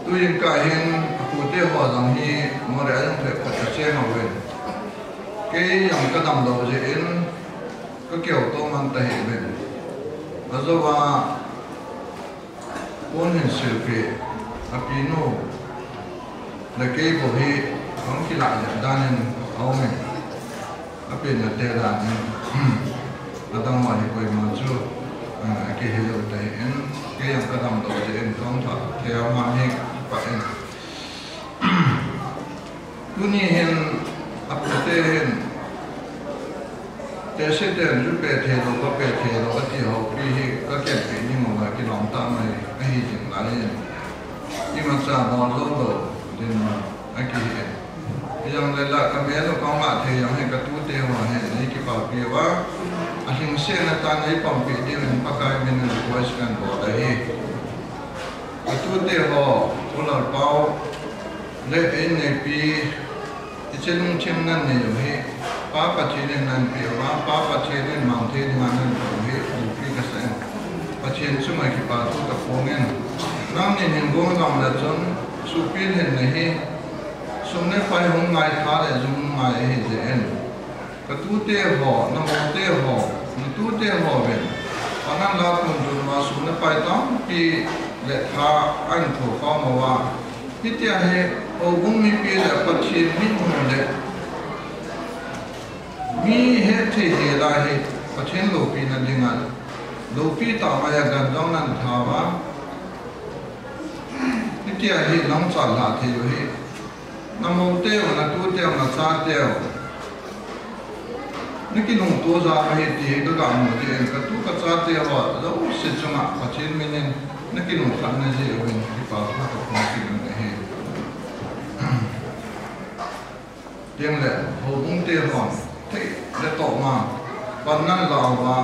Tuin ka hin, apute ho jong hi, Moreh a jong thei phat ka cheng uvin. Kei jong ka damlou jeh in, ka keu to man ta hih uvin. Ajou a, Pon hin silpeh, apinu le kei bou hi, ahung kilah jep dan in aum in, apenna te dan in, adang ho hi koima chu, ah, akihe lou ta hih in, kei jong ka damlou jeh in, kahung thah thei a man hi, kipah in. Tuni hin, apute hin, tehse ten ju pe thei lou, ka pe thei lou, ati ho pi hi, ka khenpeh ding uva kilom tah mai ahi jing lai in. Imacha bol jou lou ding a kihi in. Hijongle la ka mel u kahung ngah thei jong hi ka tute ho hin, nei kipapi uva. Alhingsetna tah in nei pumpi diuvin Pakai min in request kahin bol ahi. Ka tute ho, U Lalpau, le einneipi, hiche lungthim nanei u hi, Pa Pathen in nanpeh uva, Pa Pathen in mang thei dinga nanpeh u hi, loupi kasa in. Pathen chunga kipa thu kaphong in. Nangnin hin gong jongle chun, suhpil hih in ahi, sum le pai hung ngai tha le jung hung ngai ahi jeh in. Ka tute ho, na mote ho, na tute ho vin. Anan la tun tun uva sum le pai tampi le tha ahin tho khom uva. Hitia hi, houbung mipi le Pathen mithmu le mi hethei hel a hi, Pathen loupina dinga, loupi tah mai a gan jong nan tha uva. Ahi nang chan la thei u hi. Na mou teu, na tu teu, na cha teu. Na kinung tu ja ahi ti ka ga mu ti en ka tu ka cha teu a, lo si chunga Pathen min in na kinung khat na ji u in kipa ka ka phong ki mun ahi. Tin le, houbung te hon, thei le toh ma, pan nan la uva,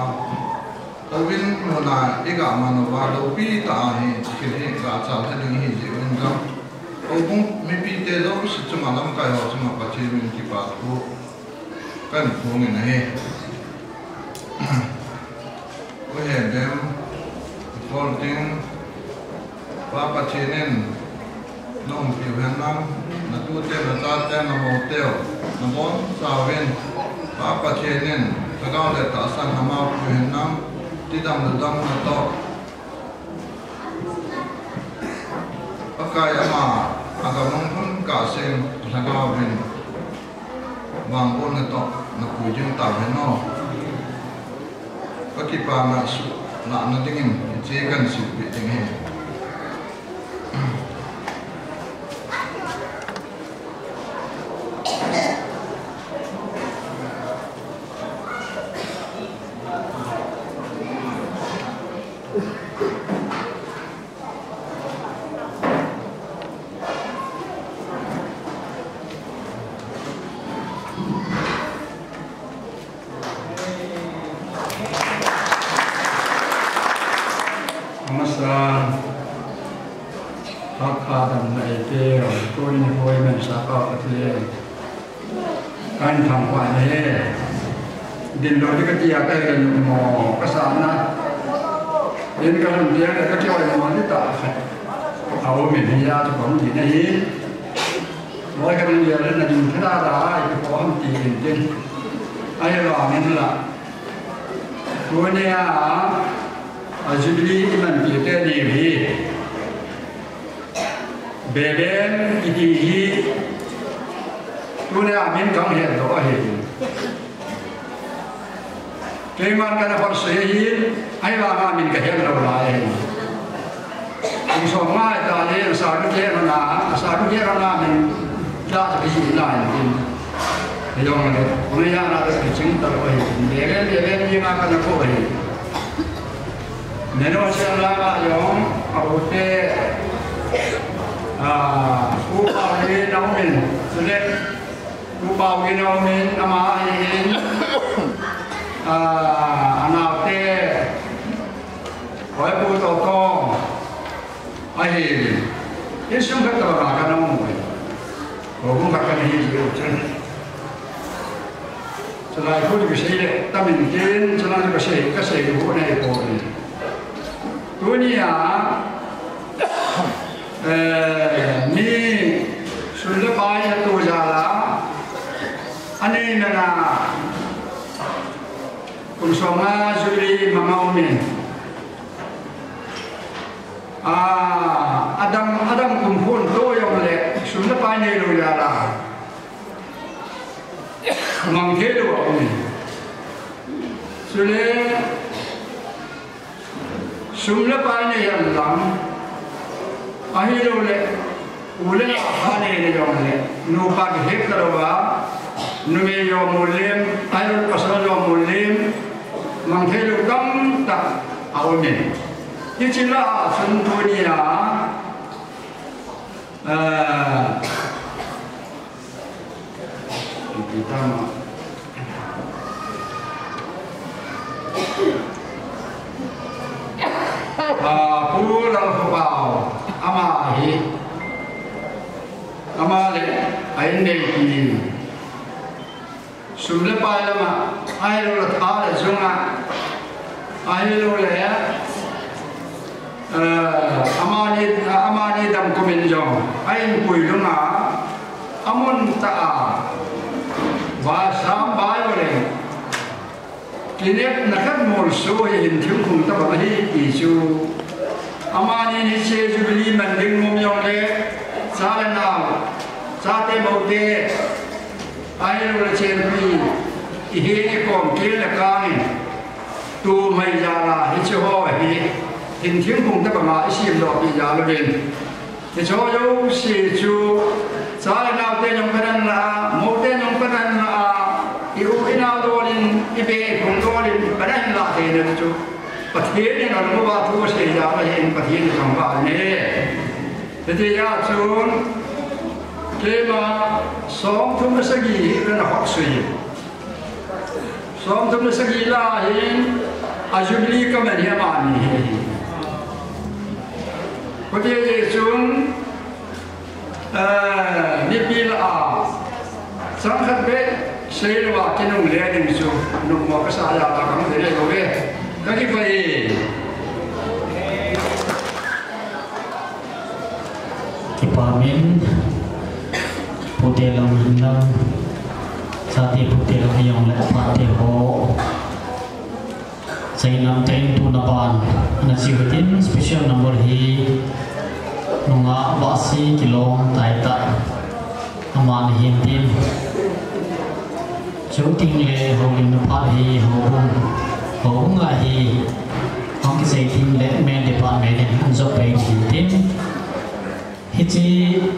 houbung muna i ga man uva, lopi ta ahi, thil hi ga cha ta ding hi ji un jong. Houbung mipi te jong si chunga lamkai ho chunga Pathen min kipa thu kan phong in ahi. U Hebem, Golden, Pa Pathen in na umpiu hen lang, na tu te, na cha te, na mou teu, na bon chauvin, Pa Pathen in, lhagao le tahsan na mou piu hen lang, tidam le dam na toh. Pakai ama, a gamung hun kah sen, lhagao vin, vangbohna toh, na pui ding tau hen o. Ka kipana suhlahna dingin, hiche kan silpeh ding ahi. Amasan, hakha damna eipeu, tuni hoi men sapa Pathen. Kahin thangvah in ahi. Din lou ding kati a kahin mo kasana. Din kalhun dia ka kioi mo ni tah khat. Aum in hia chu bang din ahi. Loi ka ding dia le na ding thada da ai ko ham ti in tin. Ahivangin la. Tunia a Jubilee i manpi te ni hi. Beben kiti hi tunia min kahin het doh ahi. Keiman kana phot sei ahi, ahivanga min kahet lou lai ahi. Kum som ngai ta le, asa du ke na, asa du ke na min da sa ki na in. Hijong le, kung ya na da ki ching ta lou ahi. Beben, beben ni ma kana ko ahi. Nenu siang langa jong, a u te, a, Pu Paulin a um in, chule, Pu Paulin a um in, ama ahi in, a, a nao te, Hoi Pu Toto, ahi in. Insung khat tobang a kana um u ahi. Houbung khat kana hi ji u chun. Chulai khu chu kasei le, tamin tin, chulai chu kasei, kasei u nei po ni. Tunia, eh, mi sum le pai atoh jal a, anei nana, kum som nga Jubilee mang a um in. A, adam, adam kum khun to jong le, sum le pai neilou jal a. Mang thei lou a um in. Chule, sum le pai nei hen lang. Ahilou le, u le nao pha nei le jong le. Nupa kihet talou a, numei jong mu lem, ahilou le pasal jong mu lem. Mang thei lou tamtah a um in. Hiche lah a chun tunia, a, Ipi tama. A, Pu Lalkhopao, ama hi. Ama le, a inneipi. Sum le pai lama, ahilou le tha le jung a. Ahilou le, Eh, amani, amani dam kumin jong, a inpui lunga, amun tah a, va sam bai uleng. Kinepna khat molso hi hin thingphung tabang ahi ti chu. Amani hiche Jubilee man ding mum jong le, cha le nao, chate moute, ahilou le chenpi, ihin ikom kel le kangin. Tu mai jal a, hiche ho hi, hin thingphung tabang a, isim doh pi jal uvin. Hiche jouse chu, cha le naote jong kadan la, mote jong kadan la, i u i nao dolin, i be i phung dolin, kadan la theina chu Pathen in alunguva thu asei jal ahin, Pathen in thangvah in. Hiti a chun, keima somthum le sagi hi kana hot sui. Somthum le sagi lah hin, a Jubilee kaman hi amani hi. Khuti jeh chun, eh, mipi lah a, chang khat beh, seilouva kinungle ding chu, nungmo kasa jal a kamu thei lou ve. Kakipah e. Kipa min, pute lang hin lang, chate pute lang hi jong le pate ho. Chai lam te in tuna ban, ana chiu hitin special number hi, nungah Vahsi Kilong Taita. Aman ahin tin. Chuteng le houlimna phat hi houbung, houbung a hi, hung kisei ding le men department in hung jop pei ahin tin. Hiche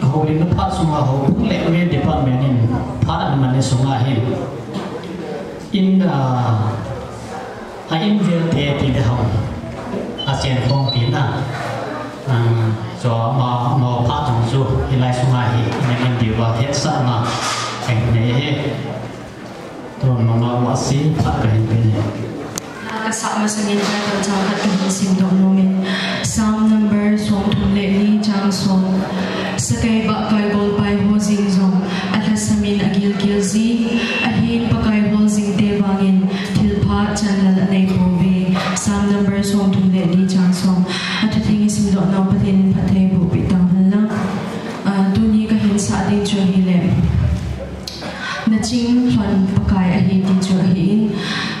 houlimna phat sunga houbung le men department in phat ana man ni sunga hin. In, ah, A in vel te ti le hung. A chen khom pi na. Ah, chu ama, ama phat jong chu, hilai sunga hi, in in diu va hetsahna. Kahin nei e. Tun mama Vahsi phat kahin pe e. Ka sah masangin Bible chang khat kahin simdoh nom e. Psalm number somthum le ni chang som. Sakai bah kai golpai ho jeng jong, alhasam in agilkel ji, ahin Pakai hol jing te vangin, thilpha chanlal anei pouve. Psalm number somthum le ni chang som. Athutheng i simdoh nau Pathen in phatthei bohpeh tauhen lang. Ah, tuni kahin sah ding chu ahile, Naching lhon Pakai ahi ti chu ahin,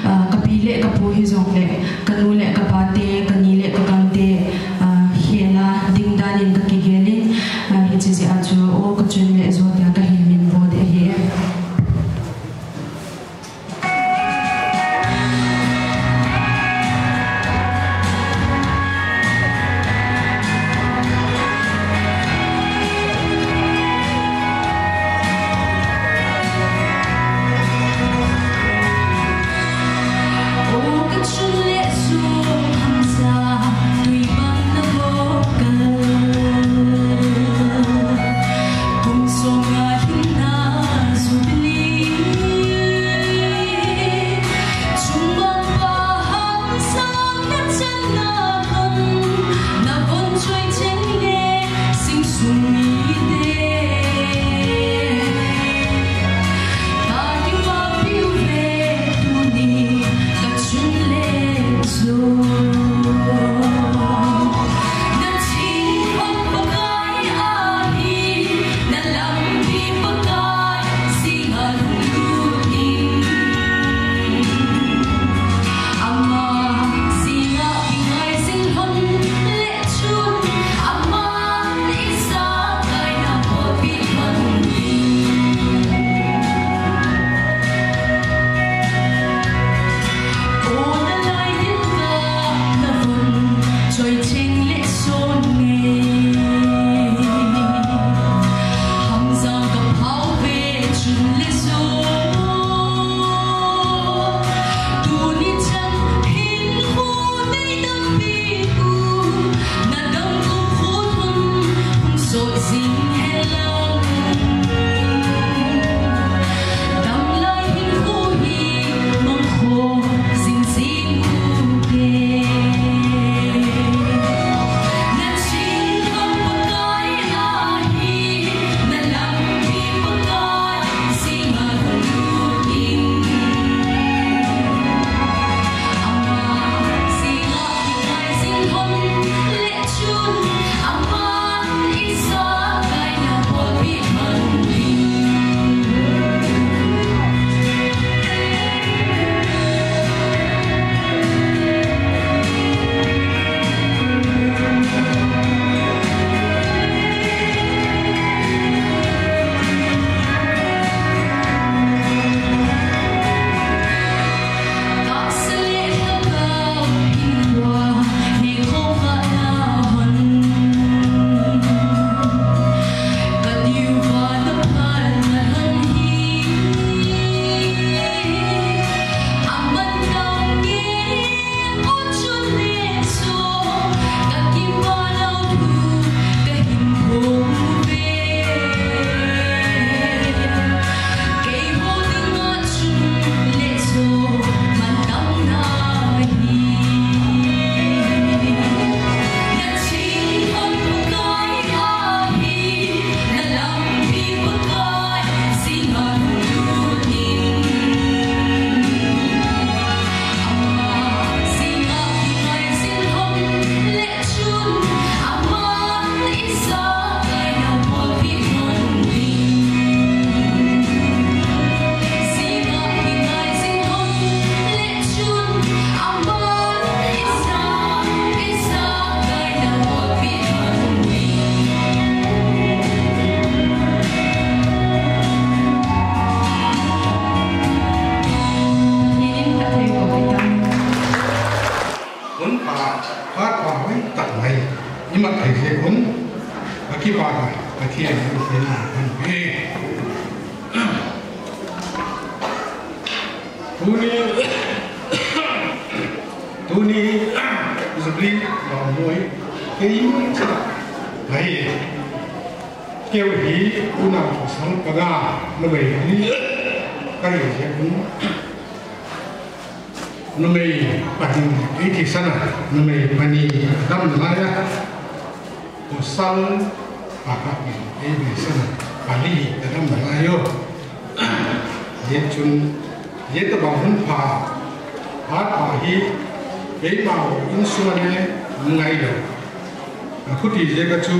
ah, kapi le kapu hijongle, kanu le kapa te, kani le kagam te, ah, hela ding dan in kakigel in, ah, hiche jeh a chu, o kachun le jo tia kahin min bol ding ahi. Imat thei jeh un, akipa a, Pathen in thina kan pe. Tuni, tuni, Jubilee lawmnoi, kei cha, ahi. Keu hi, unau pasal panga, numei ni, kahi jeh un. Numei pahni, ei thisan a, numei pahni, dam lai a. Pasal pakhat in, ei thisan a, pali, dam lai o. Hijeh chun, hijeh tabang hun pha, pha pha hi, keima insung a le, ngai lou. Akhuti jeh a chu,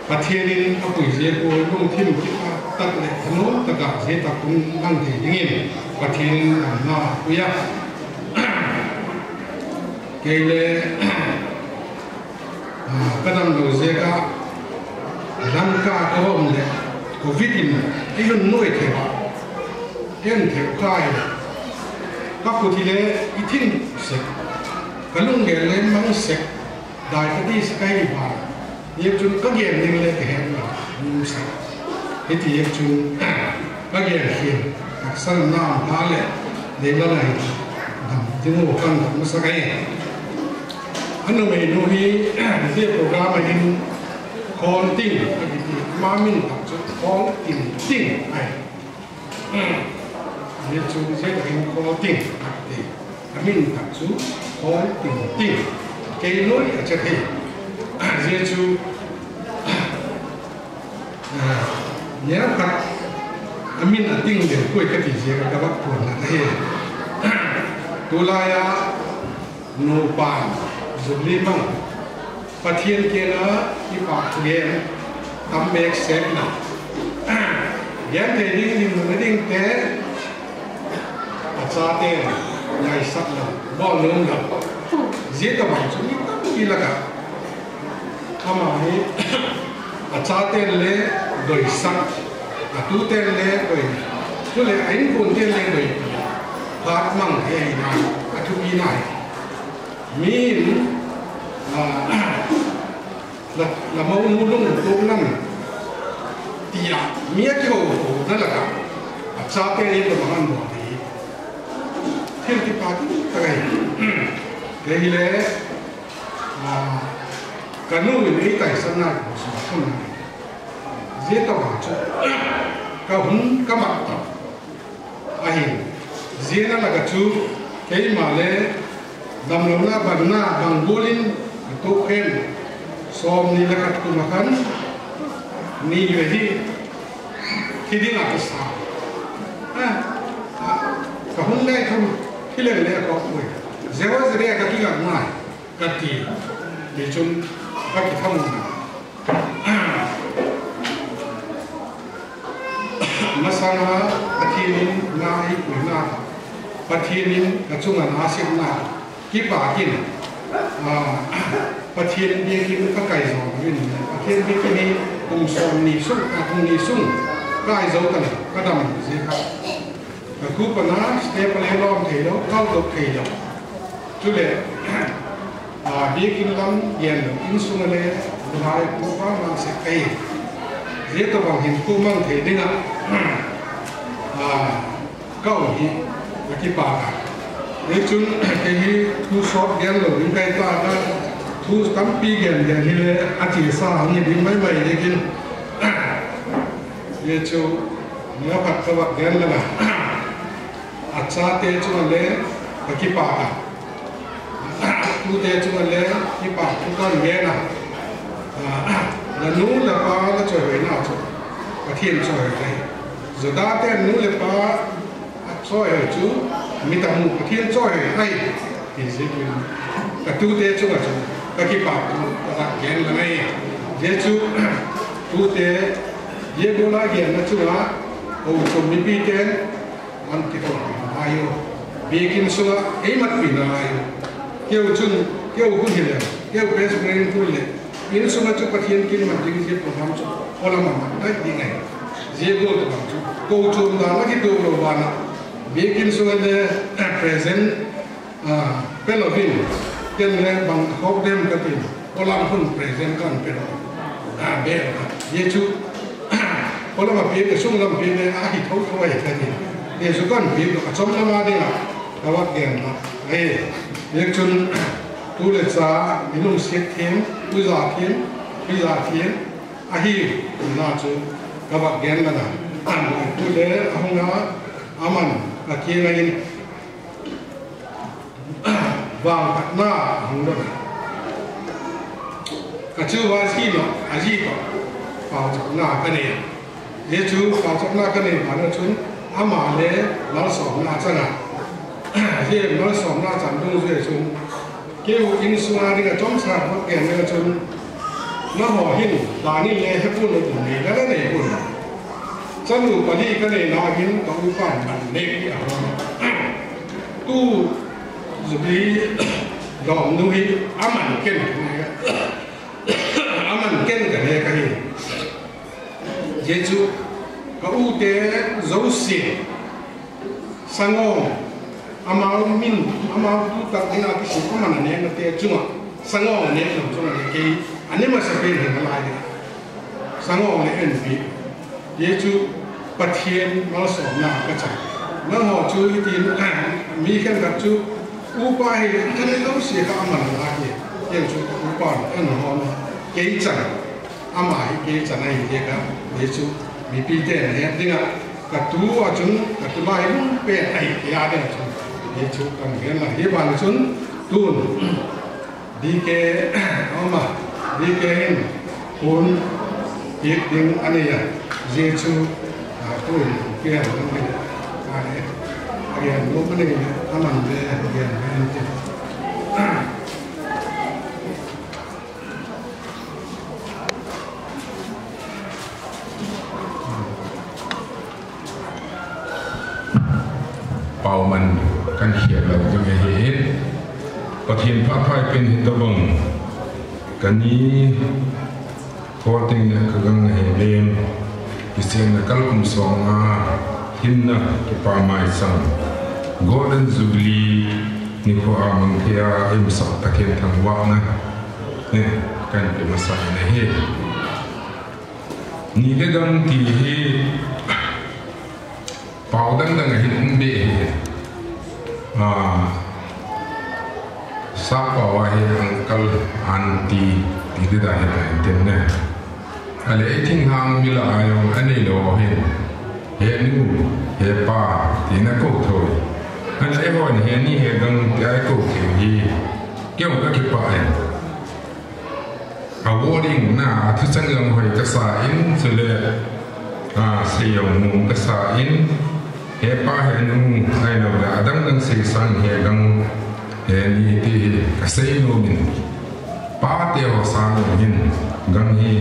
Pathen in apui jeh a lungthim kipah tah le thanom tah a jeh a kon mang thei dingin Pathen in damna apui a. Kei le, ah, ka dam lou jeh a, Lamka ka um le, covid in, ei hun noi thei a, en thei kai, ka khuti le, i thin sek, ka lunggel le mang sek, Dai ka ti sek ahi ba. Hijeh chun ka gen ding le ka het na. Um sa. Hiti hijeh chun ka gen hi. Ka san na ma le. Dei la lai. Dam ding u kan dam sa kai. Anu mei nu hi, hiti program a hin Khol Ting. Hiti ma min tak chu Khol Ting Ting. Ai. Hijeh chun hijeh a hin Khol Ting, ati. Amin tak chu Khol Ting Ting. Kei loi a che thei. Hijeh chun, ah, neo khat amin a ting le koi kati jeh a ka bak pon na ahi. Tulai a, Nupa, Jubilee mang. Pathen koma kipah thu gen, tam mek sek na. Gen thei ding, ding, ding te, achate, ngaisah lou, bol nom lou. Hijeh tabang chu mi tampi laka. Ama hi, achaten le doisah, atuten le doi, chule a inkoten le doi, phat mang thei ahi na, athupi na hi. Min, ah, la, la monu lung tok lam, tia, mi akihou hou na laka, achaten le doisah mang thei. Thil kipah tah ahi. Kei le, Ah, ka nu in ei taisan nai ko sa thum. Hijeh tabang chu, ka hun ka mat ta. Ahi, hijeh a laka chu, keima le, damlouna bang na, bang bol in, ka tok khen, som ni le khat kum a khan, ni ve hi, thi ding a kisa. Ah, ah, ka hun le thum, thi le le ko pui. Jehovah Jireh ka kingai nai. Kati, tichun, kakitham na. Masanga, Pathen in na eipui na. Pathen in kachunga na asem na. Kipah in. Ah, Pathen biakin kakai jou uvin. Pathen biakin hi kum som ni sung, ah, kum ni sung. Kai jou tan, kadam jeh a. Ka kupa na, step a le lom thei lou, kal dok thei lou. Chule, ah, biakin lam gen lou, insung a le, nalai kupa na se kai. Hijeh tabang hin kumang thei ding a. Ah, ka um hi, ka kipah a. Hichun, kei hi, thu sot gen lou, ding kai ta ka, thu tampi gen gen hi le, achesa, ni ding mai mai le kin. Hichu, Neo khat ka va gen langa. Achate chunga le, ka kipah a. Tute chunga le, kipah thu kan gen a. Ah, la nu la pa la choihoina chu. Pathen choihoi ahi. Juda te nu le pa, Achoi chu, mi tamu Pathen choi ahi, ti jeh in, ka tute chunga chu, ka kipah thu, ka gen lang ahi. Jeh chu, tute, ye gola genna chunga, o chu mipi ten, an kithot ahi o. Biakin sunga, eimatpi na ahi o. Keu chun, keu hun hile, keu best friend hun le, Insunga chu Pathen kin mat ding jeh program chu, olam a mat dai ding ahi. Jeh gol tabang chu, kochom dan a kitoh lou vana. Biakin sunga le, eh, present, ah, pelouvin. Ken le bang khop dem ka tin, polam hun present kan pe lo. A be ka. Ye chu, polam a pe ke sung lam pe le a hi tho tho ai ka tin. Ye chu kan pe lo, a chom lam a ding a, ka va gen na. Ai, ye chun, tu le cha, mi lungset them, u za them, pi za them, ahi, na chu, ka va gen na na. An tu le, a hung a, aman, a kiang a in. Vangphatna a hung doh. Ka chu va si lo, a ji to. Pauchapna ka nei. Ye chu pauchapna ka nei, ma na chun, ama le malsomna chang a. Ye malsomna chang dung ye chun. Keu in sunga ding a chom sa va ken na chun. Na ho hin, dani le he pun lo nei la nei pun. Chanu pali ka nei na hin ka upan man nei ki a ho. Tu Jubilee lom nu hi aman ken, aman ken ka ne ka hi. Jesu ka u te Josie Sangong, amau min, amau tu tak ding a kisim aman a ne na te chunga Sangong a ne na chunga ne kei a ne masa pen hin lai. Sangong le N P. Ye chu Pathen malsomna ka chang. Nangho chu hitin, mi khenkhat chu upa hi kan lo si ka aman la hi. Ye chu upa kan ho kei chang. Ama hi kei chang ahi ye ka. Ye chu mipi te na he ding a ka tu a chun ka tu mai lung pe ahi ye a ding a chun. Ye chu kan gen la hi ban chun tun. D K, ama, D K in, pun, pik ding a nei a, Jesu, a, pun, pik ding a nei a, a, e, a, gen, lo, a nei a, a man le, a, gen, a nei a. Pauman kan hiat lo ding ahi in. Pathen phatthei pen hi tabang. Kani khoteng le kagang ahi len. Kichen na kalkum song a hinna kipa mai sang. Golden Jubilee nikho a mang thei a imsak Pathen thangvahna. Ne, kan pe masa in ahi. Ni le dang ti hi pau dang dang ahin um be hi. Ah, sap pau a hi uncle, auntie, ti ti da hi ta hin tin ne. Ale ei thinglhang mi la a jong anei lo hin. He nu, he pa, ti na ko thoi. Ale ei hon he ni he dang ti a ko thei hi. Keu ka kipah e. A boring na, a thucheng jong hoi kasa in, chule, a, sei jong mong kasa in, he pa he nu, ahi lo le, adang dang sei sang he gang, he ni ti hi, kasei nom in. Pa te ho sang jong hin, gang hi,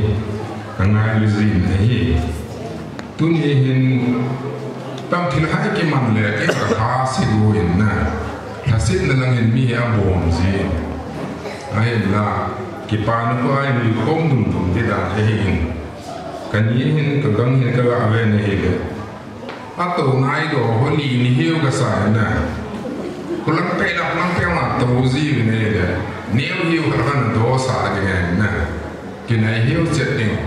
kangailu jin ahi. Tuni hin, tam thil hai kiman le, kei ka tha si u in na. Lhasetna lang in mi hi abom ji. Ahinla, kipana ko ai mi kom dum dum ti dan ahi in. Kani hin, kagang hin, kaga ve na hi le. Ato nai do, holi ni hiu kasa in na. Kulang pe la, kulang pe ma to ji ve na hi le. Neo hiu ka kan do sa ding in na. Kinai hiu chet ding.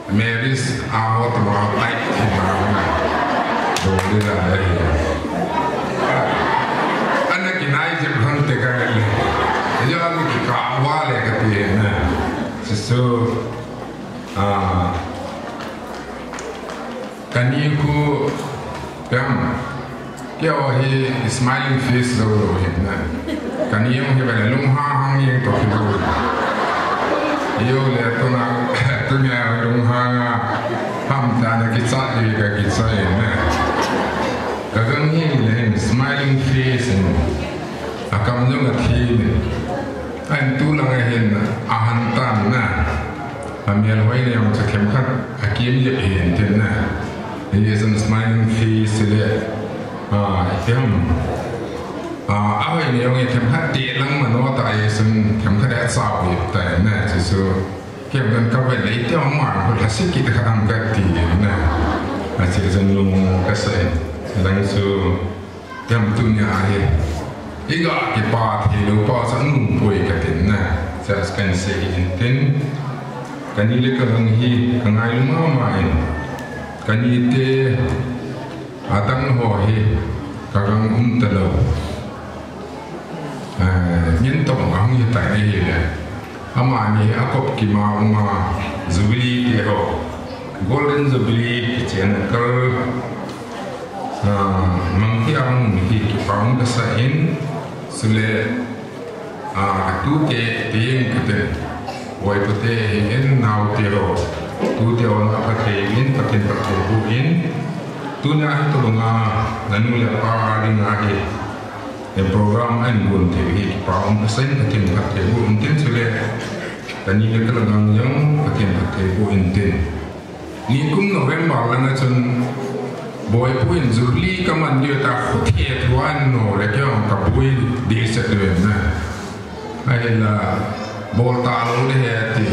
Mary's a ho tuma tai thima na. Doli la le. Ana kinai jep han te ka le. Yo ani ki ka wa le ka ti na. Sisu, ah, kani ku pem. Keo hi smiling face lo lo hi na. Kani jong hi bale lunghang hang jeng to hi lo. Yo le tuna, tuna lunghang a ham ta na kicha hi ka kicha hi na. Kagang hi le hin smiling face in. Akam jong athi ni. An tu lang a hin ahan tan na. Amel hoi le jong cha khem khat akim jep hin tin na. Hi is a smiling face le. Ah, kem. Ah, a hoi ni jong themkhat ti lang mano ta ye sun themkhat a chau ye ta na Jesu. Kem kan ka ve le ti ma ko la si ki ta ka am ka ti na. A Jesu nu ka se. Lang su kem tu nia ye. Iga kipa thei lou pa chu anung poi katin na. Church kan sei in tin. Kani le kagang hi, kangai mama in. Kani te, adang ho hi, kagang um talou. Eh, min tong ang hi tai ni hi le. Amani a kop kima uma Jubilee te ho. Golden Jubilee kichen kal, ah, mang ti ang hi kipa um kasa in, sule, ah, tu te, te ing kate. Wai tu te hi in, nau te ho. Tu te ho na pa te in, pa te pa te bu in. Tu na hi tu nga, nanu le pa ding a hi. E program an gun te hi kipa um kasa in, pa te pa te bu in tin sule. Kani le kala ngang yang, pa te pa te bu in tin. Nikum November langa chun, boi pu in Jubilee kaman dia ta khu the thuan no le kya kabui di se tu na. Ahila, bol talou de he ti.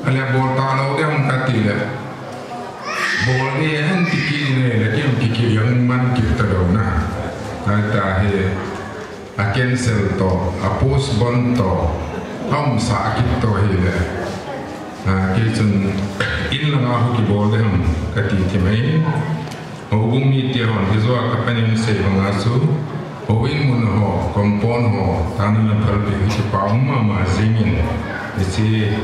Ahila, bol talou de hung kati le. Bol de hen tiki ne le kim tiki yang man kit talou na. Ahita he, a cancel to, a postpone to, a umsa kit to hi le. A, kei chun in langa hu kibol de hung kati ti mai. Houbung mite hon, hijoa kapanin sei banga chu, houin mun ho, compound ho, tana na phalpi hi kipa um mama jingin, hiche,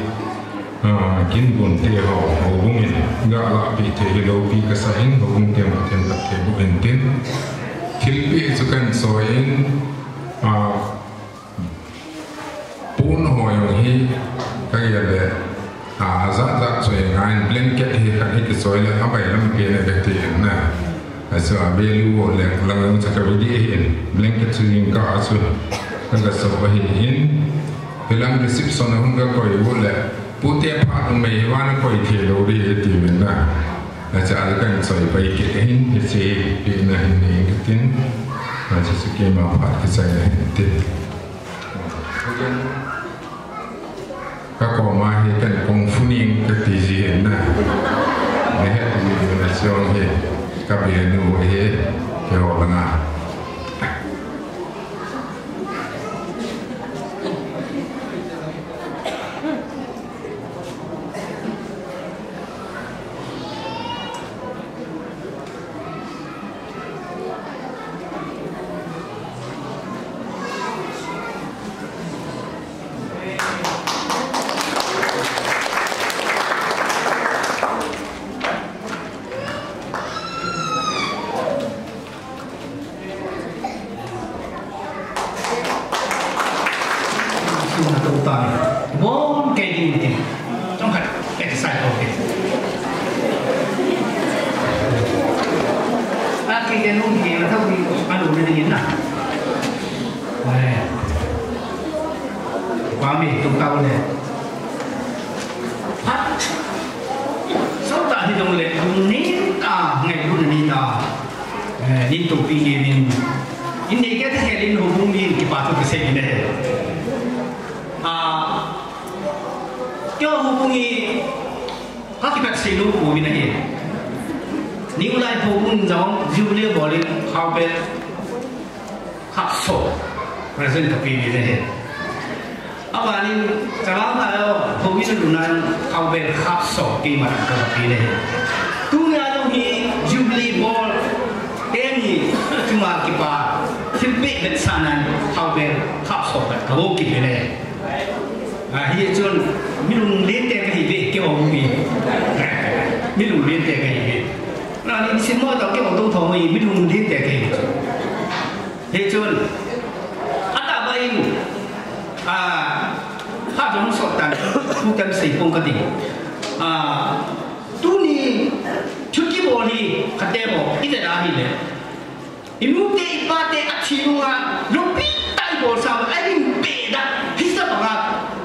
ah, kin gun te ho, houbung in, ga lahpi thei hilou pi kasa in, houbung te ho, ten tak te bu in tin. Thilpi chu kan soi in, ah, Pon ho jong hi, ka gel le, a, jat jat choi ngai, blanket hi khat hi kichoi le, a bai lam pen a kati na. A chu a value ho le, lang lang cha ka video hi, blanket chu jing ka a chu, ka ga so ba hi hin. Hilang reception a hung ka koi u le, pu te phat mai va na koi thei lou di ti min na. A cha a kan choi pai ke hin, hi che pi na hin ni ka tin. A cha su ke ma phat ki chai na hin tin. Ka koma hi kan kung fu ning kati ji hin na. Ni het ni na chong hi ka be nu hi ke ho na. Suna to tai. Bon kei ding ti. Tong khat, kei ti sai ko ke. A kei ke nung ke ma thau ni, ma lu ni ni na. Ai. Wa mi tu tau le. Phat. So ta hi dong le, ni ta, ngai lu ni ta. Eh, nin to pi nge min. In nei ke ta he lin houbung min kipa thu kisei min he. A, kyo houbung hi, ka kipat sei lu ko min he. Ni ulai houbung jong, Jubilee bol in, khao pe, khap so, present ka pi min he. Abanin, Chavang Phai, Homin Lunan, Thao Bel Khap So, keima ka pi le. Tuna jong hi Jubilee Ball, teni, chunga kipa, thilpeh betsahnan, Thao Bel Khap So, ka bol kit le. A, hichun, mi lunglen te kahi ve, kei ho mi. Mi lunglen te kahi ve. Na, ni sim mo tao kei ho to tho mi, mi lunglen te kahi ve. Hichun, atah bang in, a, phat jong sot tan, thu kan sei pong kati. A, tuni, thu kibol hi, khat te bou, i vet a hile. I nu te, i pa te, a thi nunga, lungpi tah i bol sa, a ring pe da, hi sa banga,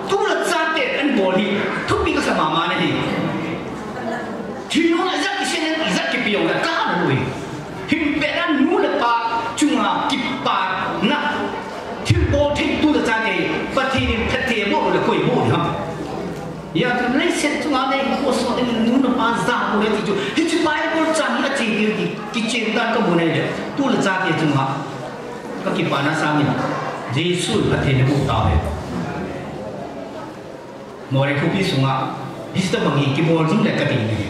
tu le cha te, an bol hi, thupi kasa mama na hi. Thi nunga, ijat kisei, ijat kipe jong le, ka na lui. Hin pe na nu le pa chunga kipana. Thilbol thei tu le cha te, Pathen in phatthei boh le koi boh ham. Hijeh chun leiset chunga nei ko so ding nu le pa ja ko le ti chu. Hiche Bible chang hi ache ding ti, kichen dan ka mu nei le. Tu le cha te chunga. Ka kipana sangin Jesu Pathen in abuh tauve. Moreh khopi sunga hiche tobang hi kibol jing le kati ahi.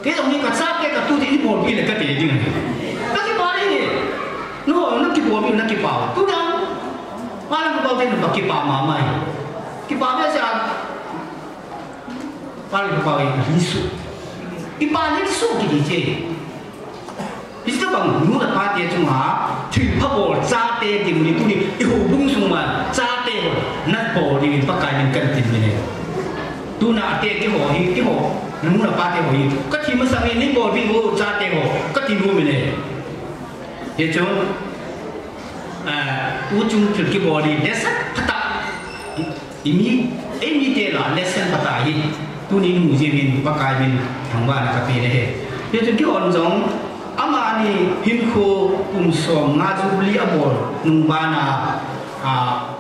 Kei jong hi kachate katute in bolpi le kati ding ahi. Ka kipah e. No, na kibolpi, na kipah. Tuna, malam kipah te, na kipa mama ahi. Kipah behseh a. Malam kipah e, lhingsuh. Kipah lhingsuh kiti chu. Hiche tobang nu le pate chunga thilpha bol chate ding ni, tuni i houbung sunga chate ho na bol dingin Pakai min kahin temmin ahi. Tuna ate keiho hi, keiho nu le pate ho hi, ka thi masangin nei bolpeh un o chate ho, kati nomin ahi. Hichun, ah, u chung thil kibol hi lesson phatah. Imi, eimite lah a lesson phatah ahi. Tunin mu jeh in Pakai min thangvahna kapen ahi. Hichun keihon jong, amani hinkho kum som nga Jubilee abol nung bana, ah,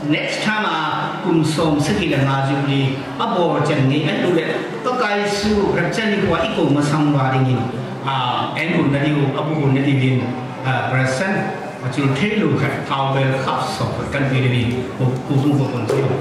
next time a kum som sagi le nga Jubilee abol chan ngei ahilouleh Pakai Jesu rapture nikho a ikou masang uva dingin, ah, eihon nadiu, abuhon nadiuvin, ah, present. Achil theilou khat, thao bel cup som khat kahin pe ding ahi, pu, pu, pu, pu, pu, pu.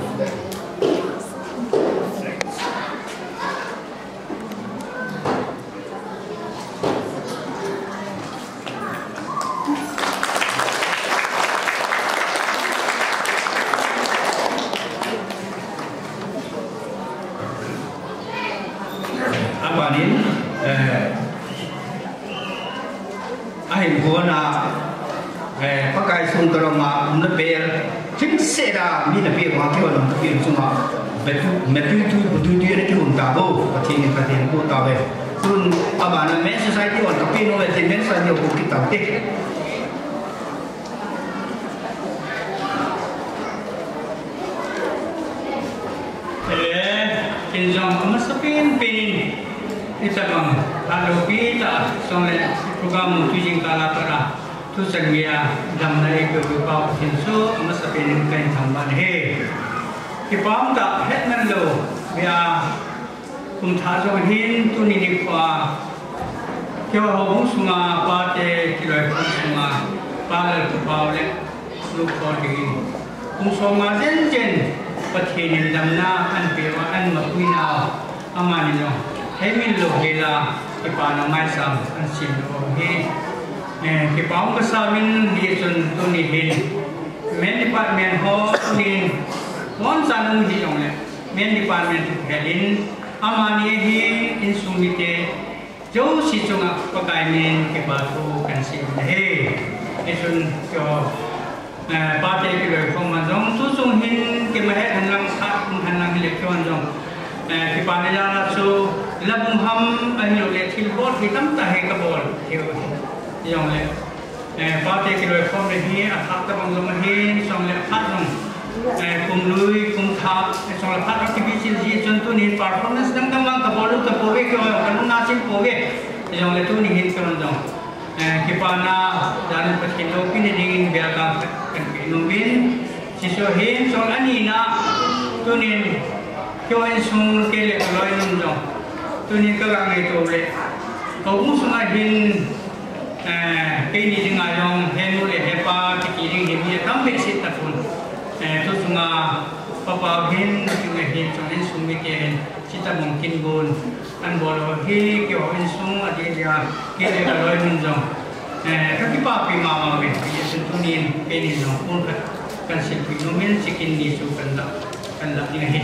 Abanin, eh, Ahin kona, eh, Pakai sung karong a, um na pel, thim se da, mi na pel, ma keo na pel chunga, betu, metu tu, tu tu na kihun ta bo, Pathen, Pathen ko ta ve. Tun, abana Men Society on ka pel no ve, Men Society ko kita te. Eh, ken jong amasapen pen in, hitabang, aloupi tah, song le, program mu tu jing kala para, tu chan geiya, damna eipeu Pa Pathen chu, amasapen in kahin thangvah e. Kipah tah, hetman lou, geiya, Kum thah jong hin tuni nikho a, keiho houbung sunga, pate kiloikhom sunga, Pa Lalpao le Nu Khalding in kum som nga jen jen Pathen in damna ahin peuva, ahin mapuina, amani jong hemil lou hela, kipana maicham ahin sem lou ahi. Eh, kipah kasamin hichun tuni hin Men Department ho tunin, boncha'n um hijongle, Men Department thu helin, amani hi insung mite jouse chunga Pakai min kipathu kahin seiyin ahi. Hichun keiho, eh, pate kiloikhom a jong, tu chung hin kei mahet henlang, khat um henlang hile keiho jong, eh, kipana jal a chu, la bung ham ahilouleh thilbol hi tamtah hi kabol thei u ahi. Hijongle, Eh, pate kiloikhom le hi, athah tabang jong ahin, song le athah jong. Eh, kum lui, kum thah, eh, song le athah jong kibichil ji chun tuni performance dang dang vang kabol lou tapouve, keiho jong kalungna chim pouve. Hijongle tuni hin keiho jong, eh, kipana, jan Pathen loupina dingin bial kahin pe nom in. Hiche chu ahin, chule anina, tunin, keiho insung kei le kaloinun jong, tunin kaga ngaito le, houbung sunga hin, eh, keini dinga jong, henu le hepa, kiti ding hin, mi atam behseh tapon. Eh, tu chunga, papa hin, tu le hin, chule insung mite hin, Chuti mong kin gon, ahin bol u hi, keiho insung a dia dia, kei le kaloinun jong. Eh, kakipapi mama uve, hichun tunin, keinin jong, pon khat, kahin silpeh nom in, chicken ni chu kahin la, kahin la ding ahi.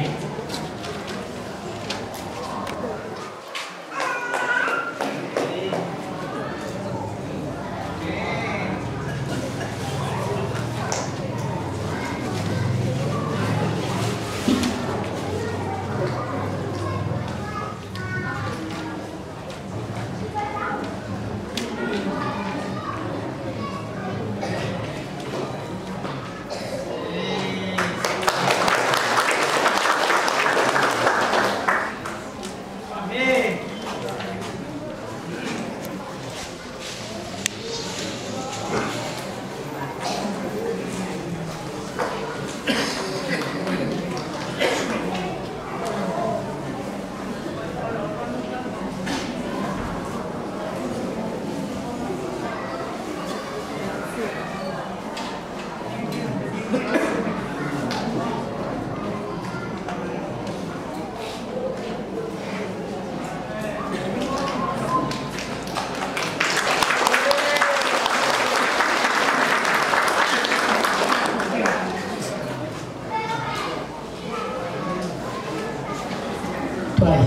Hi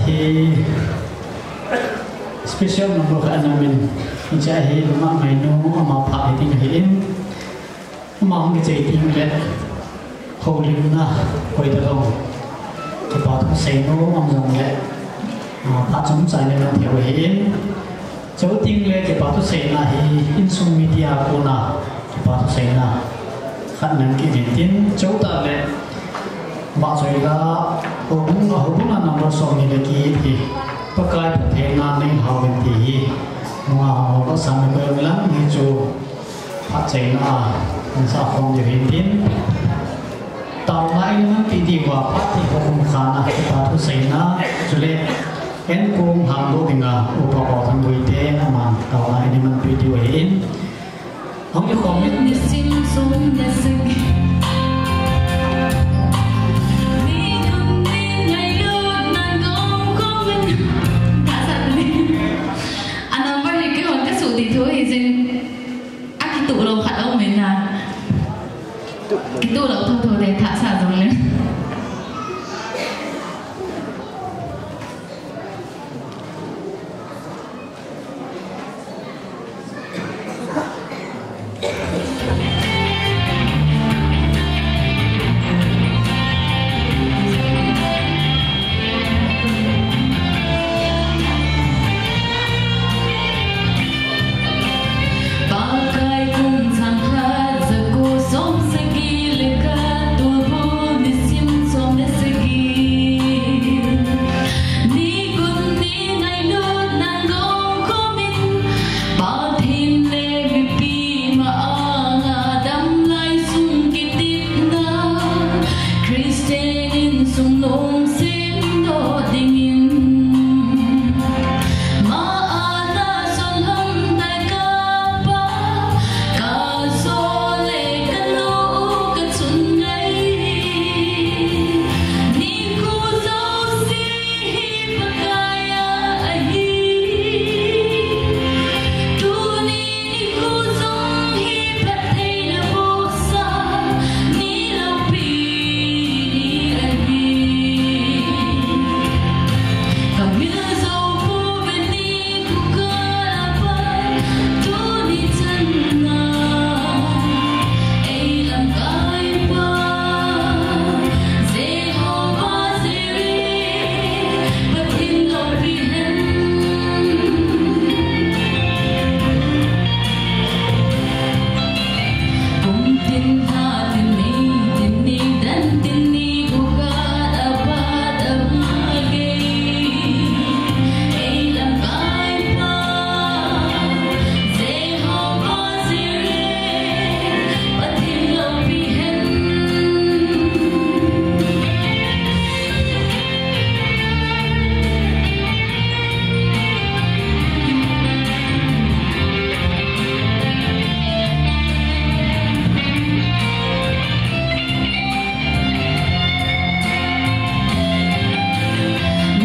special number khat ana min, hiche hi Lungah Ngainu ama phat hi ding ahin, ama hung kichai ding le houlimna hoitah jong, kipa thu seinom um jongle, ah, phat chomcha in ana thei u ahin. Chuteng le kipa thu seina hi insung media kona kipa thu seina khat ngan kit in tin, chutah le vahchoila houbung, houbung a number som ni le get hi Pakai phattheina nei hao in ti hi, nunga hong ho ka sam ko lang hi chu phat chaina a, an sa khom diu hin tin. Taona in manpi diu a, phat thi ho um khan a, kipa thu seina, chule, en kong hang lo dinga, Upa Paothanboi te, aman taona in manpi diu ahin. Hong i khom in. Nisim som le sagi. Ni kum ni ngailut nan gom komin. Thasa ni. A number hi kihon ka su di thu hi jin. A kituh lou khat aum in na. Kituh lou thotho te thah sa jong le. Pakai kum sang khat za ko som sagi le khat tulpho nisim som le sagi. Ni kum ni ngailut nan gom komin Pathen le mipi ma anga damlai sung kititna Christian insung lungset doh dingin. Ma a na son lhom tai kapa, ka so le ka lo ka chun ngai. Nikho jouse hi Pakai a ahi. Tuni nikho jong hi phattheina bohsa ni loupi ni ahi. Ka mil jou pouve nikho kah a pat tuni chan a ei lamkai pa Jehovah Jireh, Pathen loupi hen. Kum tin, lha tin, ni tin, ni dan tin, nikho khat a pat a gei ei lamkai pa Jehovah Jireh, Pathen loupi hen.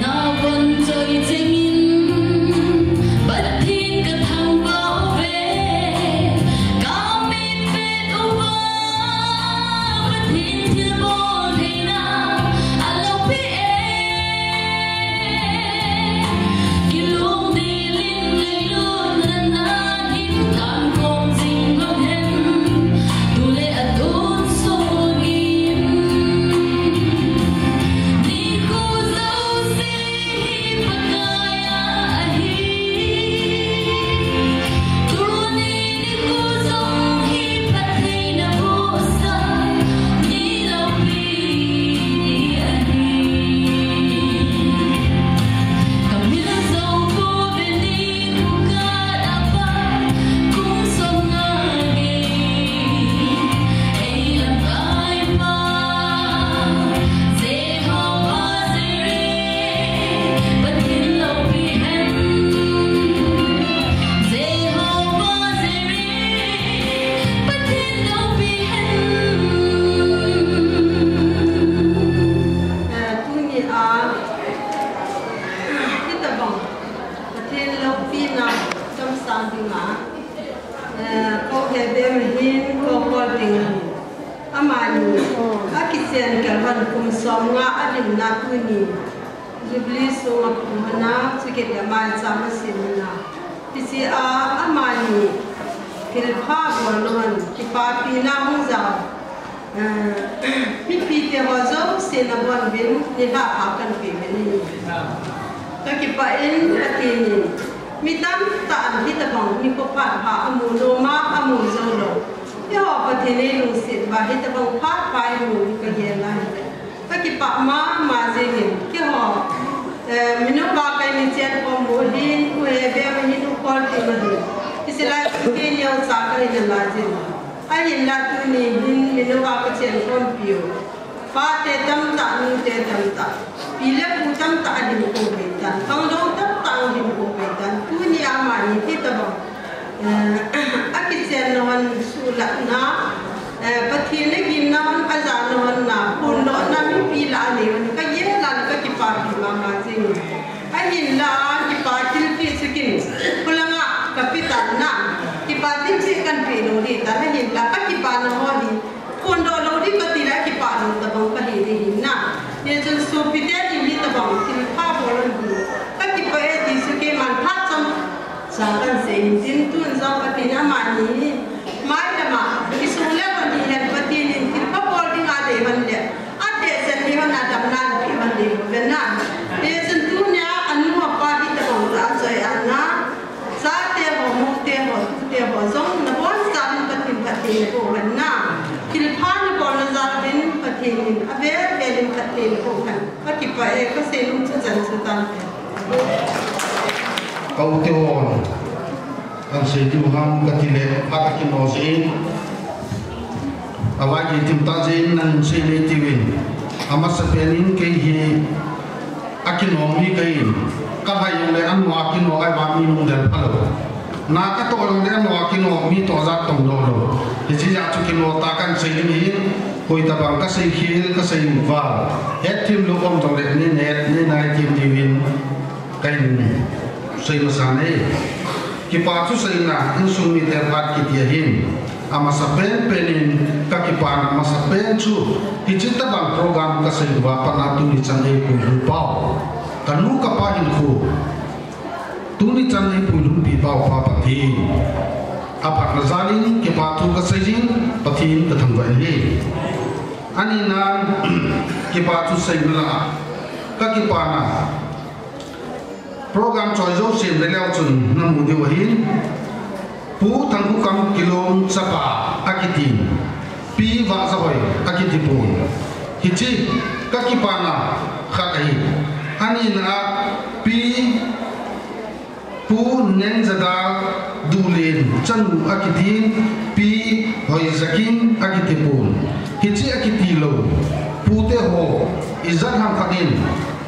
Navon choi chengin Pathen ka thangvah uve, ka mit vet uva Pathen thilbol theina a loupi e. Kilungdel in leilut nana hin kan khom jing lou hen, tule atonsot in. Nikho jouse hi Pakai a ahi. Tuni nikho jong hi phattheina bohsa ni loupi ni ahi. Ka mil jou pouve nikho khat a pat kum som nga gei ei lamkai pa Jehovah Jireh, Pathen loupi hen. Jehovah Jireh, Pathen loupi hen. Eh, tuni a, hitabang Pathen loupina chomsang dinga, eh, kou hebe ma hin, kou kol ding ahi. Amani akichen kei lhon kum som nga a dinna tuni Jubilee sunga phu hon a, chukit le maicham asem hon a. Hiche a, amani thilpha bol lou hon, kipapina hung jao. Eh, mipite ho jouse nabon uvin, nilhah pha kanpe uvin ahi. Kakipah in, Pathen in, mi tamtah in hitobang nikho phat pha amu nom a, amu jou lou. Eiho Pathen eilungset uva, hitobang phat pha imu hi kagel a ahile. Kakipah mama jengin, keiho, eh, Minova kahin chen khom u hin, U Hebem ahin, U Kolthem ahin. Hiche lai chu kei neocha kahi nalai jin. Ahinla tuni hin Minova kachen khompiu. Pate tamtah, nute tamtah. Pi le pu tamtah ahinkho pei tan. Khangdong tamtah ahinkho pei tan. Tuni a amani hitobang. Eh, akichenna hon suhlahna, eh, Pathen aginna hon ajahna hon na, phondohna mipi lah a anei hon, kagel a kakipapi mama jeng. Ahinla, kipa thilpeh chu kin, khulanga kape tan na, kipa thilpeh kanpeh lou ding tan, ahinla, kakipana ho hi, phondoh lou ding kati le, kipah lou tabang kahi ding ahin na. Hichun sopite in hitobang thilpha bol lou ding. Kakipah e ti chu keiman phat chom Sa kan sei in tin tun jong Pathen amani, mai lama, isung le hon hi hen Pathen in thilpha bol dinga dei hon le, adeh sen dei hon a damna napeh hon ding uve na. Hichun tunia anu apa hitobang a achoi a na, chate ho, moute ho, tute ho jong nabonchauvin Pathen phatthei naboh hen na. Thilpha nabol na jal uvin Pathen in avel vel in phatthei naboh hen. Kakipah e, kasei nom chu chan chu tante. Ka u te ho, kan sei diu ham kati le, phat a kino jeh in. Avai kei tim ta jeh in nang sei nei tiuvin. Amasapen in kei hi akinom mi kahin. Ka hai jong le anu a kino ahi vang mi nung del phalou. Na katoh jong le anu a kino mi toh jat tong doh lou. Hiche jeh a chu kino ta kan sei ding ahin. Koi tabang kasei khel, kasei val. Hetthem lou um jongle, nei het, nei nai them diuvin kahin sei masa e. Kipa thuseina, insung mite phat kiti ahin. Amasapen pen in, kakipana masapen chu, hiche tabang program kasei uva pat a tuni chan eipui lhung pau. Kanu kapa hinkho. Tuni chan eipui lhungpi pau Pa Pathen. Aphatna jal in kipa thu kasei jin, Pathen kathangvah in ahi. Ani nan, kipa thu seina lah a, kakipana. Program choi jouse ve leu chun namu diu ahin. Pu Thangkhokam Kilong chapa akitin. Pi Vahjahoi akiti pon. Hiche kakipana khat ahi. Ani na a Pi Pu Nengjadal Dulen chanu akitin, Pi Hoijakin akiti pon. Hiche akiti lou. Pute ho ijat ham khat in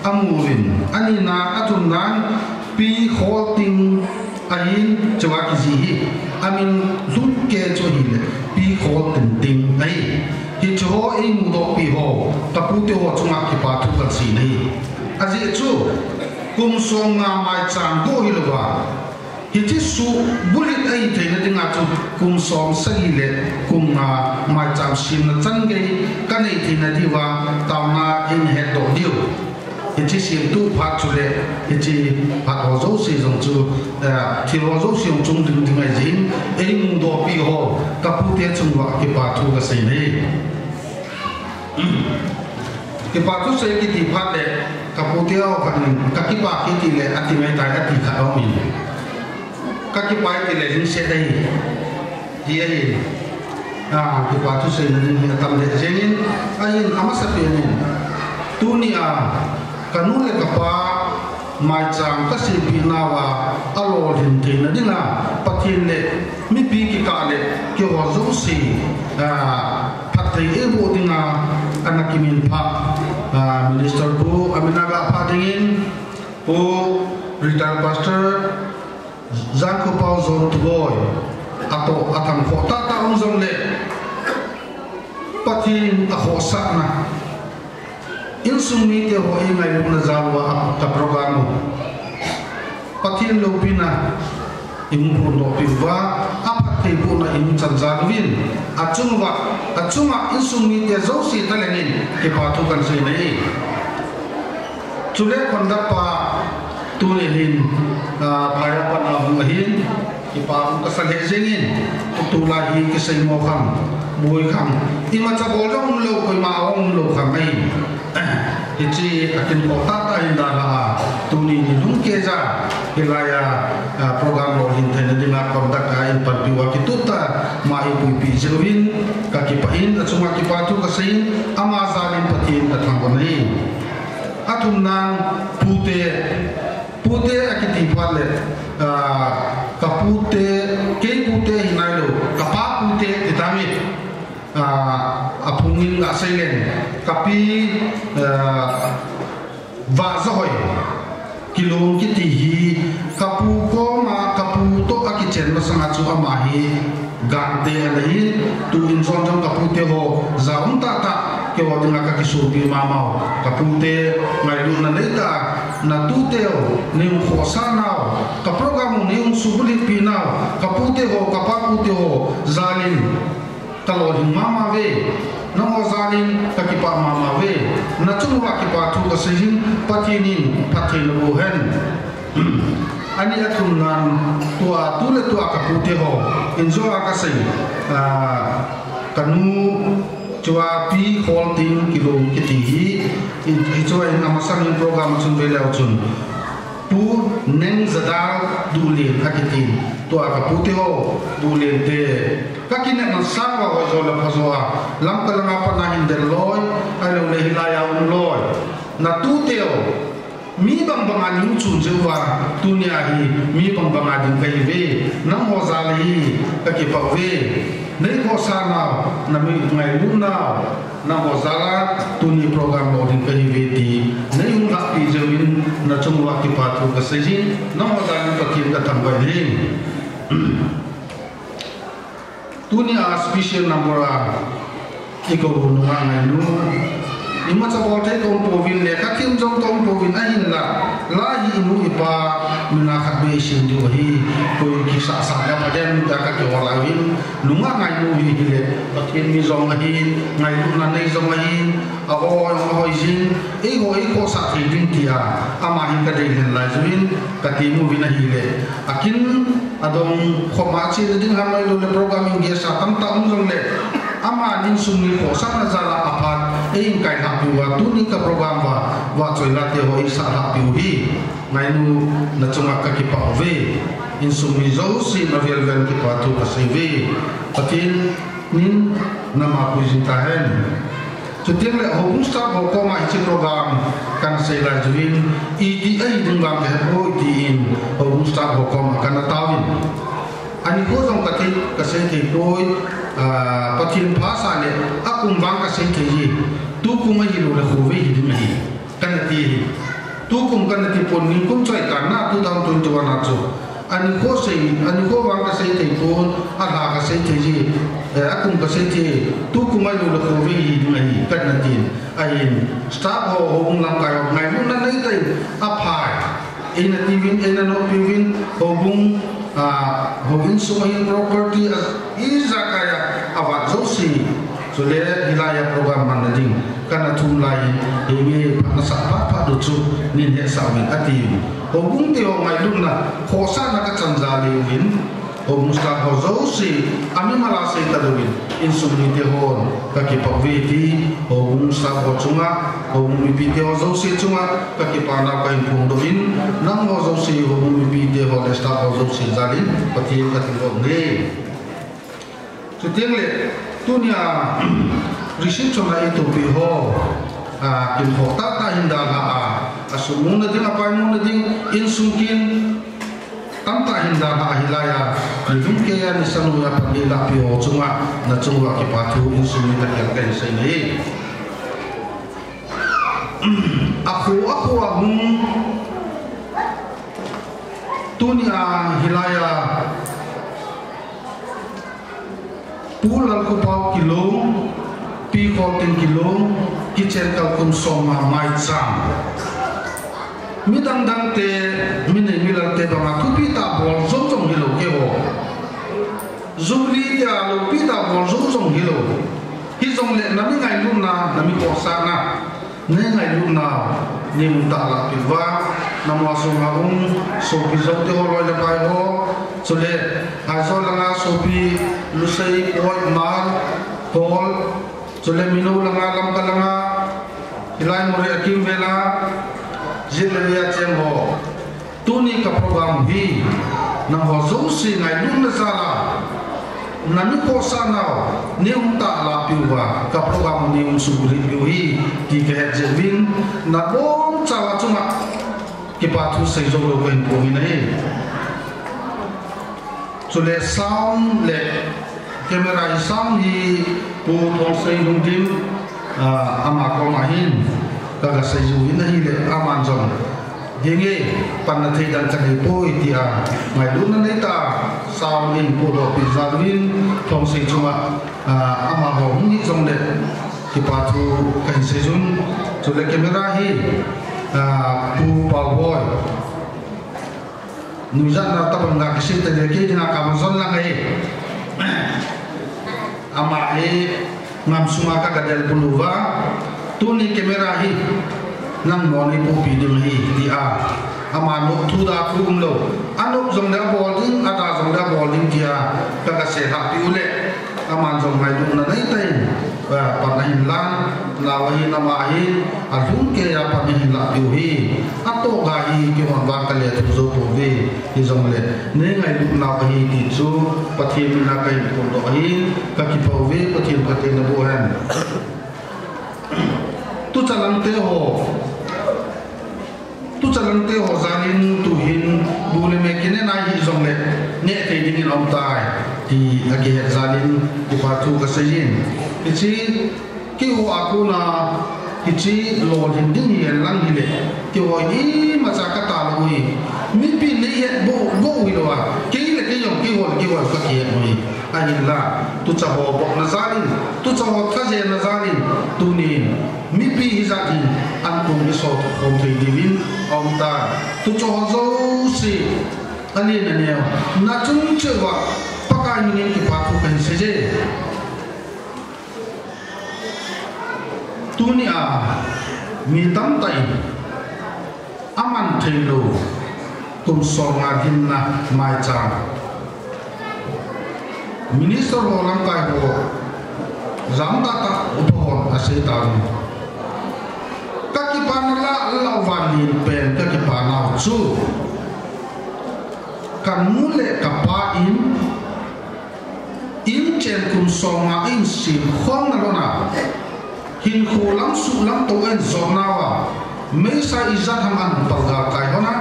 amu uvin. Ani na athum nan Pi Kholting ahin, chua kijih hi. Amin lhumkei chu ahile Pi Kholting Ting ahi. Hiche ho eimudoh pi ho, kapute ho chunga kipa thu kasei ahi. Ajeh chu, kum som nga maicham go hilouva. Hiche suh bulhit ahi theina dinga chu kum som sagi le kum nga maicham semna chan gei kanei theina diuva taona in hetdoh diu. Hiche semtup phat chule, hiche phat ho jouse jong chu, eh, thil ho jouse jong chung ding ding ahi jeh in, eimudoh pi ho, kapute chunguva kipa thu kasei ahi. Kipa thusei kiti phat le, kapute ho khat in, kakipah e tile, ati mai tai ati khat aum in. Kakipah e tile, lungset ahi. Ti ahi. Ah, kipa thuseina ding hi atam le jeng in, ahin amasapen in. Tunia, kanu le kapa, maicham kasempeh nauva, alolhin theina dinga, Pathen le, mipi kikah le, keiho jouse, ah, phatthei eiboh dinga, ana kiminphah, ah, Minister Pu, amin aga phah dingin, Pu, Retired Pastor, Jangkhopao John Tuboi, atoh, athangkhoh tahtah um jongle, Pathen akhohsahna, insung mite ho eingailutna jal uva a, ka program u. Pathen loupina, ihung phondoh peh uva, aphattheibohna ihung chan jal uvin, achunguva, achunga insung mite jouse taleng in, kipa thu kahin sei ahi. Chule conduct pa tuni hin, ah, phai a pat a hung ahin, kipa hung kasa lheh jengin, tulai hi kisei mo khang, boi khang, imacha bol jong umlou, koima a um lou khang ahi. Hiche akin kho tah tah hin dalha a, tuni nilhum keiya, hilai a, ah, program lolhin theina dinga conduct a eipanpi uva kitup tah a, ama eipuipi jeh uvin, kakipah in, achunga kipa thu kasei in, ama jalin Pathen kathangvah in ahi. Athumnan, pute, pute akiti phat le, ah, kapute, kei pute hinailou, kapa pute ti tami, ah, aphungin gasei leng, kapi, ah, Vahjahoi, Kilong kiti hi, kapu koma, kapu toh akichen masanga chu ama hi, Gangte ana hin, tuin jon jong kapute ho, ja um tah tah, keiho dinga kakisopi mama u. Kapute, ngailutna neitah a, natute u, neihung khohsah nau, ka program u neihung subulhitpi nau, kapute ho, kapa pute ho, jalin, kalolhing mama uve, nangho jalin, kakipah mama uve, nachung uva kipa thu kasei jin, Pathen in, phatthei naboh hen. Ani athumnan, tua, tu le tua kapute ho, injo a kasei, ah, kanu, chua Pi Kholting Kilong kiti hi, in, hichua in amasang in program chun veleu chun, Pu Neng Jadal Duhlen akitin, tua kapute ho, Duhlen te, kakinepna sanga hoijo le phajo a, Lamka langa pat a hin del loi, ahilou le hilai a um loi, natute u, Mi bangbang a neichun jeh uva, tunia hi mi bangbang a ding kahiuve, nangho jal a hi kakipah uve, neikhohsah nau, nami ngailutnau, nangho jal a tuni program lolhin kahiuve ti, neihung lhahpi jeh uvin, nachung uva kipa thu kasei jin, nangho jal in Pathen kathangvah in ahi. Tunia special number a, ikou nungah ngainu. Imacha bol thei kaum pouvin, lekha them jong kaum pouvin ahinla, la hi inu ipa, mina khat beh isim diu ahi, koi kisahsah le pha dem tia kakihol uvin, nungah ngainu hi hile, Pathen mi jong ahin, ngailutna nei jong ahin, ahoi, ahoi jin, eiho, eikhohsah thei ding tia, ama hi kadei lhen lai jeh uvin, kati mu uvin ahile, akin, Adong khoma chena ding ham ahilouleh program in guest a tamtah um jongleh, ama insung mi khohsahna jal a aphat, eihin kailhahpi uva, tuni ka program uva, vahchoi late ho eisah lhahpi u hi, ngainu nachunga kakipah uve, insung mi jousen avel vel kipa thu kasei uve, Pathen in nama puijin tahen. Chuteng le houbung staff ho koma hiche program kana sei lai jeh uvin, iti ahi ding vang kahe poi tin, houbung staff ho koma kana taovin. Anikho jong kathei, kasei thei poi, ah, Pathen phasah le, akum vang kasei thei e, tukum ahilouleh khovei hi ding ahi, kana ti ahi. Tukum kana ti pon, nikum choi tan na, two thousand twenty-one a chu. Anikho sei, anikho vang kasei thei pon, alha kasei thei e, eh, akum kasei thei, tukum ahilouleh khovei hi ding ahi, kana tin. Ahin, staff ho, houbung lamkai ho, ngailutna neitah in, aphai. Eina tiuvin, eina nopiuvin, houbung, ah, houin sung ahin property, a, ijakai a, avat jouse. Chule, hilai a program manna ding. Kana thum lai in, henge phatna sah phat phat u chu, neihetsah uvin ati. Houbung te ho ngailutna, khohsahna kachan jal uvin, houbung staff ho jouse, amimal a sei talouvin, insung mite hon, kakipah uve ti, houbung staff ho chunga, houbung mipite ho jouse chunga, kakipana kahin phongdoh in, nangho jouse, houbung mipite ho le staff ho jouse jal in, Pathen kathangvah e. Chuteng le, tunia, reception a eitopi ho, a, kinkhoh tahtah hin dalha a, asumuna ding, apaimuna ding, insung kin, tamtah hin dalha a hilai a, nilhum keiya nisa noiya pan eilahpi ho chunga, nachung uva kipa thu insung mi takhel kahin sei e. Akhu, akhu ahung, tunia hilai a, Pu Lalkhopao Kilong, Pi Kholting Kilong, kichen kalkhum som a maicham. Midang dang te, minei milal te banga thupi tah bol jong jong hilou keiho. Jubilee tia loupi tah bol jong jong hilou. Hijongle nami ngailutna, nami khohsahna. Nei ngailutnau, Ning tah lah peh uva, nangma sunga um sopi jouse ho, loi le pai ho, chule Aizawl langa sopi Lusei, Poi, Mal, Paul, chule Mino langa, Lamka langa, hilai Moreh a kimvel a, Jet le Vei a cheng ho. Tuni ka program hi nangho jouse ngailutna jal a na mi khohsah nau, nei hung tah lah peh uva, ka program nei hung sugri peh u hi, ti ka het jeh uvin, nabonchauva chunga kipa thu sei jou lou kahin pom in ahi. Chule sound le camera hi, sound hi Pu Thongsei Lungdim, ah, ama koma hin ka, ka sei jou in ahile, aman jong, "Henge, panna thei dang kanei poi," tia ngailutna neitah a sound in Pu Lopi Jalvin Thongsei chunga, ah, amaho hung hi jongle kipa thu kahin sei jun. Chule camera hi, ah, Pu Pauboi. Nuijat na tabang ga kisei tale, kei dinga ka majon lang ahi. Ama hi ngam sunga ka, ka del bulu uva, tuni camera hi nangho nei puipi ding ahi, tia. Ama nop thu da thu umlou. Anop jongle abol ding, ada jongle abol ding, tia ka, ka sei lhah peh u le. Aman jong ngailutna neitah in, ah, pan ahin lan, nau ahin, ama ahin, alhum keiya pan ahin lah peh u hi, atoh ga hi keihon vang ka lethum jou pouve, hijongle, nei ngailut nau ahi ti chu, Pathen mina kahin phongdoh ahin, ka kipah uve, Pathen phatthei naboh hen. Tucha lang te ho, Tucha lang te ho jal in tuhin bu le me kine nai hijongle, neh thei dingin aum tai, ti akihet jal in kipa thu ka sei in. Hiche, keiho a kona, hiche lolhin ding hi lang hile, keiho imacha ka talou u hi. Mipi nei het bou, bou hilou a, kei le kei jong, keiho le keiho ka kihet u hi. Ahinla, tucha ho bopna jal in, tucha ho thajenna jal in, tunin, mipi hijat hin, an tung i sot khom thei diuvin aum tai. Tucha ho jouse, alen aneo, nachung cheh uva, Pakai minin kipa thu kahin sei e. Tunia, mi tamtah in, aman theilou, kum somnga lhinna maicham. Minister ho, lamkai ho, jam tahtah upa hon asei tauvin. Ka kipana lah, lah uva len pen ka kipanau chu, ka nu le ka pa in, in chen kum somnga in sem khom nalhon a, hinkho lamsuh lamtou in jotnauva, meisa ijat ham an palgal kai lhon a,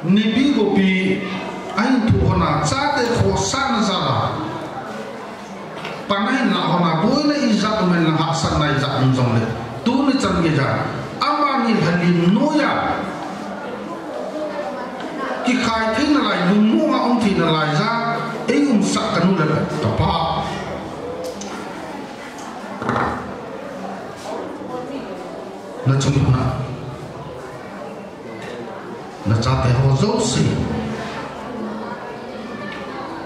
nipi gopi ahin thoh lhon a, chate khohsahna jal a, pan ahin lah lhon a, boina ijat um hen lang, hahsatna ijat um jongle, tuni chan geija, amani lhalim noiya kikhai theina lai, lungmonga um theina laija eiumsah ka nu le ka pa, nachung lhon a, nachate ho jouse,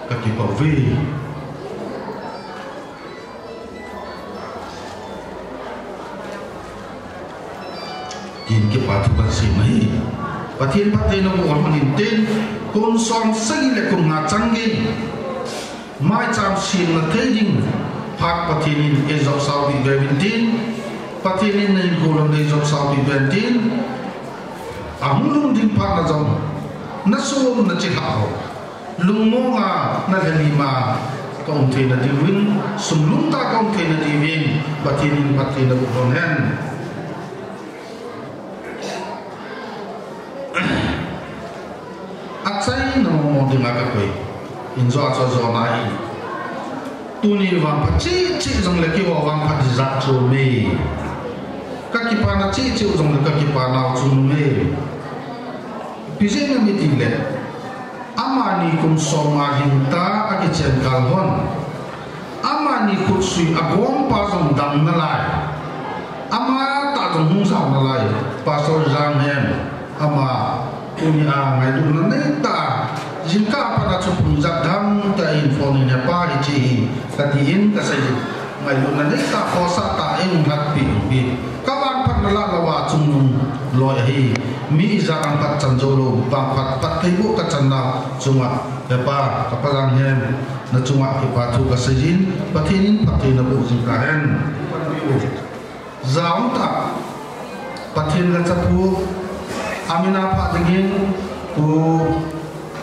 ka kipah uve. Tin kipa thu kasei mai. Pathen phatthei naboh lhon intin, kum som sagi le kum nga chan gei maicham semna thei ding phat Pathen in eijopsao peh uvin tin, Pathen in nahinkho lam eijopsao peh uvin tin, ahung lhung ding phat na jong, nasom nachilhah ho, lungmonga nalhalim a kaum theina diuvin, sung lungtah a kaum theina diuvin, Pathen in phatthei naboh lhon hen. Achaina mong mong dinga kakoi in, jo a chu jona hi. Tuni vangphat cheh cheh jongle keiho vangphat ijat chu aume. Ka kipana cheh cheh u jongle ka kipanau chu aume. Ipi jeh inem itile, amani kum somnga lhingta akichen kal lhon, amani khutsui agompa jong dam nalai, amatah jong hung jao nalai, Pastor Jang hem, ama tunia ngailutna neitah a, jingkah a pat a chu phone jat dam tah in phone in, hepa hiche hi, katin kasei in, ngailutna neitah a khohsah tah a eihung lhatpeh u hi. Kava Phat lah louva chungnung loi ahi. Mi ijat a pat chan jou lou, vangphat, phattheiboh kachan nau chunga, Hepa, Kapa Janghem, nachunga kipa thu kasei in, Pathen in phatthei naboh jing tahen. Jaum tah, Pathen lhacha pu, amin a pha dingin, Pu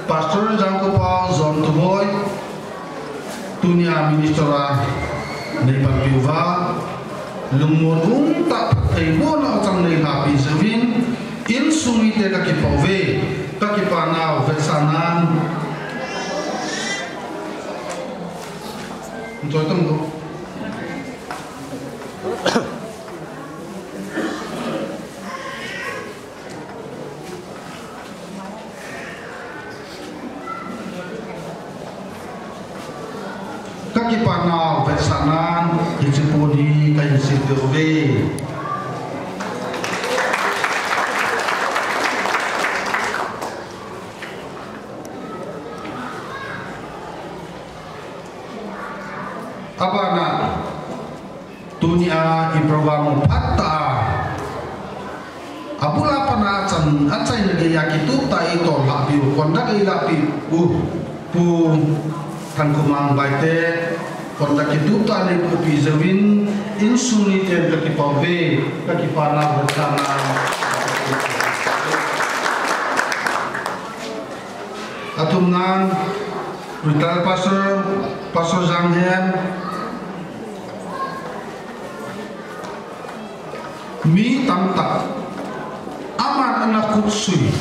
Pastor Jangkopao John Tuboi, tunia minister a neipanpi uva, lungmon umtah phattheibohna chang neilhapi jeh uvin, insung mite kakipah uve, kakipa nau vetsahnan. Choi tong ko. Kakipa nau vetsahnan, hiche pon hi kahin sempeh uve. Abana, tunia i program u phat tah a, abul a pat a chan, achaina geiya kitup tah a itol lhahpi u, conduct eilhahpi u, Pu Thangkhomang Baite, conduct kitup tah a neipohpi jeh uvin, insung miten kakipah uve, kakipa nau vetsahnan. Athumnan, retired pastor, Pastor Janghem, mi tamtah, aman ana khutsui,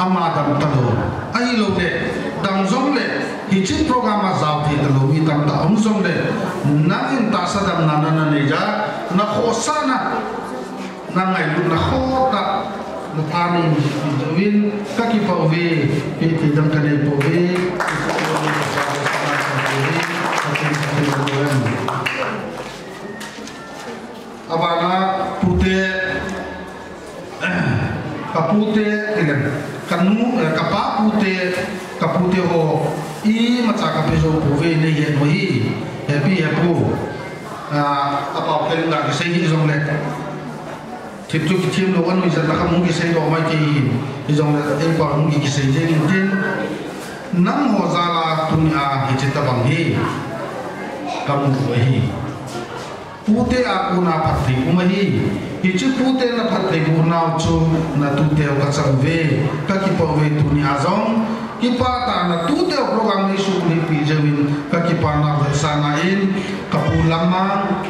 ama dam talou, ahilouleh, dang jongleh, hiche program a jao thei talou mi tamtah um jongleh, nangin tahsa damna nanei jeh a, nakhohsahna nangailutna khoh tah, natha nei jeh uvin, kakipah uve, ipi dang kanei pouve, abana pute, kapute, kanu, eh, kapa pute, kapute ho, imacha kape jou pouve, neihet u ahi, hepi hepu, ah, apao khen ga kisei hijongleh. Thip chu kithem lou, anuijat na kha hung kisei lou mai thei hin, hijongle eipa hung kisei jeng intin, nangho jal a tunia hiche tabang hi kamu u ahi. Pute a kona phatthei um ahi. Hiche pute na phattheiboh nau chu natuteu kachang uve, kakipah uve tunia jong. Kipah tah a natuteu program neisuhmilpi jeh uvin kakipa nau vetsahna in, kapu Lamang,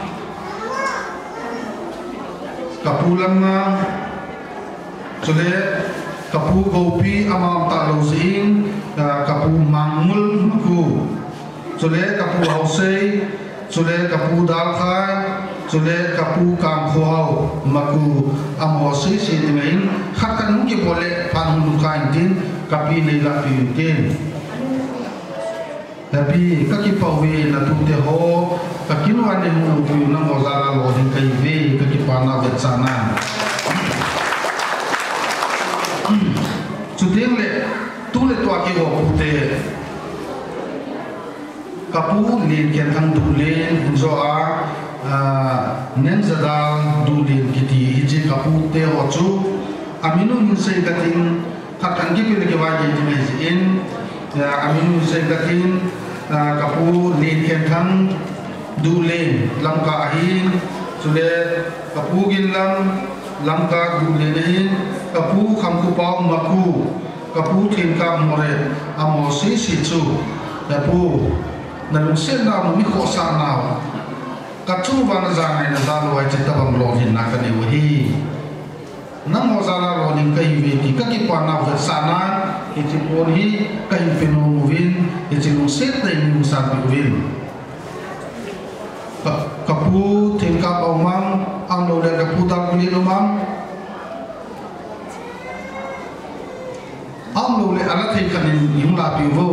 kapu Lamang, chule kapu Gopi, ama um talou jeh in, ah, kapu Mangmul Maku, chule kapu Haosei, chule kapu Dalkhai, chule kapu Kangkhohao Maku, amaho sese dingin khat khat hung kibol le phat hung lhung kha intin, kapi neilahpi intin. Hepi, kakipah uve, natute ho, kakinuva neihung loupiu, nangho jal a lolhing kahiuve, kakipa nau vetsahnan. Chutengle, tuletua keiho pute, kapu Lenkhenthang Duhlen, hinjo a, ah, Nenjadal Duhlen kiti, hiche kapute ho chu, amin u hinsei katin, khat khat kipe le kivai gei ding ahi jeh in, ah, amin u hinsei katin, ah, kapu Lenkhenthang Duhlen, Lamka ahin, chule kapu Ginlam, Lamka Duhlen ahin, kapu Khamkhopao Maku, kapu Thenkap Moreh, amaho sese chu, kapu, nalungsetnau, nakhohsahnau, kachunguva najangai najal uva hiche tabang lolhinna kanei u ahi. Nangho jal a lolhing kahiuve ti kakipa nau vetsahnan, hiche pon hi kahin pe nom uvin, hiche lungset tah in neisanpeh uvin. Ka, kapu Thenkap a um am, ahilouleh kapu Dalkhai a um am, ahilouleh ala thei khat in neihung lahpeh uvo.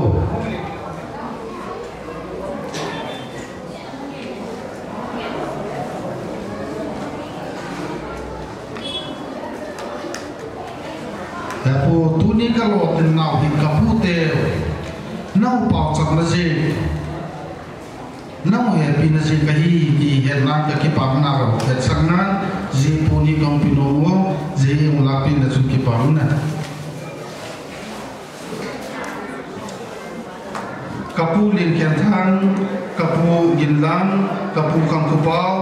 Hepu, tuni kalotinau hi kapute, nahung paochatna jeh, nahung hepina jeh kahi ti hetnan kakipah nau vetsahnan, hiche pon hi Hung pi nom u, jeh hi hung lah peh le chun kipa um na. Ka pu Linkhenthang, ka pu Ginlang, ka pu Khangkhupau,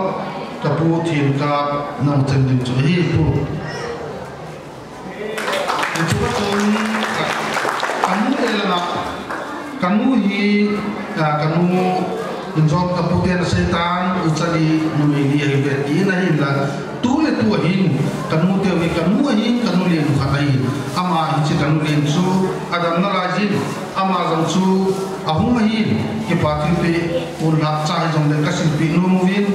ka pu Themkap, nang chen ding chu ahi pu. Hichu ka chun, ka nu te langa, ka nu hi, ah, ka nu, in jong ka pu ten asei tan, u chali numei li ahi ve ti na hin la, tu le tu ahin, ka nu te ve, ka nu ahin, ka nu len khat ahin. Ama hiche ka nu len chu, adam nalai jin, ama jong chu, ahung ahin, kipa thilpeh, un lhah cha hi jong le ka silpeh nom uvin,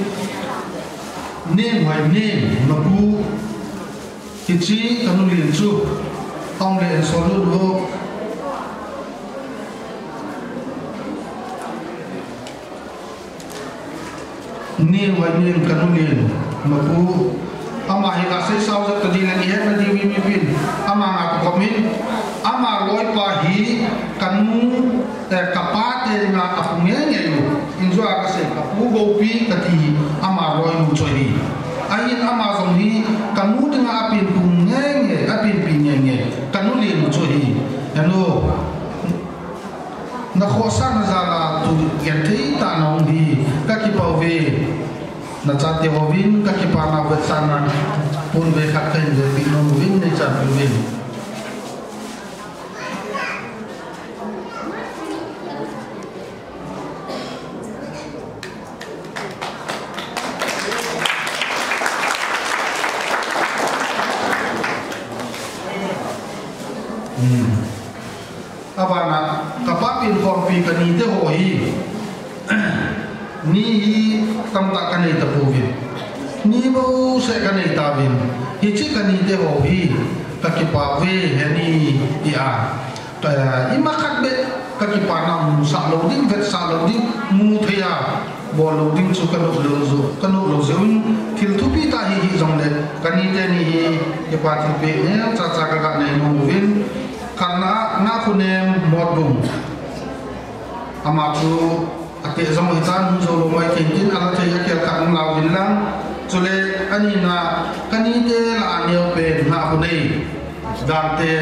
Neng Hoineng, Mapu, Hiche ka nu len chu, aum le en sol lut u. Neng Hoineng ka nu len, Mapu. Ama hi ka sei sao jep ta ding le, i het na diu hi mi pin. Ama nga ka kom in. Ama loipa hi ka nu, eh, ka pa te nga a pu nge nge u. In jua ka sei ka pu Gopi ka ti hi ama loi nu chu ahi. Ahin ama jong hi ka nu dinga a pen pu nge nge, a pen pi nge nge, ka nu len nu chu ahi. Henu, na khohsah na jal a tu genthei tah na um hi ka kipah uve. Na chate hovin ka kipana vetsahna pon ve khat ka hin ve pi nom uvin nei chan uvin. Hmm. Abana, ka pa pen khompi ka ni te ho hi. Ni hi tamtah ka nei tapouvin. Ni bou seh ka nei tauvin. Hiche ka ni te ho hi. Ka kipah uve he ni ti a. Ka, ima khat beh ka kipana musah lou ding, vetsah lou ding, mu thei a, bol lou ding chu ka nop lou jeh, ka nop lou jeh un, thil thupi tah hi hih jongle, ka ni teni hi, kipa thilpeh neocha cha ka ga nei nom uvin, khatna a, Ngahkhonem Motbung. Ama chu, ateh jong hitan, hung jou lou mai thei tin, ala thei a kel khat hung lau vin lang. Chule, ani na, ka ni te lah a neo pen, Ngahkhonei, Gangte,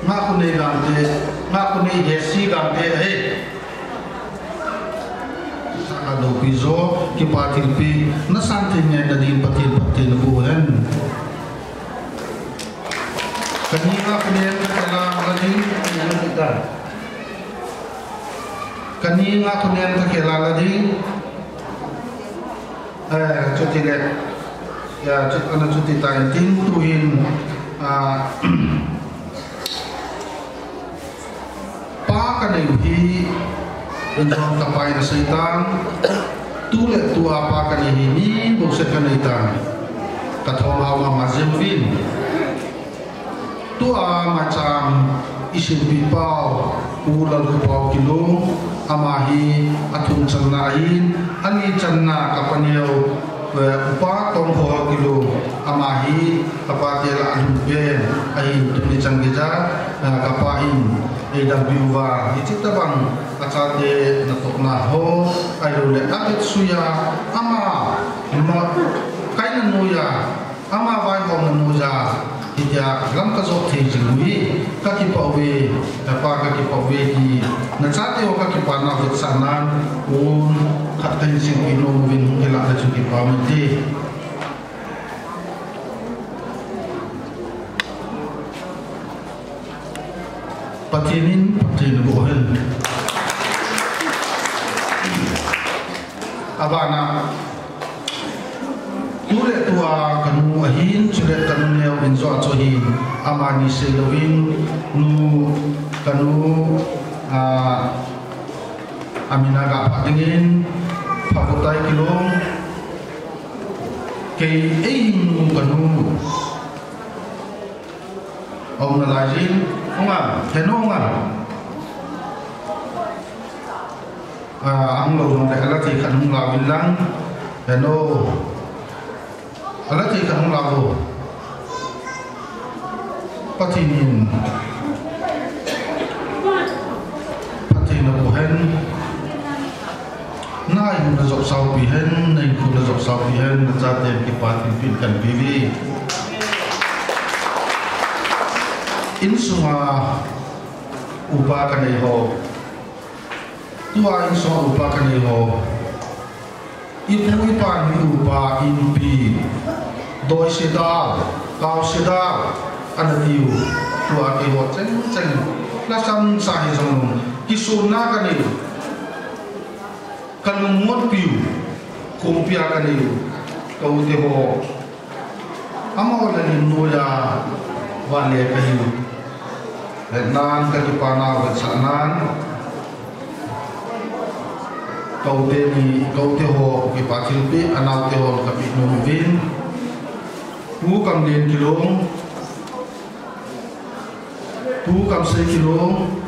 Ngahkhonei Gangte, Ngahkhonei Hesi Gangte ahi. Sa ka dopi jo, kipa thilpeh, na san thei nge na din Pathen phatthei na boh hen. Ka ni Ngahkhonem ka kila la ding, ka ni Ngahkhonem ka kila la ding. Eh, chuti le, ya, chu, ana chuti tan tin tuhin, ah, pa ka nei u hi, in jong ka pa in asei tan, tu le tu a pa ka nei hi, ni bou seh ka nei tan, ka thou ma ma jeng uvin. Tua maicham i silpeh pau, U Lalkhopau Kilung, ama hi a thum channa ahin, a li channa ka pa neo, eh, Upa Tongkhohao Kilung, ama hi ka pa te lah a lhun pen ahin, tuni chan geija, eh, ka pa in ei dampi uva, hiche tabang a chate natohna ho, ahilou le a vetsui a, ama, ma, kaina noiya, Ama vaihomna noiya, hitia lam ka jot thei jing u hi, ka kipah uve, na pa ka kipah uve ti, na chate ho ka kipana vetsahnan, un khat ka hin silpeh nom uvin hung kilah le chun kipa um inte. Pathen in phatthei naboh hen. Abana, tu le tua ka nu ahin, chule ka nu neo in jo a chu ahin, amani seilouvin, nu, ka nu, a, amin a ga pha dingin, Phavutai Kilung, kei eihing nu ka nu. Aum nalai jin, hung a, henu hung a. A, ahung lou jongle, ala thei khat hung lau vin lang, henu. Ala thei khat hung lau vo. Pathen in. Pathen in apu hen. Nai hung na jop Saupi hen, na hinkho na jop saupi hen, na chate kipa thilpeh kahin pe uve. Insunga upa kanei ho. Tua insunga upa kanei ho. Ipu ipan hi upa inpi. Doise da, kaose da, ana tiu. Tua keiho cheng cheng. Lhasam sa hi jong kisonna kanei u. Kalungmon piu, khompi a kanei u, ka u te ho. Amaho lalhim noiya, vale kahiu. Hetnan kakipana u hetsahnan. Ka u teni, ka u te ho, kipa thilpeh, anao te ho, kapeh nom uvin. Pu Kamlen Kilong. Pu Kamsei Kilong.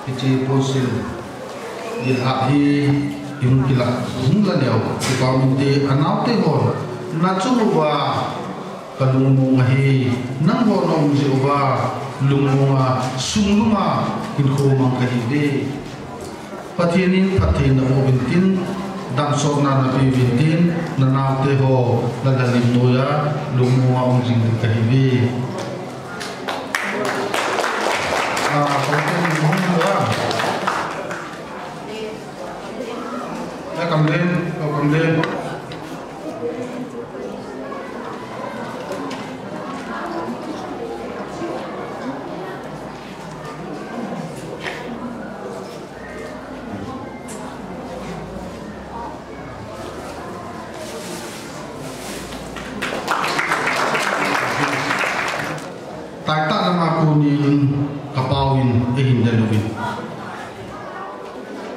Hiche ponsil dilhah hi, ihung kilah, hung la leu, kipa um inte, anao te ho, na chung uva, ka lungmong ahi, nangho na um jeh uva, lungmong a, sunglum a, hinkho mang kahi uve. Pathen in phatthei naboh uvin tin, damsotna napeh uvin tin, nanao te ho, na lalhim noiya, lungmong a um jing ding kahi uve. Ah, Pathen in hung lua. Eh, Kamlen, oh, Kamlen. Taitah lama konin kapau in eihin del uvin.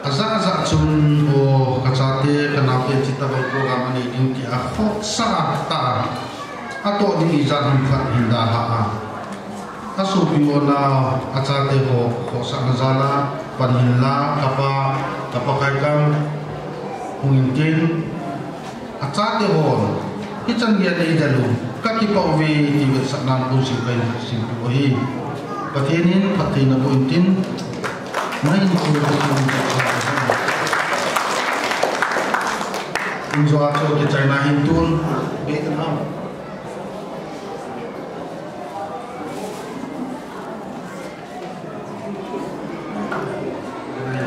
Ajah ajah chun, o, kachate, kanaote, chuti tobang program anei ding tia khohsah tah a, atoh ding ijat ham khat hin dalha a. Asopi u anao, achate ho, khohsahna jal a, pan hinla, kapa, kapa Kaikam, hung intin, achate hon, hichan geiya eidel u, kakipah uve, ti vetsahnan ponsil kahin simpi u ahi. Pathen in phatthei naboh intin, na hinkho Pathen in jopsah tahen. Injo a chu kichaina hin tun, be kan ham.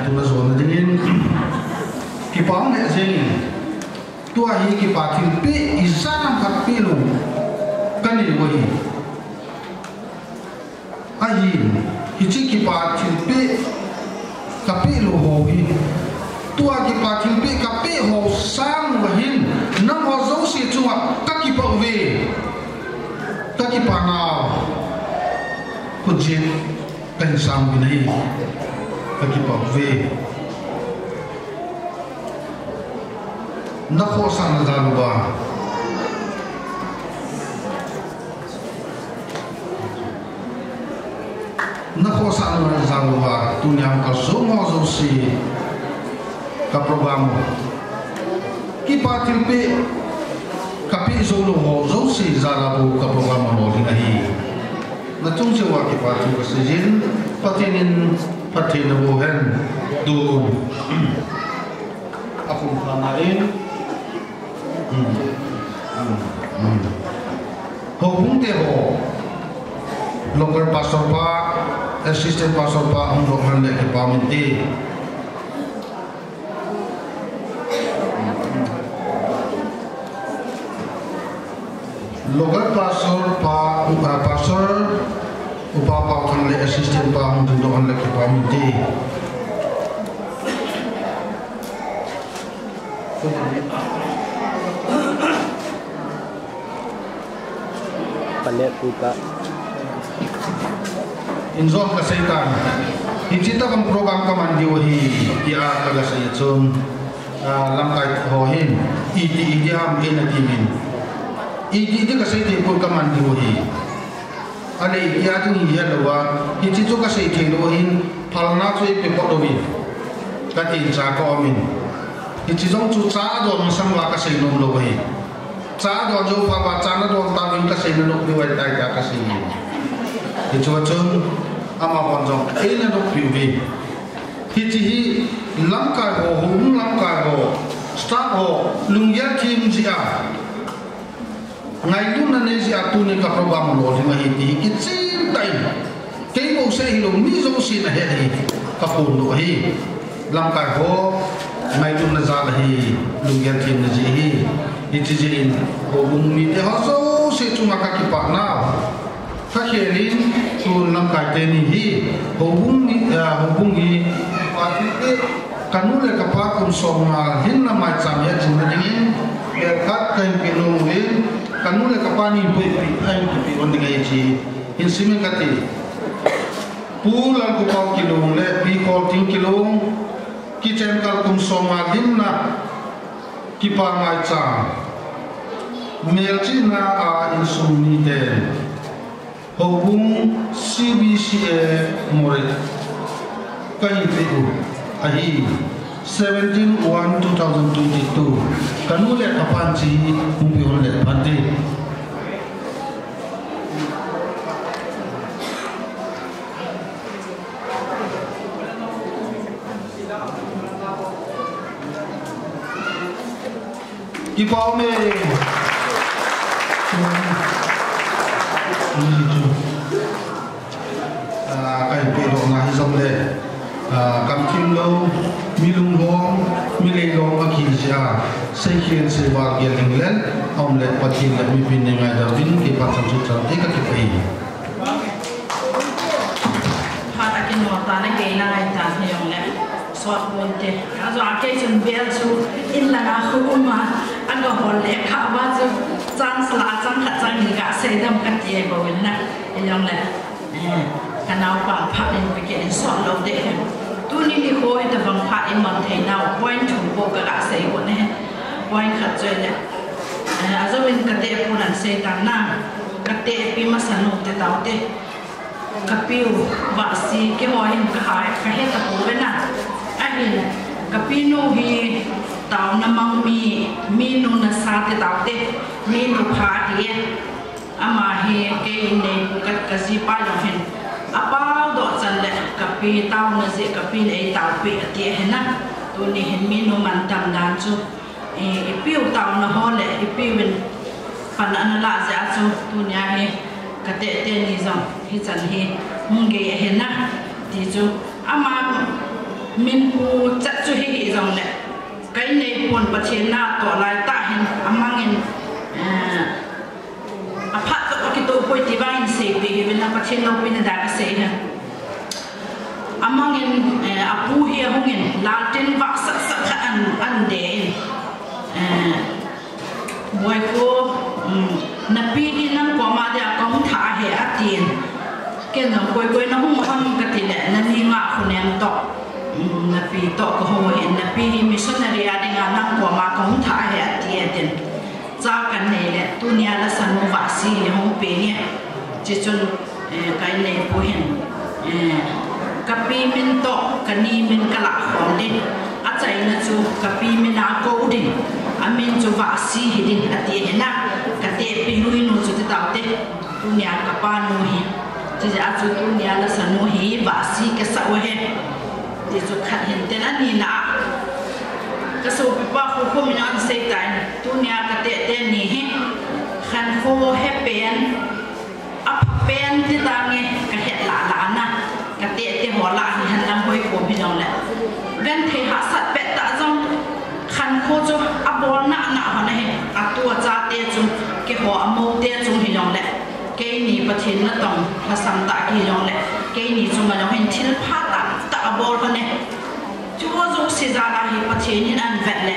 Tuna jona dingin, kipa um lheh jengin, tua hi kipa thilpeh ijat ham khat pehlou kanei u ahi. Ahin, hiche kipa thilpeh kapeh lou ho hi, tua kipa thilpeh kapeh ho sang uva hin, nangho jouse chunga kakipah uve. Kakipah nau, khutjin kahin sang uvin ahi. Kakipah uve. Nakhohsahna jal uva, nakhohsahna jal uva, tunia hung kalsong ho jouse, ka program u, kipa thilpeh kapeh jou lou ho jouse jal a bou ka program u hol ding ahi. Nachung cheh uva kipa thu kaseijin, Pathen in phatthei naboh hen. Tun, apumkhatna in, hmm, hmm, hmm, houbung te ho, local pastor pa, assistant pastor pa hung doh hen le kipa um inte. Local pastor pa, uh, pastor, upa pa khan le assistant pa hung dingdoh hen le kipa um inte. Palet pu ka. Injong kasei tan. Hiche tobang program kaman diu ahi, tia kaga sei chun, ah, lamkai ho hin, iti, iti ham eina timin. Iti, iti kasei thei pon kaman diu ahi. Ahile, iti a ding hi helou a, hiche chu kasei thei lou ahin, phalna chu eipe phot uvin. Katin cha ka umin. Hiche jong chu cha adon masang uva kasei nom lou ahi. Cha don jou pha ba, cha nadon tauvin kasei nanop diu ahitai tia kasei. Hichea chun, ama bon jong eina nop piu ve. Hiche hi lamkai ho, hung lamkai ho, staff ho, lunggel them jeh a, ngailutna nei jeh a tuni ka program lolhing ahi ti hi kichen tah in. Kei bouseh hilou, mi jousen ahet hi, kaphondoh ahi. Lamkai ho, ngailutna jal ahi, lunggel themna jeh ahi. Hiche jeh in, houbung mite ho jouse chunga kakipah nau. Kakhel in, tun lamkai teni hi, houbung mi, ah, houbung hi, pati te, kanu le kapa kum som nga lhinna maicham hi achinna dingin, bel khat kahin pe nom uvin, kanu le kapa ni puipi, ahin kipe uvin ding ahi ti. Hin simin kati. Pu Lalgopal Kilung le Pi Kholting Kilung, kichen kal kum som nga lhinna, kipa maicham. Melchihna a insung mite. Houbung C B C A Moreh. Kahin pe u ahi. Seventeen one two thousand twenty-two. Kanu le kapan chi hung pe hon le phan te. Kipa ume. Ah, kahin pedoh na hijongle, ah, kam thim lou, mi lunglhom, mi leilhom akihi jeh a, seikhel seival gel ding le, aum le Pathen le mipi nei ngaidam uvin, kipa chan chu chan te kakipah e. Phat a kino tan a kei ngai tan hijongle, sot pon te. Ajo a kei chun bel chu in langa khu um a, aga hol le kha va chu chance la chang khat chang ni ga seidam kati e bou in na. Hijongle, eh, kanaopa phat in pe kei in sot lou de. Tuni nikho hi tabang phat in mang thei nau point thum bou kaga sei u ne. Point khat chu le, eh, ajo in kate pu nan sei tan na. Kate pi masa nu te tau te. Kapiu Vahsi, keiho hin kahai, kahe tapouve na. Ahin, kapinu hi taona mang mi, minu nasa te tau te, minu pha ahi e. Ama hi kei inneipu ka, kajipa jong hin, apao doh chan le, kapi taona jeh, kapin eitaopi ati ahi na. Tuni hin minu mantam dan chu, I, ipiu taona ho le, ipiu in pan ana lah jeh a chu, tunia hi, kate teni jong, hichan hi, hung gei ahi na, ti chu, ama min pu chat chu hi hijongle, ka inneipu Pathen natoh lai tah hin, amang in, eh, aphat toh akitoh poi ti vang in seipeh hiuvin na, Pathen loupina dia kasei hi. Amang in, eh, apu hi ahung in, laltin vah sat sat khat an, an de in. Eh, Boikho, um, napi hi nang koma dia kahung thah ahi atin. Ken jong koi koi nahung ham kati le, nani nga khu nem toh. Um, napi toh kahou ahi, napi hi missionary a dinga nang koma kahung thah ahi ati atin. Cha kanei le, tunia Lasanu Vahsi hi hung peng e. Chuchun, eh, ka inneipu hin, eh, kapi min toh, kani min kalah khom ding. Achaina chu, kapi min a kou ding. Amin chu Vahsi hiding, ati ahi na. Katehpi Huinu chu ti tau te. Tunia kapa nu hi. Chuti a chu tunia Lasanu hi Vahsi kasah u ahi. Ti chu khat hin tin anina a. Kasopipa Khokhomin ana sei tan. Tunia kateh teni hi. Khankho hepen. Aphapen ti tange kahet lah lah na. Kateh te ho lah hi henlang hoi khom hijongle. Genthei hahsat pet tah jong. Khankho chu abol nana hon ahi, atu achate chu, keiho amou te chu hijongle, keini Pathen natong lhasam tah kihi jongle, keini chunga jong hin thil pha tah tah abol hon e. Chuho jouse jal a hi Pathen in ahin vet le,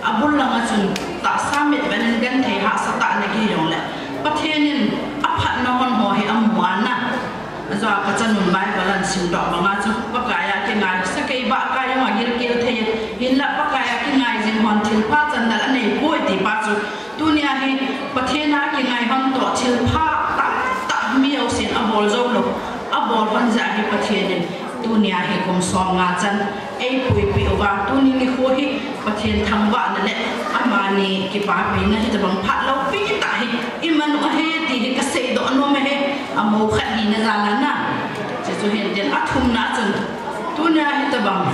abul langa chun tahsa mitvet in genthei hahsa tah le kihi jongle, Pathen in aphatna hon ho hi amu ana. Ajeh a kachanun Bible ahin simdoh banga chu, Pakai a kingai, sakei bahkai jong agilkel thei, hinlah Pakai a kingai jing hon thilpha chan dal anei poi ti pa chu, tunia hi Pathen a kingai hon toh thilpha tah tah mi jousen abol jou lou, abol hon jeh a hi Pathen in, tunia hi kum som nga chan, eipuipi uva, tuni nikho hi Pathen thangvahna le, amani kipapina hitabang phat lou, Iman u ahi ti hi kasei doh nom e. Amo khat hina jal a na. Chuchu hintin athumna chun, tunia hitabang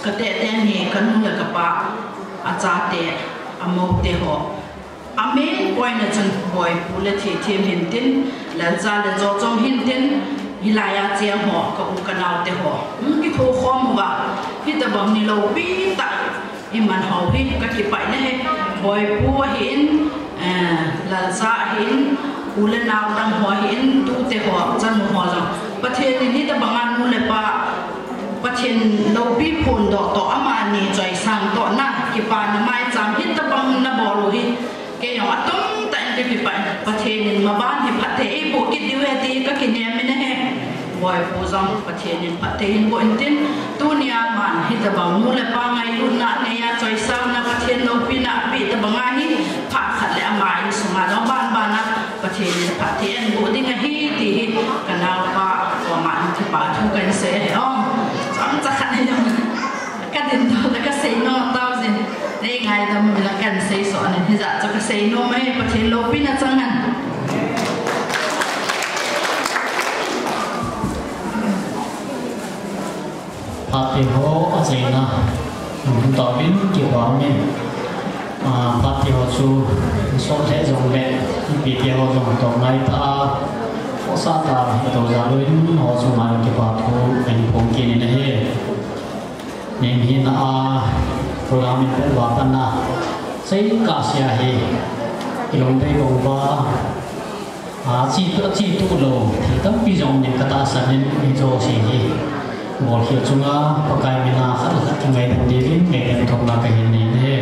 kateh teni kanu le kapa, achate, amo te ho. A main point a chun boipu le thithem hintin, lalcha le jochong hintin, hilai a cheng ho, ka u ka nao te ho. Hung kitho khom uva, hitabang ni loupi tah iman hou hi kakipah e. Boipu ahin, eh, lalcha ahin, u le nao dang ho ahin, tute ho, chanu ho jong. Pathen in hitabang a nu le pa, Pathen loupi phondoh toh amani choisang toh na, kipana maicham hitabang nabol u hi. Kei jong atum tah in kakipah e, Pathen in maban hi phatthei eiboh kit diu ahi ti kakinem in ahi. Boipu jong Pathen in phatthei hin boh intin, tunia man hitabang nu le pa ngailutna anei a choisang na Pathen loupina apeh tabang ahi, phat khat le ama insung a jong banban a Pathen in phatthei eiboh ding ahi ti hi ka naopa koma in kipa thu kahin sei ahi. Chomcha khat ahi jong. Ka dingdoh le kasei nom tao jin. Nei ngaidam uvin lang kahin seisoh in, hijat chu kasei nom e, Pathen loupina chang hen. Phat te ho achaina, hung tauvin kipa umin. Ah, phat te ho chu sot le jong le, ipi te ho jong toh ngai ta, khosa ta, to jal uvin ho chu ngai kipa thu kahin phong kit in ahi. Ning hina a program in pet uva pat na, sei kasia hi, ilung bei bang uva, a, chi tu, chi tu lou, thil tampi jong ning katahsan in, mi jouse hi, bolkhel chunga, Pakai mina khat le khat kingaidam diuvin, ngaidam thumna kahin nei e.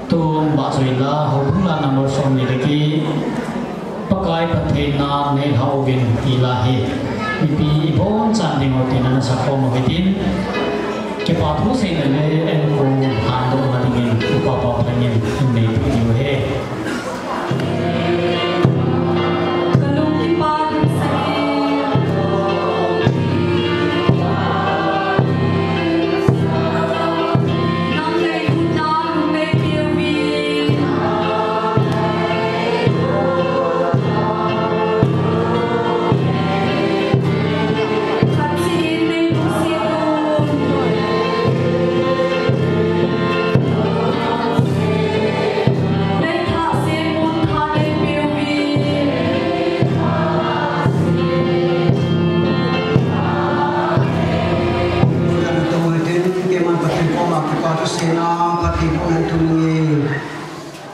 Tun, bah choi la, houbung la number som ni le get, Pakai phattheina nei lha uvin ti la hi. Mipi ibonchan ding u tin ana sakhom u hitin. Kipa thu seina le enkong handohna dingin, Upa Paophan in, in neipeh diu ahi.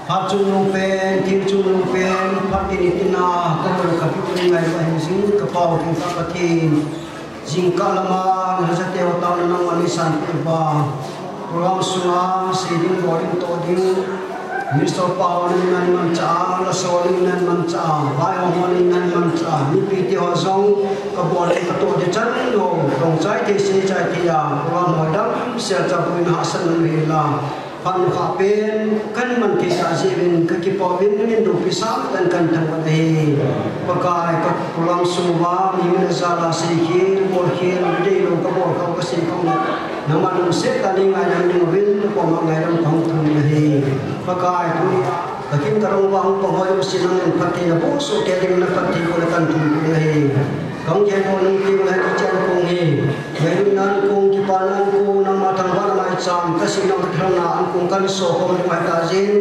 Phat chung nung pen, thil chung nung pen, phat tin itin a, ka hol ka pu ngai ba hin jing ka pau kin ka Pathen. Jingkah lama, na hajate ho tao na nangman neisanpeh uva. Program sunga, sei ding, bol ding, toh ding. Minister pa ho nangman manchah a, lasa ho nangman manchah a, vai ho nangman manchah a, mipi te ho jong, ka bol ding ka toh ding chan ho, dong chai thei, sei chai thei a, program ho dam, sel cha buina hahsatna um hela. Phat nukha pen, kahin man thei tah jeh uvin, ka kipa uvin, nangin loupi sangtah in kahin thangvah ahi. Pakai, ka program sung uva, mi min a jal a seikhel, bolkhel, deilou ka bol khah u ka seikhah u. Nangman lungset tah in nei ngaidam ding uvin, na koma ngaidam kahung thum ahi. Pakai, tuni a, ka kin ka rong uva hung pang ho jouse nangin phatthei naboh soh kei ding, na phatthei boh na kahin thum u ahi. Kahung khen ho nung tiu le, kichen kong hi. Ngailutna ankong, kipana ankong, nangma thangvahna maicham, ka sihna ka thahatna ankong kahin sokhom ding ahi tah jeh in,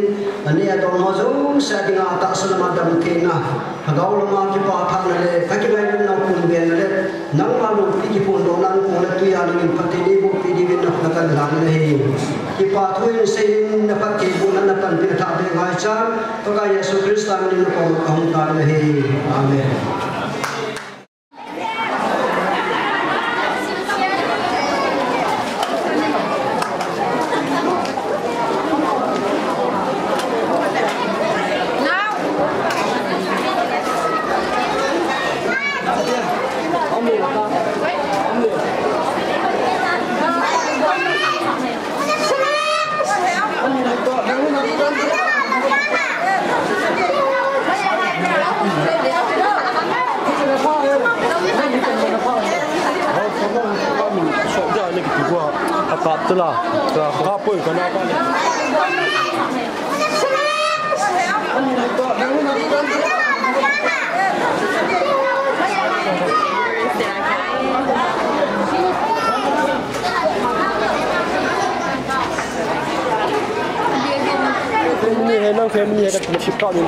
anei adong ho jouse dinga tahsa lama damtheina, lhagao lama kipahtahna le, ka kingailutna pumbena le, nangma loupi kiphondohna ankong le twi a nangin phatthei neiboh peh diuvin na khut a kahin lan ahi. Kipa thu in sei in na phatthei bohna na panpina thah beh ngaichan, Pakai Jesu Christa min in na koma kahung tan ahi. Amen. Family hai, nang family hai, ka chip kau ni.